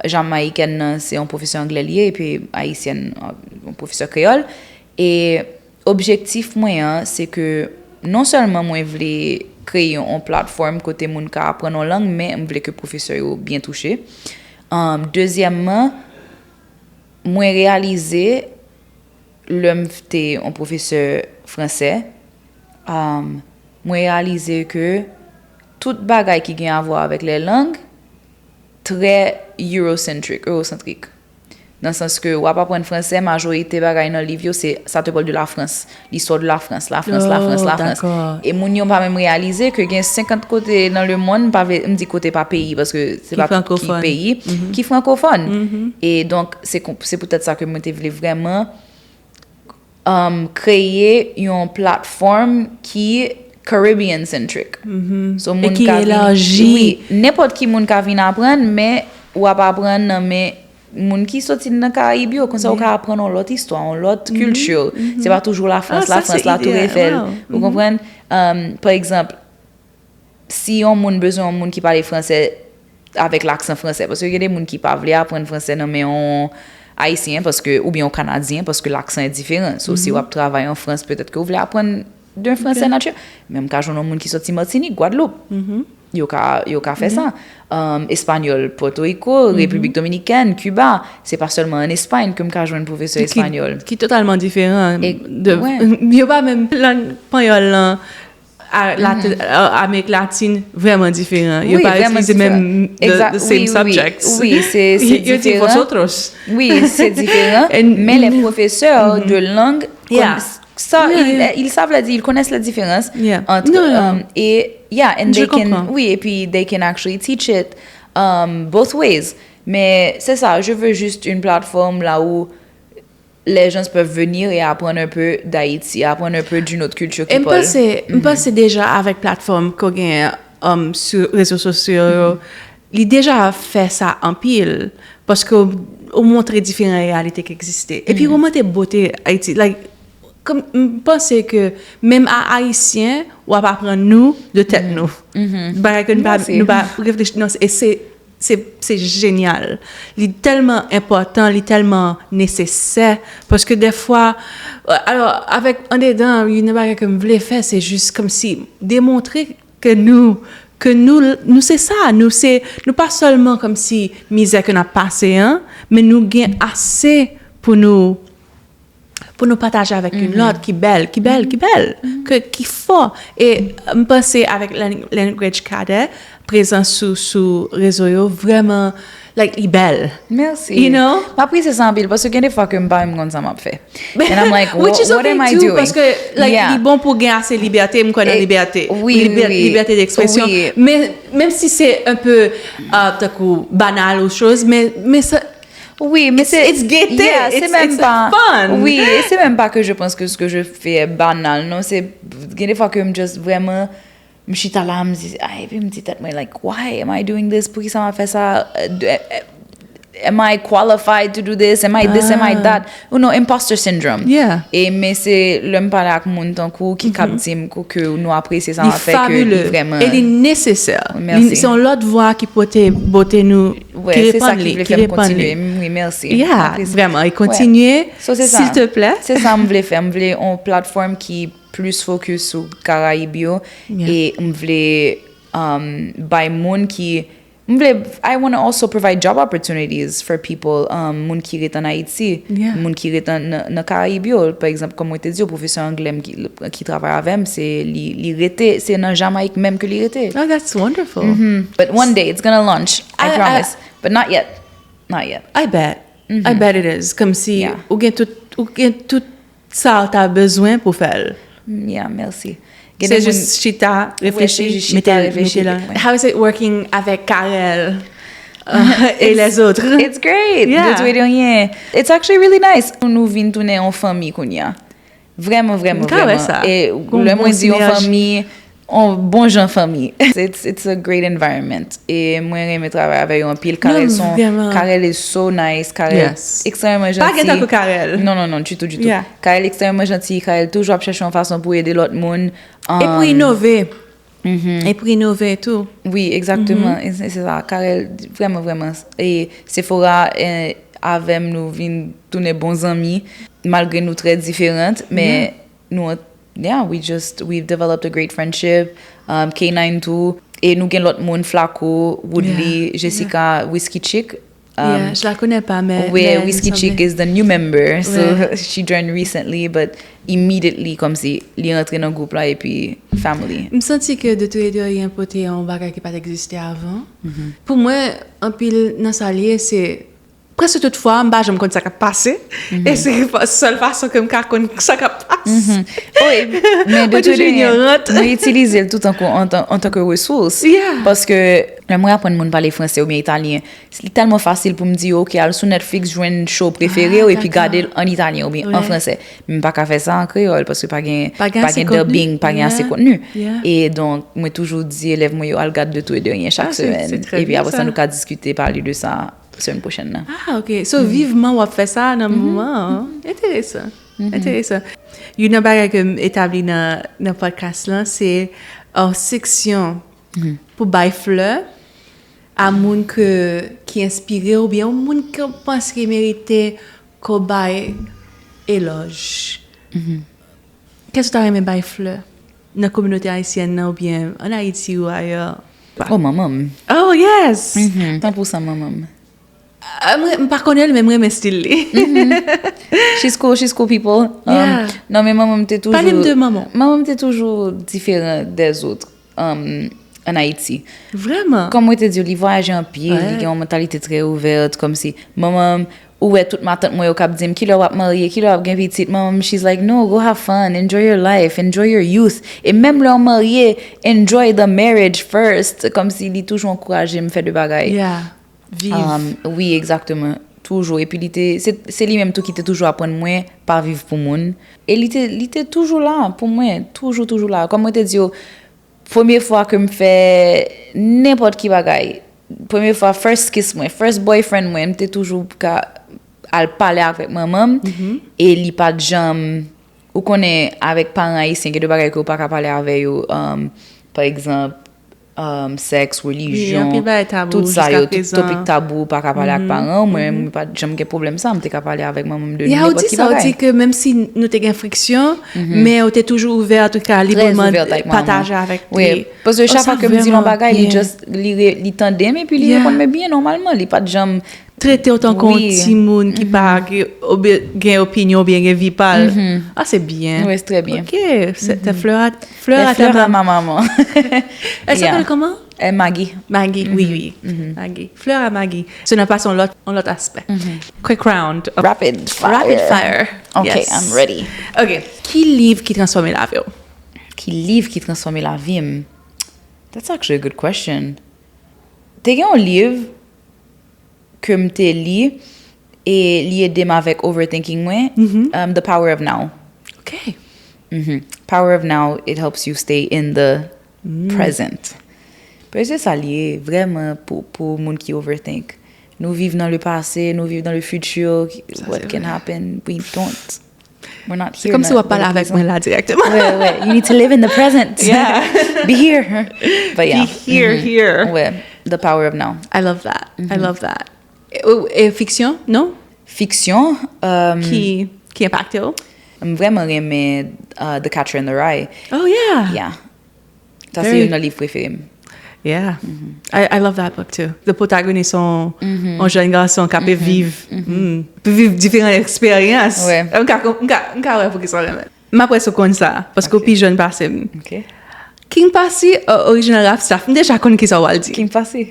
Jamayikèn nan se yon pwofesè anglè li ye, epi ayisyèn, uh, yon pwofesè kreyòl. E objektif mwen an, se ke non sèlman mwen vle kreye yon platfòm kote moun ka aprann yon lang, men m vle ke pwofesè yo byen touche. Um, dezyèmman, mwen reyalize lè m te yon pwofesè fransè, um, mwen reyalize ke tout bagay ki gen avwa avèk lè lang trè Eurocentric, ewosantrik. Nan sans ke w ap aprann fransè, majorite bagay nan liv yo se ça te parle de la France, l'histoire de la France, la France, la Oh, France, la France. Dakò. E moun yo pa menm reyalize ke gen senkant kote nan le monde, m pa vle m di kote pa peyi paske se Ki pa tout ki frankofòn. Peyi ki frankofòn. E donk se kon- se poutèt sa ke mwen te vle vrèman um, kreye yon platfòm ki Caribbean centric. So, E moun ki ka vin- elaji. Wi, nenpòt ki moun ka vin aprann, men w ap aprann nan men moun ki soti nan Karayib yo. Konsa, ou ka aprann yon lòt istwa, yon lòt kilti. Se pa toujou la Frans, Ah, la sa, Frans, se la Tour ide, Eiffel. Wow. Ou konprann? Um, pa egzanp, si yon moun bezwen yon moun ki pale fransè avèk laksan fransè, paske gen de moun ki pa vle aprann fransè nan men yon ayisyen paske oubyen yon kanadyen paske laksan diferan. So si w ap travay an Frans, petèt ke w vle aprann de fransè natirèl. Men m ka jwenn yon moun ki soti Matinik, Gwadloup. Yo ka yo ka fè sa. Um, espanyòl, Pòtoriko, Repiblik Dominikèn, Kiba. Se pa sèlman an Espay ke m ka jwenn pwofesè espanyòl. Ki totalman diferan. E- De, wè. Yo pa menm lang panyòl lan a, Latin, a, Amerik Latin vrèman diferan. Yo Wi, pa vrèman itilize diferan. Menm the, Exact. The same Wi, wi, subjects. Wi, se se Yo di diferan. Vosotros. Oui, c'est différent. And- Mais les professeurs de langue, Yeah. comme ça, Yeah, ils, yeah. Ils savent le dire, ils connaissent la différence Yeah. entre Non, non. um, et yeah, and Je they can, comprends. Oui, et puis they can actually teach it um, both ways. Mais c'est ça, je veux juste une plateforme là où les gens peuvent venir et apprendre un peu d'Haïti, apprendre un peu d'une autre culture qui E m parle. Panse, m panse deja avèk platfòm ke w gen um, sou rezo sosyo yo, li deja fè sa anpil. Paske w, w montre diferan reyalite ki egziste. Epi w montre bote Ayiti. Like, kòm, m panse ke menm a Ayisyen, w ap aprann nou de tèt nou. Bagay ke nou pa, Mèsi. Nou pa reflechi. Non, e se se se jenyal. Li tèlman enpòtan, li tèlman nesesè. Paske dèfwa, alò, avèk andedan, youn nan bagay ke m vle fè, se jis kòmsi demontre ke nou, ke nou, nou se sa, nou se, nou pa sèlman kòmsi mizè ke n ap pase an, men nou gen ase pou nou pou nou pataje avèk youn lòt ki bèl, ki bèl, ki bèl, ke, ki fò. E m panse avèk Lan- Language Cadet, prezans sou, sou rezo yo, vrèman, Like, li bèl. Merci. You know? M apresye sa anpil paske gen de fwa ke m pa menm konn sa m ap fè. And I'm like, Which what, is what okay am I too, doing? Paske, like, Yeah. Li bon pou gen ase libète, m kwè nan Eh, libète. oui, oui, Libè- oui, oui. Libète d'expression. Oui. Men, menm si se un peu, uh, tankou banal ou choz, men, men sa, Oui, men se it's gaieté. Yeah, se It's- menm it's pa. Fun. Oui, et c'est même pas que je pense que ce que je fais est banal. Non, c'est gen de fwa ke m just vrèman m chita la, m di, ay, epi m di tèt mwen, like, why am I doing this? Poukisa m ap fè sa? Euh, do- euh, Am I qualified to do this? Am I this? Am I that? You know, imposter syndrome. Yeah. E men se lè m pale ak moun tankou ki k ap di m kou ke nou apresye sa Li m ap fè ke li fabuleux. Vrèman. E li nesesè. Merci. Li- Se yon lòt vwa ki pote bote nou, Ouais, ki se sa repann ki li, vle ki fè m repann li. Kontinye. Oui, merci. Yeah, Apresye. Vrèman. E kontinye, So, se sa. S'il te plaît. Se sa m vle fè. M vle yon platform ki plis focus sou Karayib yo. Yeah. E m vle um, bay moun ki. M vle, I want to also provide job opportunities for people, um, moun ki ret an Ayiti, Yeah. Moun ki ret an- nan nan Karayib yo. Pa egzanp, kòm mwen te di, pwofesè anglè m ki, ki travay avè m, se li, li rete, se nan Jamayik menm ke li rete. Oh, that's wonderful. But one day it's gonna launch, I, I- I- promise. But not yet. Not yet. I bet. I bet it is. Kòm si Yeah. ou gen tout, ou gen tout sa ou ta bezwen pou fè l. Yeah, merci. Gen Se de moun- jis chita, Ouais, reflechi, se jis chita, mete l, reflechi, mete la. ouais. How is it working avec Karel euh, et les autres? It's great. Yeah. De tout et de rien. It's actually really nice. Nou vin tounen yon fanmi kounye a. Vrèman, vrèman, M ka wè vrèman. Sa. E Gon lè bon mwen di yon sinerji. Fanmi, yon bon jan fanmi. It's, it's a great environment. E mwen renmen travay avè yo anpil. Karel Non, son, vrèman. Karel is so nice. Karel Yes. Ekstrèmeman janti. Pa gen tankou Karel. Non, non, non, ditou, ditou. Yeah. Karel ekstrèmeman janti. Karel toujou ap chèche yon fason pou ede lòt moun. E pou Um, inove. E pou inove tou. Oui, exactement. E se se sa. Karel, vrèman, vrèman. E Sephora, eh, avè m, nou vin tounen bon zanmi, malgre nou trè diferan, men nou, yeah, we just, we've developed a great friendship. Um, K nine tou, e nou gen lòt moun, Flaco, Woodley, Yeah, Jessica, Whiskey Chick. Um, Yeah, je la connais pas, mais Where mais Whiskey il me Chick semblait- is the new member, so Ouais. She joined recently, but immediately, kòm si li rantre nan gwoup la epi family. M santi ke de tout et de rien pote yon bagay ki pa t egziste avan. Pou mwen, anpil nan sa l ye, se prèske tout fwa, m pa janm konn sa k ap pase. E se fa- sèl fason ke m ka konn sa k ap pase. Oh, e- men de Mwen tout toujou de rien, ignorant. Mwen itilize l tout an, an, an tan ke resous. Yeah. Paske lè mwen aprann moun pale franse oubyen italyen, li tèlman fasil pou m di, ok, al sou Netflix, jwenn show prefere w, Ah, epi dakò. Gade l an italyen oubyen an Ouais. franse. Men m pa ka fè sa an kreyòl, paske pa gen, Pa gen pa ase gen kontni. Dubbing, pa gen ase Yeah. Kontni. Yeah. E donk, mwen toujou di elèv mwen yo al gade de tout et de rien chak Ah, c'est- semèn. c'est très Epi bien, apre sa, ça. Nou ka diskite, pale de sa semèn pwochèn nan. Ah, ok. So, vivman w ap fè sa nan moman an. Enteresan. Enteresan. Youn nan bagay ke m etabli nan, nan podcast lan, se yon seksyon pou bay flè a moun ke, ki enspire w, oubyen yon moun ke w panse ki merite ke w bay elòj. Kiyès ou ta renmen bay flè nan kominote ayisyèn nan oubyen an Ayiti ou ayè? Oh, manman m. Oh, yes! San pou san manman m. Ah, mwen, m pa konnen l, men mwen renmen stil li. She's cool, she's cool people. Um, Yeah. Non, men manman m te toujou. Pale m de manman. Manman m te toujou diferan dèzòt, um, an Ayiti. Vrèman. Kòm mwen te di w, li vwayaje anpil, li Ouais. gen yon mantalite trè ouvè, kòmsi manman m, ou wè tout matant mwen yo k ap di m, kilè w ap marye, kilè w ap gen pitit, manman m, she's like, no, go have fun, enjoy your life, enjoy your youth. E menm lè w marye, enjoy the marriage first. Kòmsi li toujou ankouraje m fè de bagay. Yeah. Viv. Um, wi, egzakteman. Toujou. Epi li te, se, se li menm tou ki te toujou aprann mwen pa viv pou moun. E li te, li te toujou la pou mwen. Toujou, toujou la. Kòm mwen te di w, premye fwa ke m fè nenpòt ki bagay, premye fwa, first kiss mwen, first boyfriend mwen, m te toujou ka al pale avèk manman m. E li pa t janm, ou konnen, avèk paran ayisyen, gen de bagay ke w pa ka pale avè yo, um, pa egzanp, um, sèks, relijyon, anpil bagay tabou tout sa jiska yo, tout prezan. Topik tabou, ou pa ka pale ak paran w. Mwen, mwen pa t janm gen pwoblèm sa, m te ka pale avèk manman m de Ya, ou nenpòt di ki sa, ou bagay. Di ke menm si nou te gen friksyon, men ou te toujou ouvè, antouka, Trè libreman ouvè avèk manman. Pataje avèk Wi, li. Paske Oh, chak sa fwa ke m di l yon vrèman bagay, li byen. Just, li, re, li tande m, epi li Yeah. Reponn mwen byen nòmalman. Li pa t janm trete w tankou yon timoun ki pa gen obi- gen opinyon oubyen gen vi pa l. Ah, se byen. Wi, se trè byen. Ok, se fleur à, fleur à ta maman. Elle s'appelle comment? Maggie. Maggie, oui, oui. Maggie. Fleur à Maggie. So, n a pase yon lòt, yon lòt aspè. Quick round. Rapid fire. Rapid fire. Ok, I'm ready. Ok. Ki liv ki transfòme lavi w? Ki liv ki transfòme lavi m? That's actually a good question. Te gen yon liv ke m te li e li ede m avèk overthinking mwen, um, The Power of Now. Ok. Power of Now, it helps you stay in the present. Present sa li ye, vrèman, pou, pou moun ki overthink. Nou viv nan le passé, nou viv nan le futur. What can happen, we don't. We're not here. Se kòmsi w ap pale avèk mwen la direkteman. Wè, wè. You need to live in the present. Yeah. Be here. But yeah. Be here, here. Wè. The power of now. I love that. I love that. E, e fiksyon, non? Fiksyon, um, Ki, ki enpakte w? M vrèman renmen uh, The Catcher in the Rye. Oh, yeah. Yeah. Sa se youn nan liv prefere m. Yeah. I, I love that book too. The protagonist, on, on jèn gason k ap viv, mm, pou viv diferan eksperyans. Wè. M ka, m ka, m ka wè poukisa w renmen. M ap wè si w konn sa, paske w pi jèn pase m. Ok. King Posse, uh, Original Rap Staff, m deja konn kisa w al di. King Posse.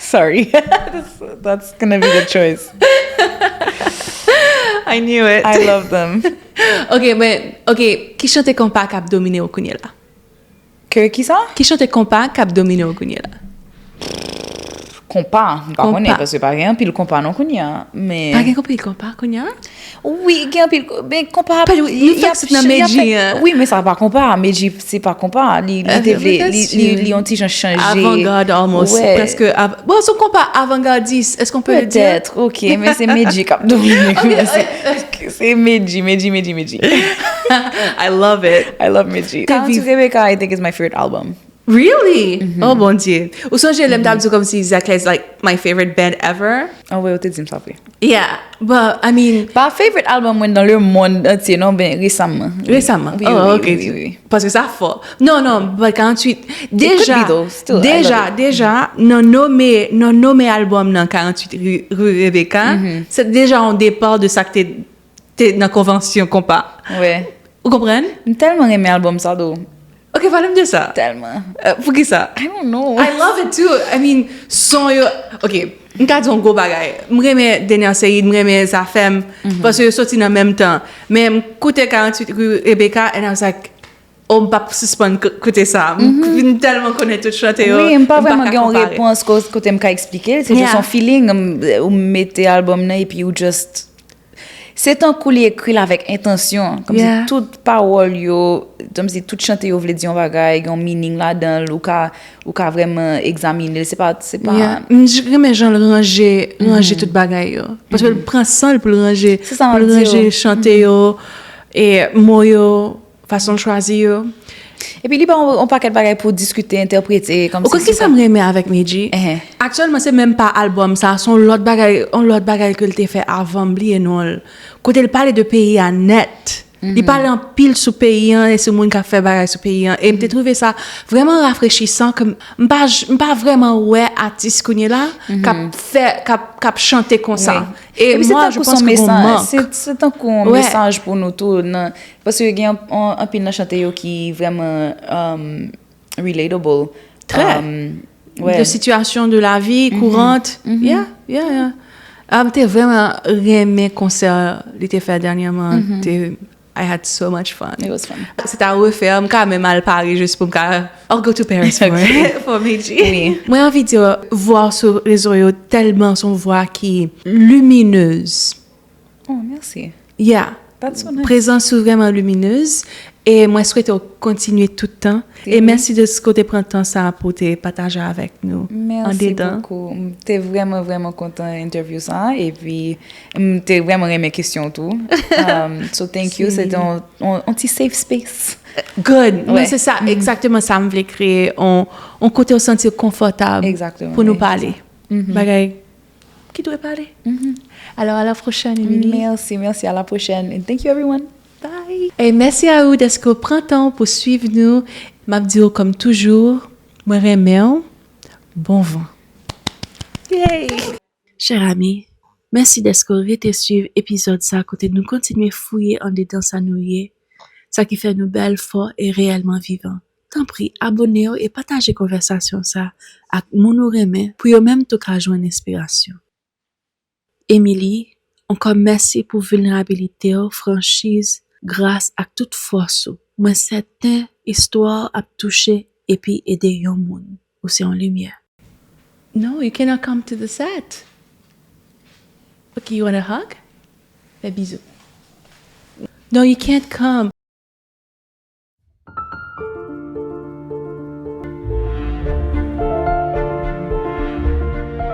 Sorry. That's, that's gonna be the choice. I knew it. I love them. Ok, men, ok, ki chante konpa k ap domine w kounye la? Ke kisa? Ki chante konpa k ap domine w kounye la? Konpa, m pa konnen, Konpa. Paske pa gen anpil konpa non kounye a, men Pa gen anpil konpa kounye a? Wi, gen anpil, men konpa Pa, nou, nou fèk sot nan Medji, hein. Wi, men sa pa konpa, Medji se pa konpa, li, li te vle, li, li, li yon ti jan chanje. Avant-garde almost, Wè. Preske av-, bon, se yon konpa avant-gardiste, est-ce qu'on peut le dire? Petèt, ok, men se Medji k ap domine. Se, se Medji, Medji, Medji, Medji. I love it. I love Medji. Te Karant viv- Rebecca, I think, is my favorite album. Really? Oh, Bondye. Ou sonje lè m t ap di w kòmsi Zèklè is, like, my favorite band ever? An vre, ou te di m sa vre. Yeah, but, I mean, Pa favorite album mwen dans le monde entier, non, ben, resaman. Resaman? Wi, Oh, wi, ok. Wi, wi. Paske sa fò. Non, non, but karant-uit, could deja, be, though. Still, I love deja, it. Deja, nan nome, nan nome album nan karant-uit Rue, Rue Rebecca, se deja yon depa de sa k te, te nan konvansyon konpa. Wè. Ou konprann? M tèlman renmen album sa, do. Ok, pale m de sa. Tèlman. Euh, poukisa? I don't know. I love it too. I mean, son yo, ok, m ka di yon gwo bagay. M renmen Dener Ceide, m renmen Zafèm, paske yo soti nan menm tan. Men m koute karant-uit Rue Rebecca, and I was like, oh, m p ap sispann k-, koute sa. M vin tèlman konnen tout chante yo. Wi, m pa m vrèman ka gen yon konpare. Repons ko-, kote m ka eksplike l. Se Yeah. just yon feeling. M, ou mete album nan epi ou just. Se tankou li ekri l avèk entansyon. Kòmsi Yeah. tout pawòl yo, kòmsi tout chante yo vle di yon bagay, gen yon meaning ladan l, ou ka, ou ka vrèman egzamine l. Se pa, se pa. Yeah. M j-, renmen jan l ranje, ranje tout bagay yo. Paske l pran san l pou l ranje, Se sa m pou l ap di ranje yo. Chante yo, e mo yo, fason l chwazi yo. Epi li ba yon, yon pakèt bagay pou diskite, entèprete. Kòmsi Ou konn ki sa m renmen avèk Medji? Ehe. Aktyèlman, se menm pa album sa, se yon lòt bagay, yon lòt bagay ke l te fè avan, m bliye non l. Kote l pale de peyi a nèt. Li pale anpil sou peyi an e sou moun k ap fè bagay sou peyi an. E m te twouve sa vrèman rafrechisan ke m pa j-, m pa vrèman wè atis kounye la k ap fè, k ap, k ap chante konsa. Wi. E Epi se mwa, tankou je se pense yon que bon mesaj, mank. se, se tankou yon Wè. Mesaj pou nou tou. Nan, paske gen an, an, anpil nan chante yo ki vrèman um, relatable. Trè. Um, wè. De situation de la vie courante. Yeah, yeah, yeah. Ah, m te vrèman renmen konsè li te fè dènyèman. Te, I had so much fun. It was fun. Se ta refè, m ka menm al Paris jis pou m ka, I'll go to Paris for, for Medji. Wi. Mwen anvi di, vwa w sou rezo yo tèlman se yon vwa ki lumineuse. Oh, merci. Yeah. That's so nice. Prezans ou vrèman lumineuse. E mwen swete w kontinye tout tan. E mèsi de ce que w te pran tan sa pou te pataje avèk nou. Merci Andedan. Beaucoup. M te vrèman, vrèman kontan entèvyou sa. Epi, m te vrèman renmen kesyon tou. Um, so thank you. Se te yon, yon, yon ti safe space. Good. Non, Wè. Se sa, egzakteman sa m vle kreye. On, on kote w santi w konfòtab Egzakteman, pou nou wi, pale. Bagay ki dwe pale. Alors, à la prochaine, Emily. Merci, merci. À la prochaine. And thank you, everyone. Bye. E mèsi a ou dèske w pran tan pou swiv nou. M ap di w kòm toujou, mwen renmen w. Bon van. Yay! Chè ami, mèsi dèske w rete swiv epizòd sa kote nou kontinye fouye andedan sa nou ye, sa ki fè nou bèl, fò e reyèlman vivan. Tanpri, abòne w e pataje konvèsasyon sa ak moun ou renmen pou yo menm tou ka jwenn enspirasyon. Emily, ankò mèsi pou vilnerabilite w, franchiz, gras ak tout fòs ou. Mwen sèten istwa w ap touche epi ede yon moun. Ou se yon limyè. No, you cannot come to the set. Okay, you want a hug? Fè bizou. No, you can't come.